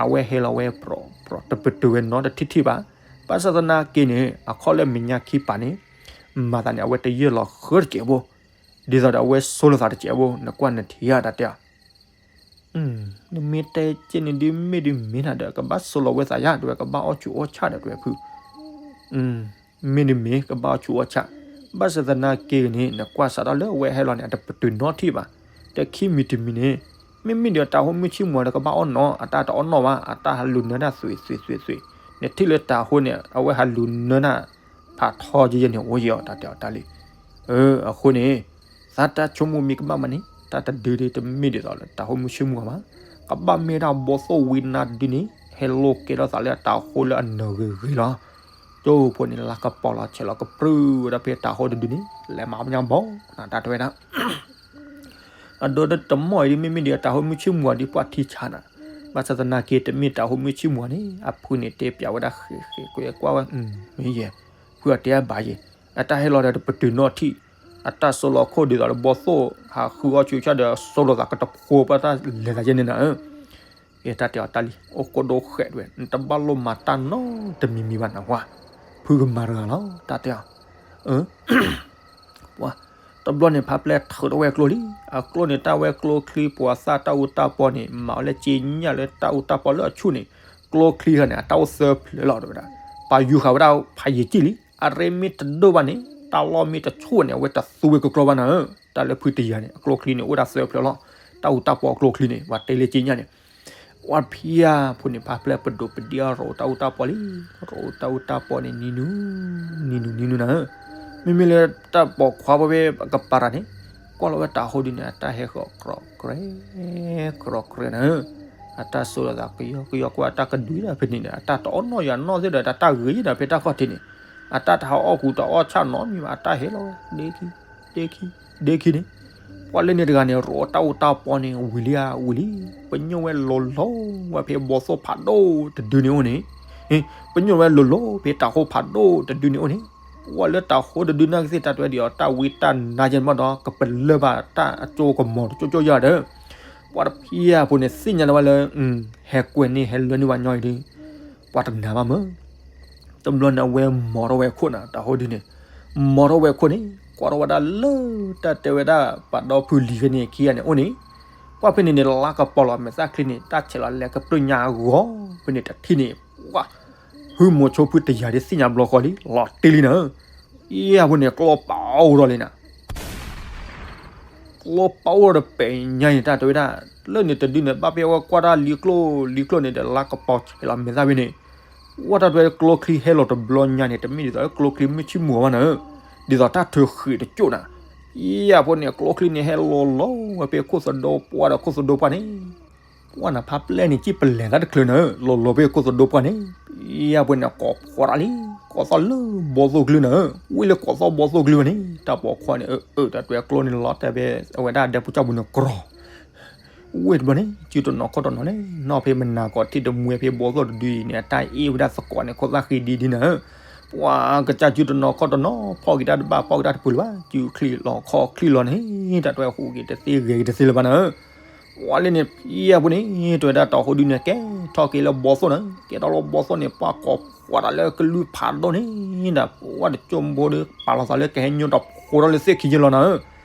အဝဲဟဲလီၤဝဲပြီၤပြီၤ တပတုာ်ဝဲနီတထံၣ်ထံၣ်ဘၣ်, ဘၣ်ဆၣ်သနာ်က့န့ၣ် အခီၣ်လၢမဲာ်ညါခံပၤန့ၣ်, မၤသးန့ၣ် အဝဲတယၢၢ်လီၤဃၢတစဲးဖိ, ဒ်သိးဒီးအဝဲစိလီၤသးတစဲးဖိ နကွၢ်နထံၣ်ဧါတၢ်တဲအီၤ နမ့ၢ်တဲကဲန့ၣ်ဒုးမ့ၢ်ဒုးမ့ၢ်နၤဒီး ကဘၣ်စိလီၤဝဲသးယါ တဝဲကဘၣ်အီၣ်ဆူၣ်အီၣ်ဆၣ်ဒီးတဝဲဖု, မ့ၢ်ဒုးမ့ၢ် ကဘၣ်အီၣ်ဆူၣ်အီၣ်ဆၣ်, ဘၣ်ဆၣ်သနာ်က့န့ၣ် နကွၢ်စးထီၣ်လၢအဝဲဟဲလီၤန့ၣ် အတပတုာ်နီထံၣ်ဘၣ်, တခံမံၤတမံၤန့ၣ်, မ့မ့ၢ်ဒီးတၢ်ဟိမုၢ်ဆ့ၣ်မုၢ်ဂီၤဒီးကဘၣ်အီၣ်နီၤ အတၢ်တအီၣ်နီၣ်ဘၣ် အတၢ်ဟးလူၤနၢတၢ်သွံၣ်သွံၣ်သွံၣ်သွံၣ်, နထံၣ်လၢတၢ်ဟိန့ၣ် အဝဲဟးလူၤနၢတၢ် ဖးထီယဲယဲန့ၣ် အိၣ်ယဲအီၤတၢ်တဲအီၤတၢ်လံ, အဃိန့ၣ်, သးတၢ်ဆိကမိၣ်မ့ၢ်ကဘၣ်မးန့ၣ် တၢ်တဒုဒုးတမ့ၢ်ဒ်သိးလၢတၢ်ဟိမုၢ်ဆ့ၣ်မုၢ်ဂီၤဘၣ်, ကဘၣ်မ့ၢ်ဒၣ်ဘီသိၣ်ဝံနါတဒုန့ၣ် ဟဲလိာ်ကဲထီၣ်သးလၢအတၢ်ဟိလၢအနၢၤဂ့ၤဂ့ၤလီၤ, ကၠိဖိန့ၣ် လါကပီၤလီၤဆဲးလီၤကပြုၢ်ဝဲဒၣ်ဖဲတၢ်ဟိတဒုန့ၣ် လဲၤမၤပညါဘီ, တၢ်တဲဝဲဒၣ် အဒိတမီၢ်အံၤဒ်မ့မ့ၢ်ဒ်အတၢ်ဟိမုၢ်ဆ့ၣ်မုၢ်ဂီၤဒ်ပှၤထံဆါနၤ, ဘၣ်ဆၣ်သနာ်က့တမ့ၢ်တၢ်ဟိမုၢ်ဆ့ၣ်မုၢ်ဂီၤန့ၣ် အဖုန့ၣ်တဲပျးဝဲဒၣ်ဃဲးဃဲးကွဲးကွၢ်ဝဲ, မ့ၢ်ယဲ, ဖုအတဲအဘၣ်ယဲ, အတၢ်ဟဲလီၤဒီးတပတုာ်နီထံၣ်, အတၢ်စိလီၤခိၣ်ဒ်သိးဒီးဘီသိၣ် ဟးဃုအီၣ်ဆူၣ်ဆၣ်ဒီးစိလီၤသးကတဖိပှၢ်တၢ်လဲၤသးယဲန့ၣ်နၤဧၢ ကဲတၢ်တဲအီၤတၢ်လံ အိၣ်ကိးဒိဃဲးတဝဲ နတဘၣ်လိၣ်မၤတၢ်နီတမံၤမံၤဘၣ်နဝၤ, ဖုကမၤတဂၤလီၤ တၢ်တဲအီၤ, ပှၤ, တဘျီန့ၣ်ဖးပျဲၢ်ထုးထီၣ်ဝဲအကျိလံ, အကျိန့ၣ်တၢ်ဝဲကျိချံပှၤသၣ်တၢ်အူတၢ်ပီန့ၣ် မၤအီၤလၢက့ညၣ်လၢတၢ်အူတၢ်ပီလၢအဆူၣ်န့ၣ်, ကျိချံဃီန့ၣ် အတၢ်အိၣ်သၢဖျၢၣ်လီၤတဝဲဒၣ်, ပာ်ယူၤဃာ်ဝဲဒၣ်ဖးယံာ်ကံၣ်လံ, အရ့မ့ၢ်တဒိၣ်ဘၣ်န့ၣ် တၢ်လီၢ်မ့ၢ်တဆူၣ်န့ၣ် အဝဲတသူဝဲကကျီဘၣ်နၤဧၢ, တၢ်လၢဖုတယၤန့ၣ် အကျိချံန့ၣ် အိၣ်ဒၣ်သၢဖျၢၣ်လီၤ, တၢ်အူတၢ်ပီအကျိချံန့ၣ် ပှၤတဲလၢက့ညၣ်န့ၣ် ဝဲဖံယၤဖိန့ၣ်ဖးပျဲၢ်ပဒိၣ်ပဒံးအီၤ ရိးတၢ်အူတၢ်ပီလံ, ရိးတၢ်အူတၢ်ပီန့ၣ် နံၤနူ, နံၤနူ နံၤနူနၤဧၢ, မ့မ့ၢ်လၢတၢ်ပိာ်ခွါဘၣ်ဝဲအကပၤတၢ်န့ၣ်, ကွၢ်လီၤဝဲတၤဟိဒုန့ၣ် အတၢ်ဟဲဃီၤကြီကြဲ, ကြီကြဲနၤဧၢ, အတၢ်ဆိလီၤသးကယီကယီကွၢ်အတၢ်ကဒုဒၣ်ဖဲန့ၣ်ဒီး အတၢ်တအီၣ်နီၣ်ယၤနီၣ်သ့ၣ်ဒီး တၢ်ဂ့ၤယံၤဒီးဖဲတၢ်ခီၣ်ထံးန့ၣ်, အတၢ်တဟးအီၣ်ကူတအီၣ်ဆၣ်နီတမံၤဘၣ် အတၢ်ဟဲလီၤဝဲ ဒ့ခံ, ဒ့ခံ, ဒ့ခံန့ၣ်, ပှၤလၢန့ၣ်တဂၤန့ၣ် ရိးတၢ်အိၣ်တၢ်ပီန့ၣ် ဝံၤလံဧါ ဝံၤလံ, ပညိၣ်ဝဲလိၤလိၤဝဲဖဲဘီသိၣ်ဖးဒိၣ်တဒုန့ၣ်အိၣ်န့ၣ်, ပညိၣ်ဝဲလိၤလိၤဖဲတၤဟိဖးဒိၣ်တဒုန့ၣ်အိၣ်န့ၣ်, ပှၤလၢတၤဟိတဒုန့ၣ်ကသ့ၣ်တၢ်တွဲဒံးအီၤ တၢ်ဝံတၢ်နါယဲၢ်မးဒီး ကပလၢၢ်ဘၣ်တၢ်အကၠိကမီၤတကၠိကၠိယၤဒီး, ပှၤတဖံးအဖိန့ၣ် သ့ၣ်ညါလီၤဝဲလၢ ဟဲကွဲးန့ၢ်ဟဲလၢန့ၢ်ဝဲညီအံၤဒီး, ပှၤတနာ်ဘၣ်မး တဘျီန့ၣ်အဝဲမီၤထီၣ်ဝဲအခိၣ်နၤ တၤဟိဒုန့ၣ်, မီၤထီၣ်ဝဲအခိၣ်န့ၣ် ကွၢ်ထီၣ်ဝဲဒၣ်လၢတၢ်တဲဝဲဒၣ် ပာ်ဒီဖုလံၤဖဲန့ၣ်ခံဂၤန့ၣ်အိၣ်န့ၣ်, ကွၢ်ဖဲန့ၣ်န့ၣ် လါကပီၤလီၤ မဲာ်သၣ်ချံန့ၣ် တၢ်ဆဲးလီၤလဲၤကပြုၢ်ညါအဂီၢ် ဖဲန့ၣ်တထံၣ်န့ၣ်, ပှၤ ဟုမီၤဆိဖုတယၤဒ်သ့ၣ်ညါဘျီဃီလံ လီၤတ့ၢ်လံနၤဧၢ, အံၤအဖိန့ၣ် ကျီပာ်အီၣ်ဒီးလံနၤ ကျီပာ်အိၣ်ဒီးပညါန့ၣ် တၢ်တဲဝဲဒၣ်, လၢန့ၣ်တဒုန့ၣ် ဘၣ်ဖဲအဝဲကွၢ်တၢ်လံကျိၣ်လံကျိၣ်န့ၣ်ဒီး လါကပီၤဆဲးလီၤမဲာ်သၣ်ဖဲန့ၣ်, ဝဲတၢ်တဲဝဲကျိချံဟဲလီၤတဘျီညါန့ၣ် တမ့ၢ်ဒ်သိးလၢကျိချံမုၢ်ဆ့ၣ်မုၢ်ဂီၤဘၣ်နၤဧၢ, ဒ်သိးတၢ်ထုးဃ့းတကၠိၣ်နၤ, အံၤအဖိန့ၣ် ကျိချံန့ၣ်ဟဲလီၤလီၤဝဲဖဲခိၣ်သဒိပှၢ်ဒီးခိၣ်သဒိပှၢ်န့ၣ် ပှၢ်နဖးပျဲၢ်န့ၣ် ကံၣ်ပလဲၤသးတချုးနၤဧၢ, လီၤလီၤဖဲခိၣ်သဒိပှၢ်န့ၣ်, အံၤအဖိန့ၣ် ကိးဖှီၣ်တၢ်လံ, ကိးသီၣ်လၢဘီသိၣ်ကလုၢ်နၤဧၢ, ဝံၤလၢကိးသီၣ်ဘီသိၣ်ကလုၢ်ဝဲန့ၣ် တၢ်ပိာ်ခွါန့ၣ် အၢ တၢ်တဲကျိန့ၣ်လီၤတဲာ်ဖဲ အဝဲဒၣ်ဒဲပူၤကၠီပူၤန့ၣ်ကြီ ဝ့ၢ်တဘျီန့ၣ် စုတနီၤခီၣ်တနီၤန့ၣ် နီၢ်ဖဲမနၤကိးထံၣ်တမှဲဖဲဘီသိၣ်တဒုအံၤန့ၣ် အတၢ်အ့ၣ်ဝဲဒၣ်သကိးန့ၣ် ခိၣ်သၣ်ဃံဒံဒံနၤဧၢ, ပှၤကစၢ်စုတနီၤခီၣ်တနီၤ ဖီၣ်က့ၤတၢ်တဘၣ် ဖီၣ်က့ၤတၢ်တပူၤလၢၤဘၣ်, စုချံလီၤခီၣ်ချံလီၤန့ၣ် တၢ်တဲဟူးက့ၤတသ့ဂဲၤက့ၤတသ့လၢၤဘၣ်နၤဧၢ, ပှၤလၢန့ၣ် ဖံအဖိန့ၣ် တဲဝဲဒၣ်တၤဟိဒုန့ၣ် ကဲထီၣ်က့ၤလၢဘီသိၣ်နၤ, ကဲထီၣ်လၢဘီသိၣ်န့ၣ် ပှၤကိးဖှီၣ်တၢ်လၢကလုၢ်ဖးဒိၣ်န့ၣ်ဒီး ပှၤတကၠိၢ်ဘိဒီး ပာ်လီၤသးလၢကဟဲညိတၢ်ဖိဒီးလၢသ့ၣ်ခံယဲၢ်လီၤနၤ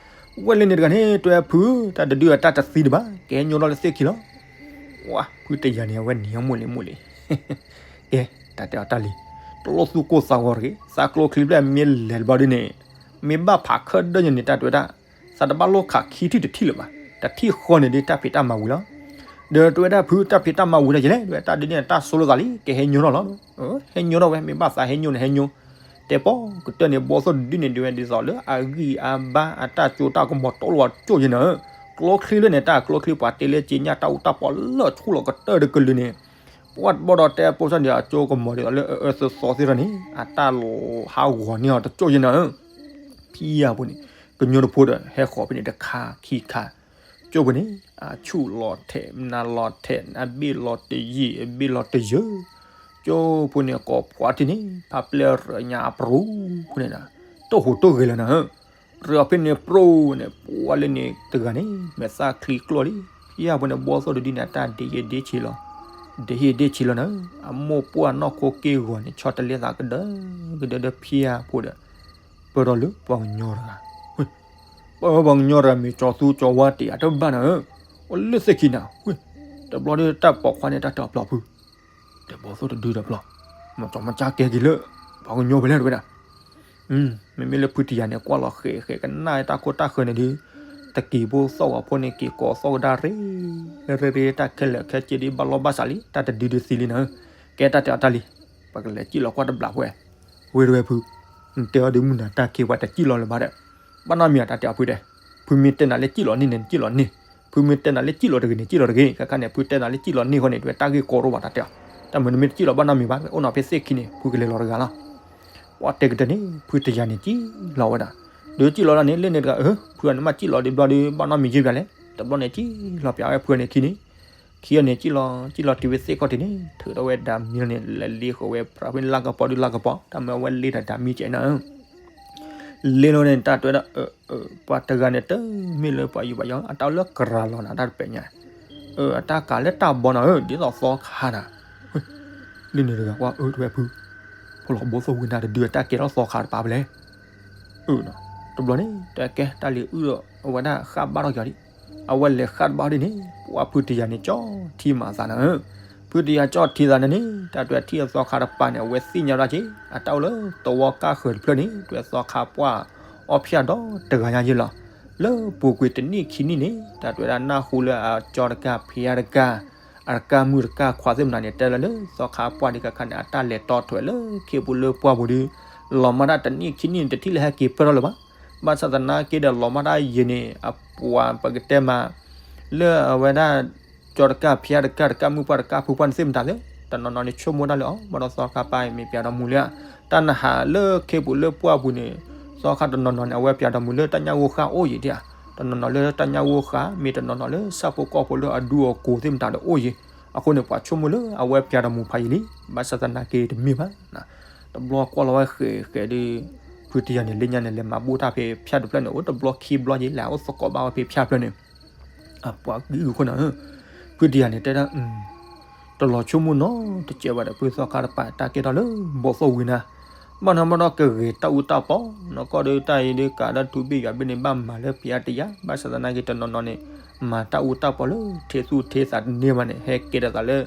ဧၢ ဝဲလၢန့ၣ်တဂၤန့ၣ် တဲဖု တၢ်တဒုအတၢ်တသံတဘၣ် ကဟဲညိထီၣ်လၢသ့ၣ်ခံလီၤ, ဝါ ဖုတယၤန့ၣ် အဝဲနံၤအမိၢ်လံမိၢ်လံ, ကဲ တၢ်တဲအီၤတၢ်လံ, တလိၣ်သူၣ်ကိၢ်သးဂီၤတဂ့ၤ, သးကျိချံဘျဲၣ်မ့ၢ်လဲၤတဘျီဒ်န့ၣ်, မ့ၢ်ဘၣ်ဖးခၢၣ်ဒၢၣ်ညါန့ၣ် တၢ်တဲဝဲဒၣ်, သးတဘၣ်လိၣ်ခးခံထံၣ်တထံၣ်လၢၤဘၣ်, တထံၣ်ဃီန့ၣ်ဒ်တၢ်ဖံးတၢ်မၤဝံၤလီၤ, ဒီးတဲဝဲဒၣ်ဖု တၢ်ဖံးတၢ်မၤဝံၤဒီးယလဲၣ်, တဲဝဲတၢ်ဒ်န့ၣ်တၢ်ဆိလိာ်သးလံ ကဟဲညိထီၣ်လီၤ, ဟဲညိထီၣ်ဝဲ မ့ၢ်ဘၣ်သးဟဲညိန့ၣ်ဟဲညိ, တဲပီၢ်ကတၢၢ်န့ၣ် ဘီသိၣ်တဒုန့ၣ် ဒ်ဝဲဒ်သိးလၢအဂံၢ်အဘါအတၢ်ကၠိတၢ်ကမီၤတအိၣ်လီၤကၠိယဲၢ်နၤဧၢ, ကျိချံလၢန့ၣ် တၢ်ကျိချံပှၤတ့လၢက့ညၣ်တၢ်အူတၢ်ပီးလၢဆူၣ်လီၤကတၢၢ်တကလုာ်န့ၣ်, ပှၤတဘီဒီးတဲပိာ်စၢ်န့ၣ် အကၠိကမီၤဒ်သိးလၢအအၢသီသီသ့ၣ်ထီၣ်န့ၣ် အတၢ်လီၤဟးဂီၤန့ၢ်အီၤတကၠိယဲၢ်နၤဧၢ, ဖံယၤဖိန့ၣ်, ကညီတဖိဒီးဟဲဃီၤဖဲန့ၣ်တခါခံခါ, ကၠိဖိန့ၣ် အဆူၣ်လီၤထဲး နါလီၤထဲး အဘ့ၣ်လီၤတယံာ် အဘ့ၣ်လီၤတယၢၢ်, ကၠိဖိန့ၣ် ကိးဖှီၣ်ထံန့ၣ် ဖးပျဲၢ်ရၢညါအပရူၤန့ၣ်နၤ, တအိၣ်ဟူးတအိၣ်ဂဲၤလၢၤနၤဧၢ, ရၢဖဲန့ၣ်ပြိန့ၣ် ပှၤလၢန့ၣ်တဂၤန့ၣ် မဲာ်သၣ်ချံကျိၣ်လံ, ဖံယၤဖိန့ၣ် ဘီသိၣ်တဒုန့ၣ် အတၢ်ဒ့ယဲၢ်ဒ့ဆံးလီၤ, ဒ့ယဲၢ်ဒ့ဆံးလီၤနၤဧၢ, အမိၢ်ပှၢ်နီၢ်ခိက့ၢ်ဂီၤန့ၣ် ဆီတလဲသးကဒၢ ကဒၢဒီးဖံယၤဖိဒီး ပၢၢ်ထီၣ်လၢပှၤကညီတဂၤ, ပၢၢ်ပှၤကညီတဂၤမ့ၢ်ကၠီၤသူကၠီၤဝါတ့ၢ်အတဘၣ်နၤဧၢ, အိၣ်လၢသ့ၣ်ခံနၤ, တဘျီဒီးတၢ်ပိာ်ခွါန့ၣ် တၢ်တၢ်ပျီဖု တဲဘီသိၣ်တဒုဒီးပျီ, မၤကၠီမၤကၠါကဲက့ၤလၢ ပှၤကညီဖဲလဲၣ်တဝဲဒၣ်, မ့မ့ၢ်လၢဖုတယၤန့ၣ်ကွၢ်လီၤဃဲးဃဲးကနၣ်တၢ်ခိတၢ်ဃၢၤန့ၣ်ဒုး, တက့ၤဖိသီၣ်ဂီၤဖိန့ၣ် က့ၤကိးသီၣ်ကဒါရ့, ရ့ရ့တၢ်ခဲလၢာ်ခဲဆ့ဒ်ဘၣ်လီၢ်ဘၣ်စးလံ တၢ်တဒုဒုးသံလံနၤဧၢ, ကဲတၢ်တဲအီၤတၢ်လံ, ပကလဲၤစံၣ်လီၤကွၢ်တဘျီဖဲ, ဝ့ၢ်တဝဲဖု, နတဲအီၤဒုးမုၢ်နၤတၢ်ခံပှၤတစံၣ်လီၤလၢၤဘၣ်ဒီး, ဘၣ်နီတမံၤအတၢ်တဲအီၤဖုတဲ, ဖုမ့ၢ်တဲနၤလၢစံၣ်လီၤန့ၢ်န့ၣ် နစံၣ်လီၤန့ၢ်, ဖုမ့ၢ်တဲနၤလၢစံၣ်လီၤတဂ့ၤန့ၣ် စံၣ်လီၤတဂ့ၤ, ခဲခါန့ၣ် ဖုတဲနၤလၢစံၣ်လီၤန့ၢ်ဃီန့ၣ် တဝဲတၢ်ဂ့ၢ်ကီတအိၣ်ဘၣ်တၢ်တဲအီၤ, တၢ်မုာ်နမ့ၢ်တစံၣ်လီၤဘၣ်နီတမံၤဘၣ် အိၣ်နီၤဖဲသ့ၣ်ခံန့ၣ် ဖုကလဲၤလီၤတဂၤလီၤ, ပှၤတဲကတၢၢ်န့ၣ် ဖုတယၤန့ၣ်စံၣ်လီၤဝဲဒၣ်, ဒီးစံၣ်လီၤဒၣ်န့ၣ် လၢန့ၣ်တဂၤ အၢ ဖုအန့ၣ်မ့ၢ်စံၣ်လီၤဒံးဘျီဒုး ဘၣ်နီတမံၤယဲၢ်ပၠးလဲၣ်, တဘျီန့ၣ်စံၣ်လီၤပၠးဝဲဖုန့ၣ်ခံန့ၣ်, ခံန့ၣ်စံၣ်လီၤ စံၣ်လီၤတုၤဝဲသ့ၣ်ခီၣ်ထံးန့ၣ် ထုးထီၣ်ဝဲဒၣ်မံၤလီၤန့ၣ် လဲၤလ့ဃီၤဝဲဖြးဖဲန့ၣ်လါကပီၤဒုးလါကပီၤ တၢ်မၢဝဲလ့တၢ်ဒၣ်မံၤကဲနၤဧၢ လ့လီၤန့ၣ် တၢ်တဲဝဲဒၣ် ပှၤတဂၤန့ၣ် တမ့ၢ်လၢပှၤယူးပှၤယီၤ အတၢ်အိၣ်လၢကရၤလီၤနၤတၢ်တပဲာ်ညါ, အတၢ်ကၤလၢတၢ်ဘီနၤဧၢ ဒ်သိးသီခါနၤ, လၢန့ၣ်တဂၤကွၢ်အၢတဝဲဖု, ဖိလီၤဘိသိၣ်ဝံနၤတဒုးအတၢ်ကဲထီၣ်သီခါတပၤဖဲလဲၣ်, တဘျီန့ၣ် တၢ်ကဲတၢ်လံၤအုၣ်ဒီးအဝဲဒၣ်ဃၣ်ဘါထီၣ်က့ၤအီၤဒံး, အဝဲလဲၤဃၣ်တဘၣ်ဒ်န့ၣ် ပှၤဖုတယၤန့ၣ် ကၠီထံမၤသးနၤဧၢ, ဖုတယၤကၠီထံသးန့ၣ်န့ၣ် တၢ်တဲထံၣ်အသီခါတပၤန့ၣ် အဝဲသ့ၣ်ညါဝဲဒၣ်က့ၤ အတၢ်အိၣ်လၢသဝီကၢ်ဃၢၤတဖျၢၣ်န့ၣ် တဲဝဲသီခါပှၢ်အီၣ်ဖျၢၣ်ဒီးတဂၤညါယဲၢ်လီၤ, လၢပူၤကွံာ်တနံၣ်ခံနံၣ်န့ၣ် တၢ်တဲဝဲဒၣ်နၢ်ဟူလၢအကၠီတကၢ်ဖံးတကၢ် အတကၢ်မုၣ်တကၢ်ခွါသ့ၣ်မနုၤန့ၣ် တဲလၢလၢသီခါပှၢ်ဒ်ခါခါန့ၣ် အတၢ်လဲၤတီထွဲလၢခ့ပူၤလၢပှၢ်ပူၤဒီး လီၤမၢ်ဒၣ်တနံၣ်ခံနံၣ်န့ၣ် တထံၣ်လၢဟဲက့ၤပၢၢ်ထီၣ်လၢၤဘၣ်, ဘၣ်ဆၣ်သနာ်က့ဒီးလီၤမၢ်တၢ်ယံာ်န့ၣ် အပှၤပကတဲမး လၢအဝဲဒၣ် ကၠီတကၢ်ဖၠါတကၢ်တကၢ်မုၣ်ပှၢ်တကၢ်ဖုပှၢ်န့ၣ်သ့ၣ်မတၤသ့ၣ် တနီၤနီၤန့ၣ်ဆိကမိၣ်တၢ်လၢအီၤ ဘၣ်ဒီးသီခါပၢ်အံၤမ့ၢ်ပၠးဒီးမူၤလၢ တၢ်နဟးလၢခ့ပူၤလၢပှၢ်ပူၤန့ၣ် သီခါတနီၤနီၤန့ၣ် အဝဲပၠးဒီးမူၤလၢတၢ်ညၣ်ဂိၢ်ဃၢ်အိၣ်ယံၤဒၣ်ဧါ တနီၤနီၤလၢတၢ်ညၣ်ဂိၢ်ဃၢ် မ့ၢ်တနီၤနီၤလၢဆၣ်ဖိကီၢ်ဖိလၢအဒူအကိၤသ့ၣ်မတၤဒီးအိၣ်ယံၤ အဃိန့ၣ် ပှၤဆိကမိၣ်လၢအဝဲပၠးဒီးမူၤဖးယံၤလံ ဘၣ်ဆၣ်သနာ်က့တမ့ၢ်ဘၣ် တဘျီကွၢ်လီၤဝဲဃဲးဃဲးဒီး ဖုတယၤန့ၣ် လၢညါန့ၣ် လဲၤမၤဘူၣ်တၢ်ဖဲဖၠါတဖျၢၣ်န့ၣ် အိၣ်တဘျီခံဘျီယံၤ လဲၤအိၣ်သကိးဘၣ်ဝဲဖဲဖၠါတဖျၢၣ်န့ၣ် အပှၤကံၣ်ဂုာ်ခိၣ်နၢ် ဖုတယၤန့ၣ်တဲဒၣ် တလီၤဆိကမိၣ်နီတစဲးဘၣ်ဒီး ဖုသီခါတပၤ တၢ်ကဲထီၣ်လၢဘီၣ်သိၣ်ဝံၤနၤ ဘၣ်နီၤဘၣ်ဒီးကဂ့ၤတၢ်အူတၢ်ပီ နီၢ်ကီၢ်ဒီးတၢ်အံၤဒီးကးဒီးထူဘ့ၣ်ယွၤဘ့ၣ်န့ၣ် ဘၣ်မၤလၢပယါတယါ ဘၣ်ဆၣ်သနာ်က့တနီၤနီၤန့ၣ် မၤတၢ်အူတၢ်ပီလၢထံသူၣ်ထံသးတန့ၢ်ဘၣ်န့ၣ် ဟဲကဲထီၣ်သးလၢ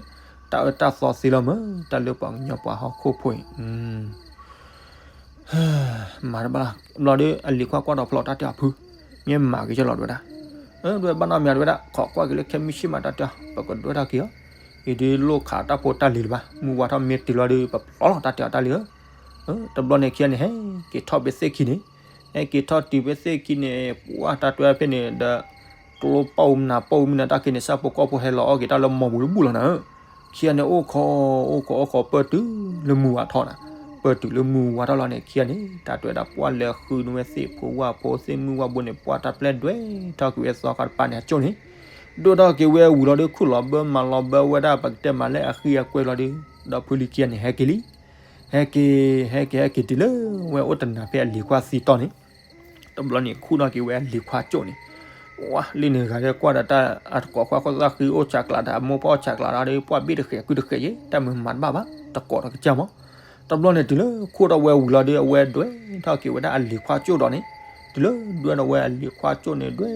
တၢ်အၢတၢ်သီသ့လီၤမး တၢ်လၢပှၤကညီပှၤဟီၣ်ခိၣ်ဖိအံၤ မၤတဘၣ်လီၤ ဘျီဒီးအလံၤခွါကွၢ်ဒီးဖျိးတၢ်တဲအီၤဖု မ့ၢ်မၤက့ၤကလီၤတဝဲဒၣ် ဒွဲဘၣ်နီတမံၤတဝဲဒၣ် ခိးကွၢ်က့ၤလၢခဲမုၢ်ဆ့ၣ်မးတၢ်တဲအီၤ ပကဒွဲထီၣ်က့ၤအီၤ အံၤဒုးလိၣ်ခးတၢ်ဖိတၢ်လံၤလၢၤဘၣ် မုၢ်ဝါထီၣ်မ့ၢ်တုၤလီၤဒီး ပပျီလီၤတၢ်တဲအီၤတၢ်လံၤဧၢ တဘျီန့ၣ်ခံဂၤန့ၣ် ဟဲက့ၤထီၣ်ဖဲသ့ၣ်ခံန့ၣ် ဟဲက့ၤထီၣ်တုၤဖဲသ့ၣ်ခံန့ၣ် ပှၢ်တၢ်တဲဖဲန့ၣ်ဒီး ကျိပာ်အူမနၤပာ်အူမနၤတၢ်က့ၤန့ၣ် ဆၣ်ဖိကီၢ်ဖိဟဲလီၤအီၣ်က့ၤတၢ်လၢမိၢ်ပူၤတဘူၣ်လီၤနၤဧၢ ခံဂၤန့ၣ် အိၣ်ခိး အိၣ်ခိး အိၣ်ခိး ပၢၢ်တုၤလၢမုၢ်ဝါထီၣ်နၤ ပၢၢ်တုၤလၢမုၢ်ဝါထီၣ်လီၤန့ၣ် ခံဂၤန့ၣ် တၢ်တဲဝဲဒၣ်ပှၢ်လဲၤဃုန့ၢ်ဝဲသ့ၣ်ဖိဝၣ်ဖိသ့ၣ်မုၢ်ဝၣ်ဘိန့ၣ် ပှၢ်တၢ်ပျဲဒွဲထီၣ်က့ၤဝဲသီခါတပၤန့ၣ် အကၠိၣ်န့ၣ် ဒိၣ်ထီၣ်က့ၤဝဲဝံၤလီၤဒီး ခူၣ်လီၤဘၢမၤလီၤဘၢဝဲဒၣ် ပကတဲမးလၢအဃံအကွဲလီၤဒီး ဒီးဖုလံၤခံဂၤန့ၣ် ဟဲက့ၤလံ ဟဲက့ၤ ဟဲက့ၤ ဟဲက့ၤတုၤလၢဝဲအိၣ်တနၤဖဲအလံၤခွါသံတီၢ်န့ၣ် တဘျီန့ၣ် ခူၣ်ထီၣ်က့ၤဝဲအလံၤခွါကၠိၣ်န့ၣ် ဝါ လၢန့ၣ်ဂၤဒဲးကွၢ်ဒီးတၢ် အတကိးခွါခိၣ်သၣ်ဃံအိၣ်စးကျးဒီး အမိၢ်ပှၢ်အိၣ်စးကျးဒီး ပှၢ်ဘ့ၣ်တဃဲးကုတဃဲးယဲ တၢ်မုာ်မၤတဘၣ်ဘၣ် တကိးဒီးကစၢ်မး တဘျီန့ၣ်တုၤလၢခူၣ်ထီၣ်ဝဲဝံၤလီၤဒီး အဝဲဒွဲထီၣ်က့ၤဝဲဒၣ်အလံၤခွါကၠိၣ်ဒီးန့ၣ် တုၤလၢဒွဲဒီးဝဲအလံၤခွါကၠိၣ်န့ၣ် ဒွဲ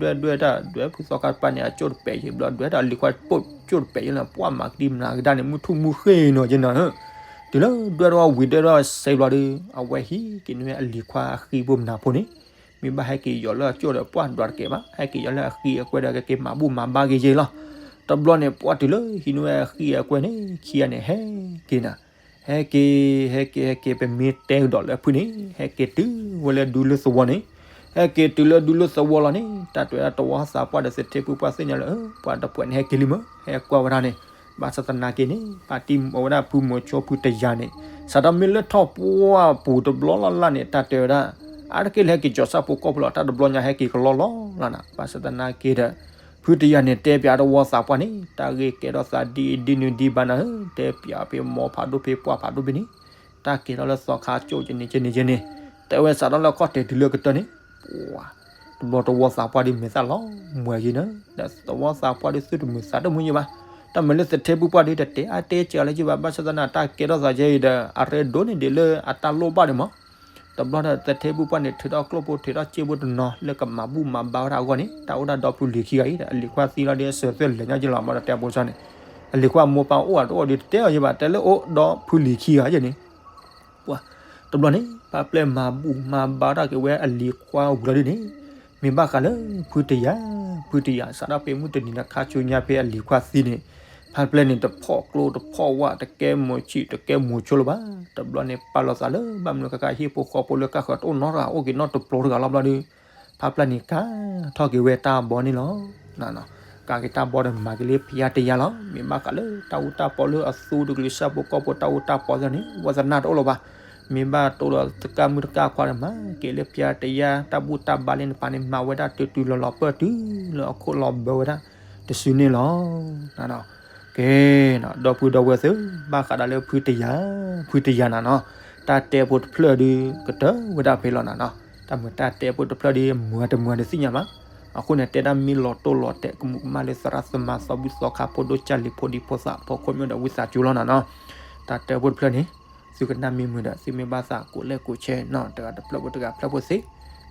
ဒွဲဒွဲတၢ် ဒွဲဖုသီခါတပၤန့ၣ် အကၠိၣ်တပဲာ်ယဲ ဘျီဒွဲဒီးအလံၤခွါကၠိၣ်တပဲာ်ယဲလီၤ ပှၢ်မၤကဒံမနၤကဒါန့ၣ် မုၢ်ထူၣ်မုၢ်ဃ့နီၤယဲနီၤ တုၤလၢဒွဲဒီးဝံၤဒွဲဒီးစဲးဘျီဒီး အဝဲဟံးက့ၤန့ၢ်ဝဲအလံၤခွါအဃံဖိမနၤဖိန့ၣ် မ့ၢ်ဘၣ်ဟဲက့ၤယီၤလၢအကၠိၣ်ဒီးပှၢ်ဒွးတကဲးဘၣ် ဟဲက့ၤယီၤလၢအဃံအကွဲဒီး ကက့ၤမၤဘူၣ်မၤဘါက့ၤယဲလီၤ တဘျီန့ၣ် ပှၢ်တုၤလၢဟံးန့ၢ်ဝဲအဃံအကွဲန့ၣ် ခံဂၤန့ၣ် ဟဲက့ၤနၤ ဟဲက့ၤ ဟဲက့ၤ ဟဲက့ၤ ပမ့ၢ်တဲကဒီးလၢဖုန့ၣ် ဟဲက့ၤတုၤဝဲလၢဒူလၢသဝီန့ၣ် ဟဲက့ၤတုၤလၢဒူလၢသဝီလီၤန့ၣ် တၢ်တဲဝဲဒၣ်တဝီသးပှၢ်ဒီးသထ့ဖုပှၢ်သ့ၣ်ညါလၢ ပှၤတပှဲၤန့ၣ်ဟဲက့ၤလံမး ဟဲကွၢ်ဝဲဒၣ်န့ၣ် ဘၣ်ဆၣ်သနာ်က့န့ၣ် ပာ်တံၢ်မၤဝဲဒၣ်ဖုမိၤဆိဖုတယၤန့ၣ် စးထီၣ်မ့ၢ်လၢထီၣ်ပှၢ်ပူၤတဘျီလၢ်လၢ်န့ၣ် တၢ်တဲဝဲဒၣ် အါတက့ၢ်လၢဟဲက့ၤကၠီၤဆၣ်ဖိကီၢ်ဖိလီၤ တၢ်တဘျီညါဟဲက့ၤကလီလီၤလီၤနၤ ဘၣ်ဆၣ်သနာ်က့ဒီး ဖုတယၤန့ၣ် တဲပၠးတဝီသးပှၢ်န့ၣ် တၢ်ဂ့ၢ်ကဲထီၣ်သးဒ်အံၤဒ်နုၤဒ်ဘၣ်နၤဧၢ တဲပၠးဖဲမိၢ်ဖးဒိၣ်ဖဲပှၢ်ဖးဒိၣ်ဖဲန့ၣ် တၢ်ကဲထီၣ်လၢသီခါကၠိၣ်ကန့ၣ်ကန့ၣ်ကန့ၣ် တဲဝဲစးထီၣ်လၢခီၣ်ထံးတုၤလၢကတၢၢ်န့ၣ် ပှၤ တဘျီတဝီသးပှၢ်ဒီးမဲာ်သၣ်လီၤမွဲယဲနၤ ဒီးတဝီသးပှၢ်ဒီးသုတမုာ်သးတမုာ်ယဲဘၣ် တၢ်မၤလၢသထ့ဖုပှၢ်ဒီးတတဲအါတဲစှၤလၢၤယဲဘၣ် ဘၣ်ဆၣ်သနာ် တၢ်ကဲထီၣ်သးကဲအံၤဒီး အရ့ဒိၣ်န့ၢ်ဒံးလၢအတၢ်လိၣ်ဘၣ်န့ၣ်မး တဘျီဒီးသထ့ဖုပှၢ်န့ၣ် ထုးထီၣ်ကျိၣ်ဖိထုးထီၣ်စ့ဖိတနီၤလၢကမၤဘူၣ်မၤဘါဝဲဒၣ်အဂီၢ်န့ၣ် တၢ်အိၣ်ဒၣ်ဒီဖုလံၤခံဂၤအံၤဒီး အလံၤခွါသံလီၤဒီးအစၢၤသွဲၣ်လဲၤညါယဲလီၤ မ့ၢ်ဒီးတဲဘိစၢ်န့ၣ် အလံၤခွါမိၢ်ပၢ်အိၣ်အတအိၣ်ဒီးတတဲအီၤယဲဘၣ် တဲလၢအိၣ်ဒီဖုလံၤခံဂၤယဲန့ၣ် ပှၤ တဘျီန့ၣ် ဖါပျဲၢ်မၤဘူၣ်မၤဘါတၢ်က့ၤဝဲအလံၤခွါဝံၤလီၤဒ်န့ၣ် မ့ၢ်ဘၣ်ဃးလၢဖုတယၤ ဖုတယၤ စးထီၣ်ဖဲမုၢ်တနံၤလၢခါဆူညါဖဲအလံၤခွါသံန့ၣ် ဖါပျဲၢ်န့ၣ် တဖီၣ်ကျိတဖီၣ်ဝၣ် တကဲမိၤဆံး တကဲမိၤဆိလၢၤဘၣ် တဘျီန့ၣ် ပာ်လီၤသးလၢဘၣ်မနုၤကကဟံၣ်ဖိဃီဖိလၢကဃၢၤတအိၣ်နီတဂၤ အိၣ်က့ၤနီတပျိၤတဂၤလီၤဘျီဒီး ဖါပျဲၢ်န့ၣ် ကၤထီၣ်က့ၤဝဲတၢ်ဘီန့ၣ်လီၤ. ကၤက့ၤတၢ်ဘီဒီးမၤက့ၤလၢဖယါတယါလီၤ. မ့ၢ်ဘၣ်ဃးလၢတၢ်အူတၢ်ပီလၢအသူတကလုာ်ဆၣ်ဖိကီၢ်ဖိတၢ်အူတၢ်ပီသ့ၣ်န့ၣ် ဝါသနာတအိၣ်လၢၤဘၣ်. မ့ၢ်ဘၣ်တိၢ်ဒီးတကၣ်မုၣ်တကၣ်ခွါဒီး မၤက့ၤလၢဖယါတယါ တၢ်ဘူၣ်တၢ်ဘါလၢန့ၣ် ပှၤန့ၣ် မၤဝဲဒၣ်တုၤတုၤလီၤလီၤပၢၢ်တုၤလၢအခိၣ်လီၤဘၢဝဲဒၣ်တစုန့ၣ်လီၤ. ကဲ ဒီပုၢ်ဒီဝဲၢ်သ့ၣ် ဘၣ်ဃးဒီးလၢဖုတယၤ ဖုတယၤနၤနီၤ, တၢ်တဲဖိတဖျၢၣ်ဒီး ကတၢၢ်ဝဲဒၣ်ဖဲလီၤနၤနီၤ. တၢ်မုာ်တၢ်တဲဖိတဖျၢၣ်ဒီး မုာ်တမုာ်တသ့ၣ်ညါဘၣ်. အဃိန့ၣ် တဲဒၣ်မ့ၢ်လီၤတိၢ်လီၤတဲာ်ကမူးကမၣ်လၢသရၣ်သမါသီဘူၣ်သီခါ ဖိဒိၣ်ကၢ်လံၤဖိဒံဖိသၣ် ဖိခိၣ်မ့ၢ်ဒီးဝံသးစူၤလီၤနၤနီၤ. တၢ်တဲဖိတဖျၢၣ်န့ၣ် သုကနၣ်မ့ၢ်မုာ်ဒီး သုမ့ၢ်ဘၣ်သးကိးလဲၣ်ကိးဆဲးနီၤ တဂၤတဖျၢၣ်ဖိတဂၤဖျၢၣ်ဖိသ့,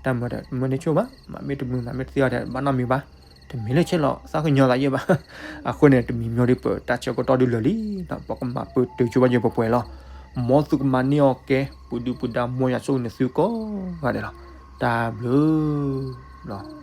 တၢ်မုာ်ဒီးမုာ်န့ၢ်ဆိဘၣ်, မ့ၢ်တမုာ်မ့ၢ်တသ့အီၤဒီး ဘၣ်နီတမံၤဘၣ်. တမ့ၢ်လၢဆဲးလီၤသးကညီၤသးယဲၢ်ဘၣ်. အဃိန့ၣ် တမံၤမ့ၢ်ဒီးပတၢ်ဆၢကတီၢ်ဒုးလၢာ်လံ, ပကမၤပတုာ်ဆိဘၣ်ယဲၢ်ပှဲၤပှဲၤလီၤ. မ်သုကမၤန့ၢ်အီၤကဲ ပူၤဒုပူၤဒါ မ်ယွၤဆိၣ်ဂ့ၤန့ၢ်သုကိးဂၤဒဲးလီၤ. တၢ်ဘျုးလီၤ.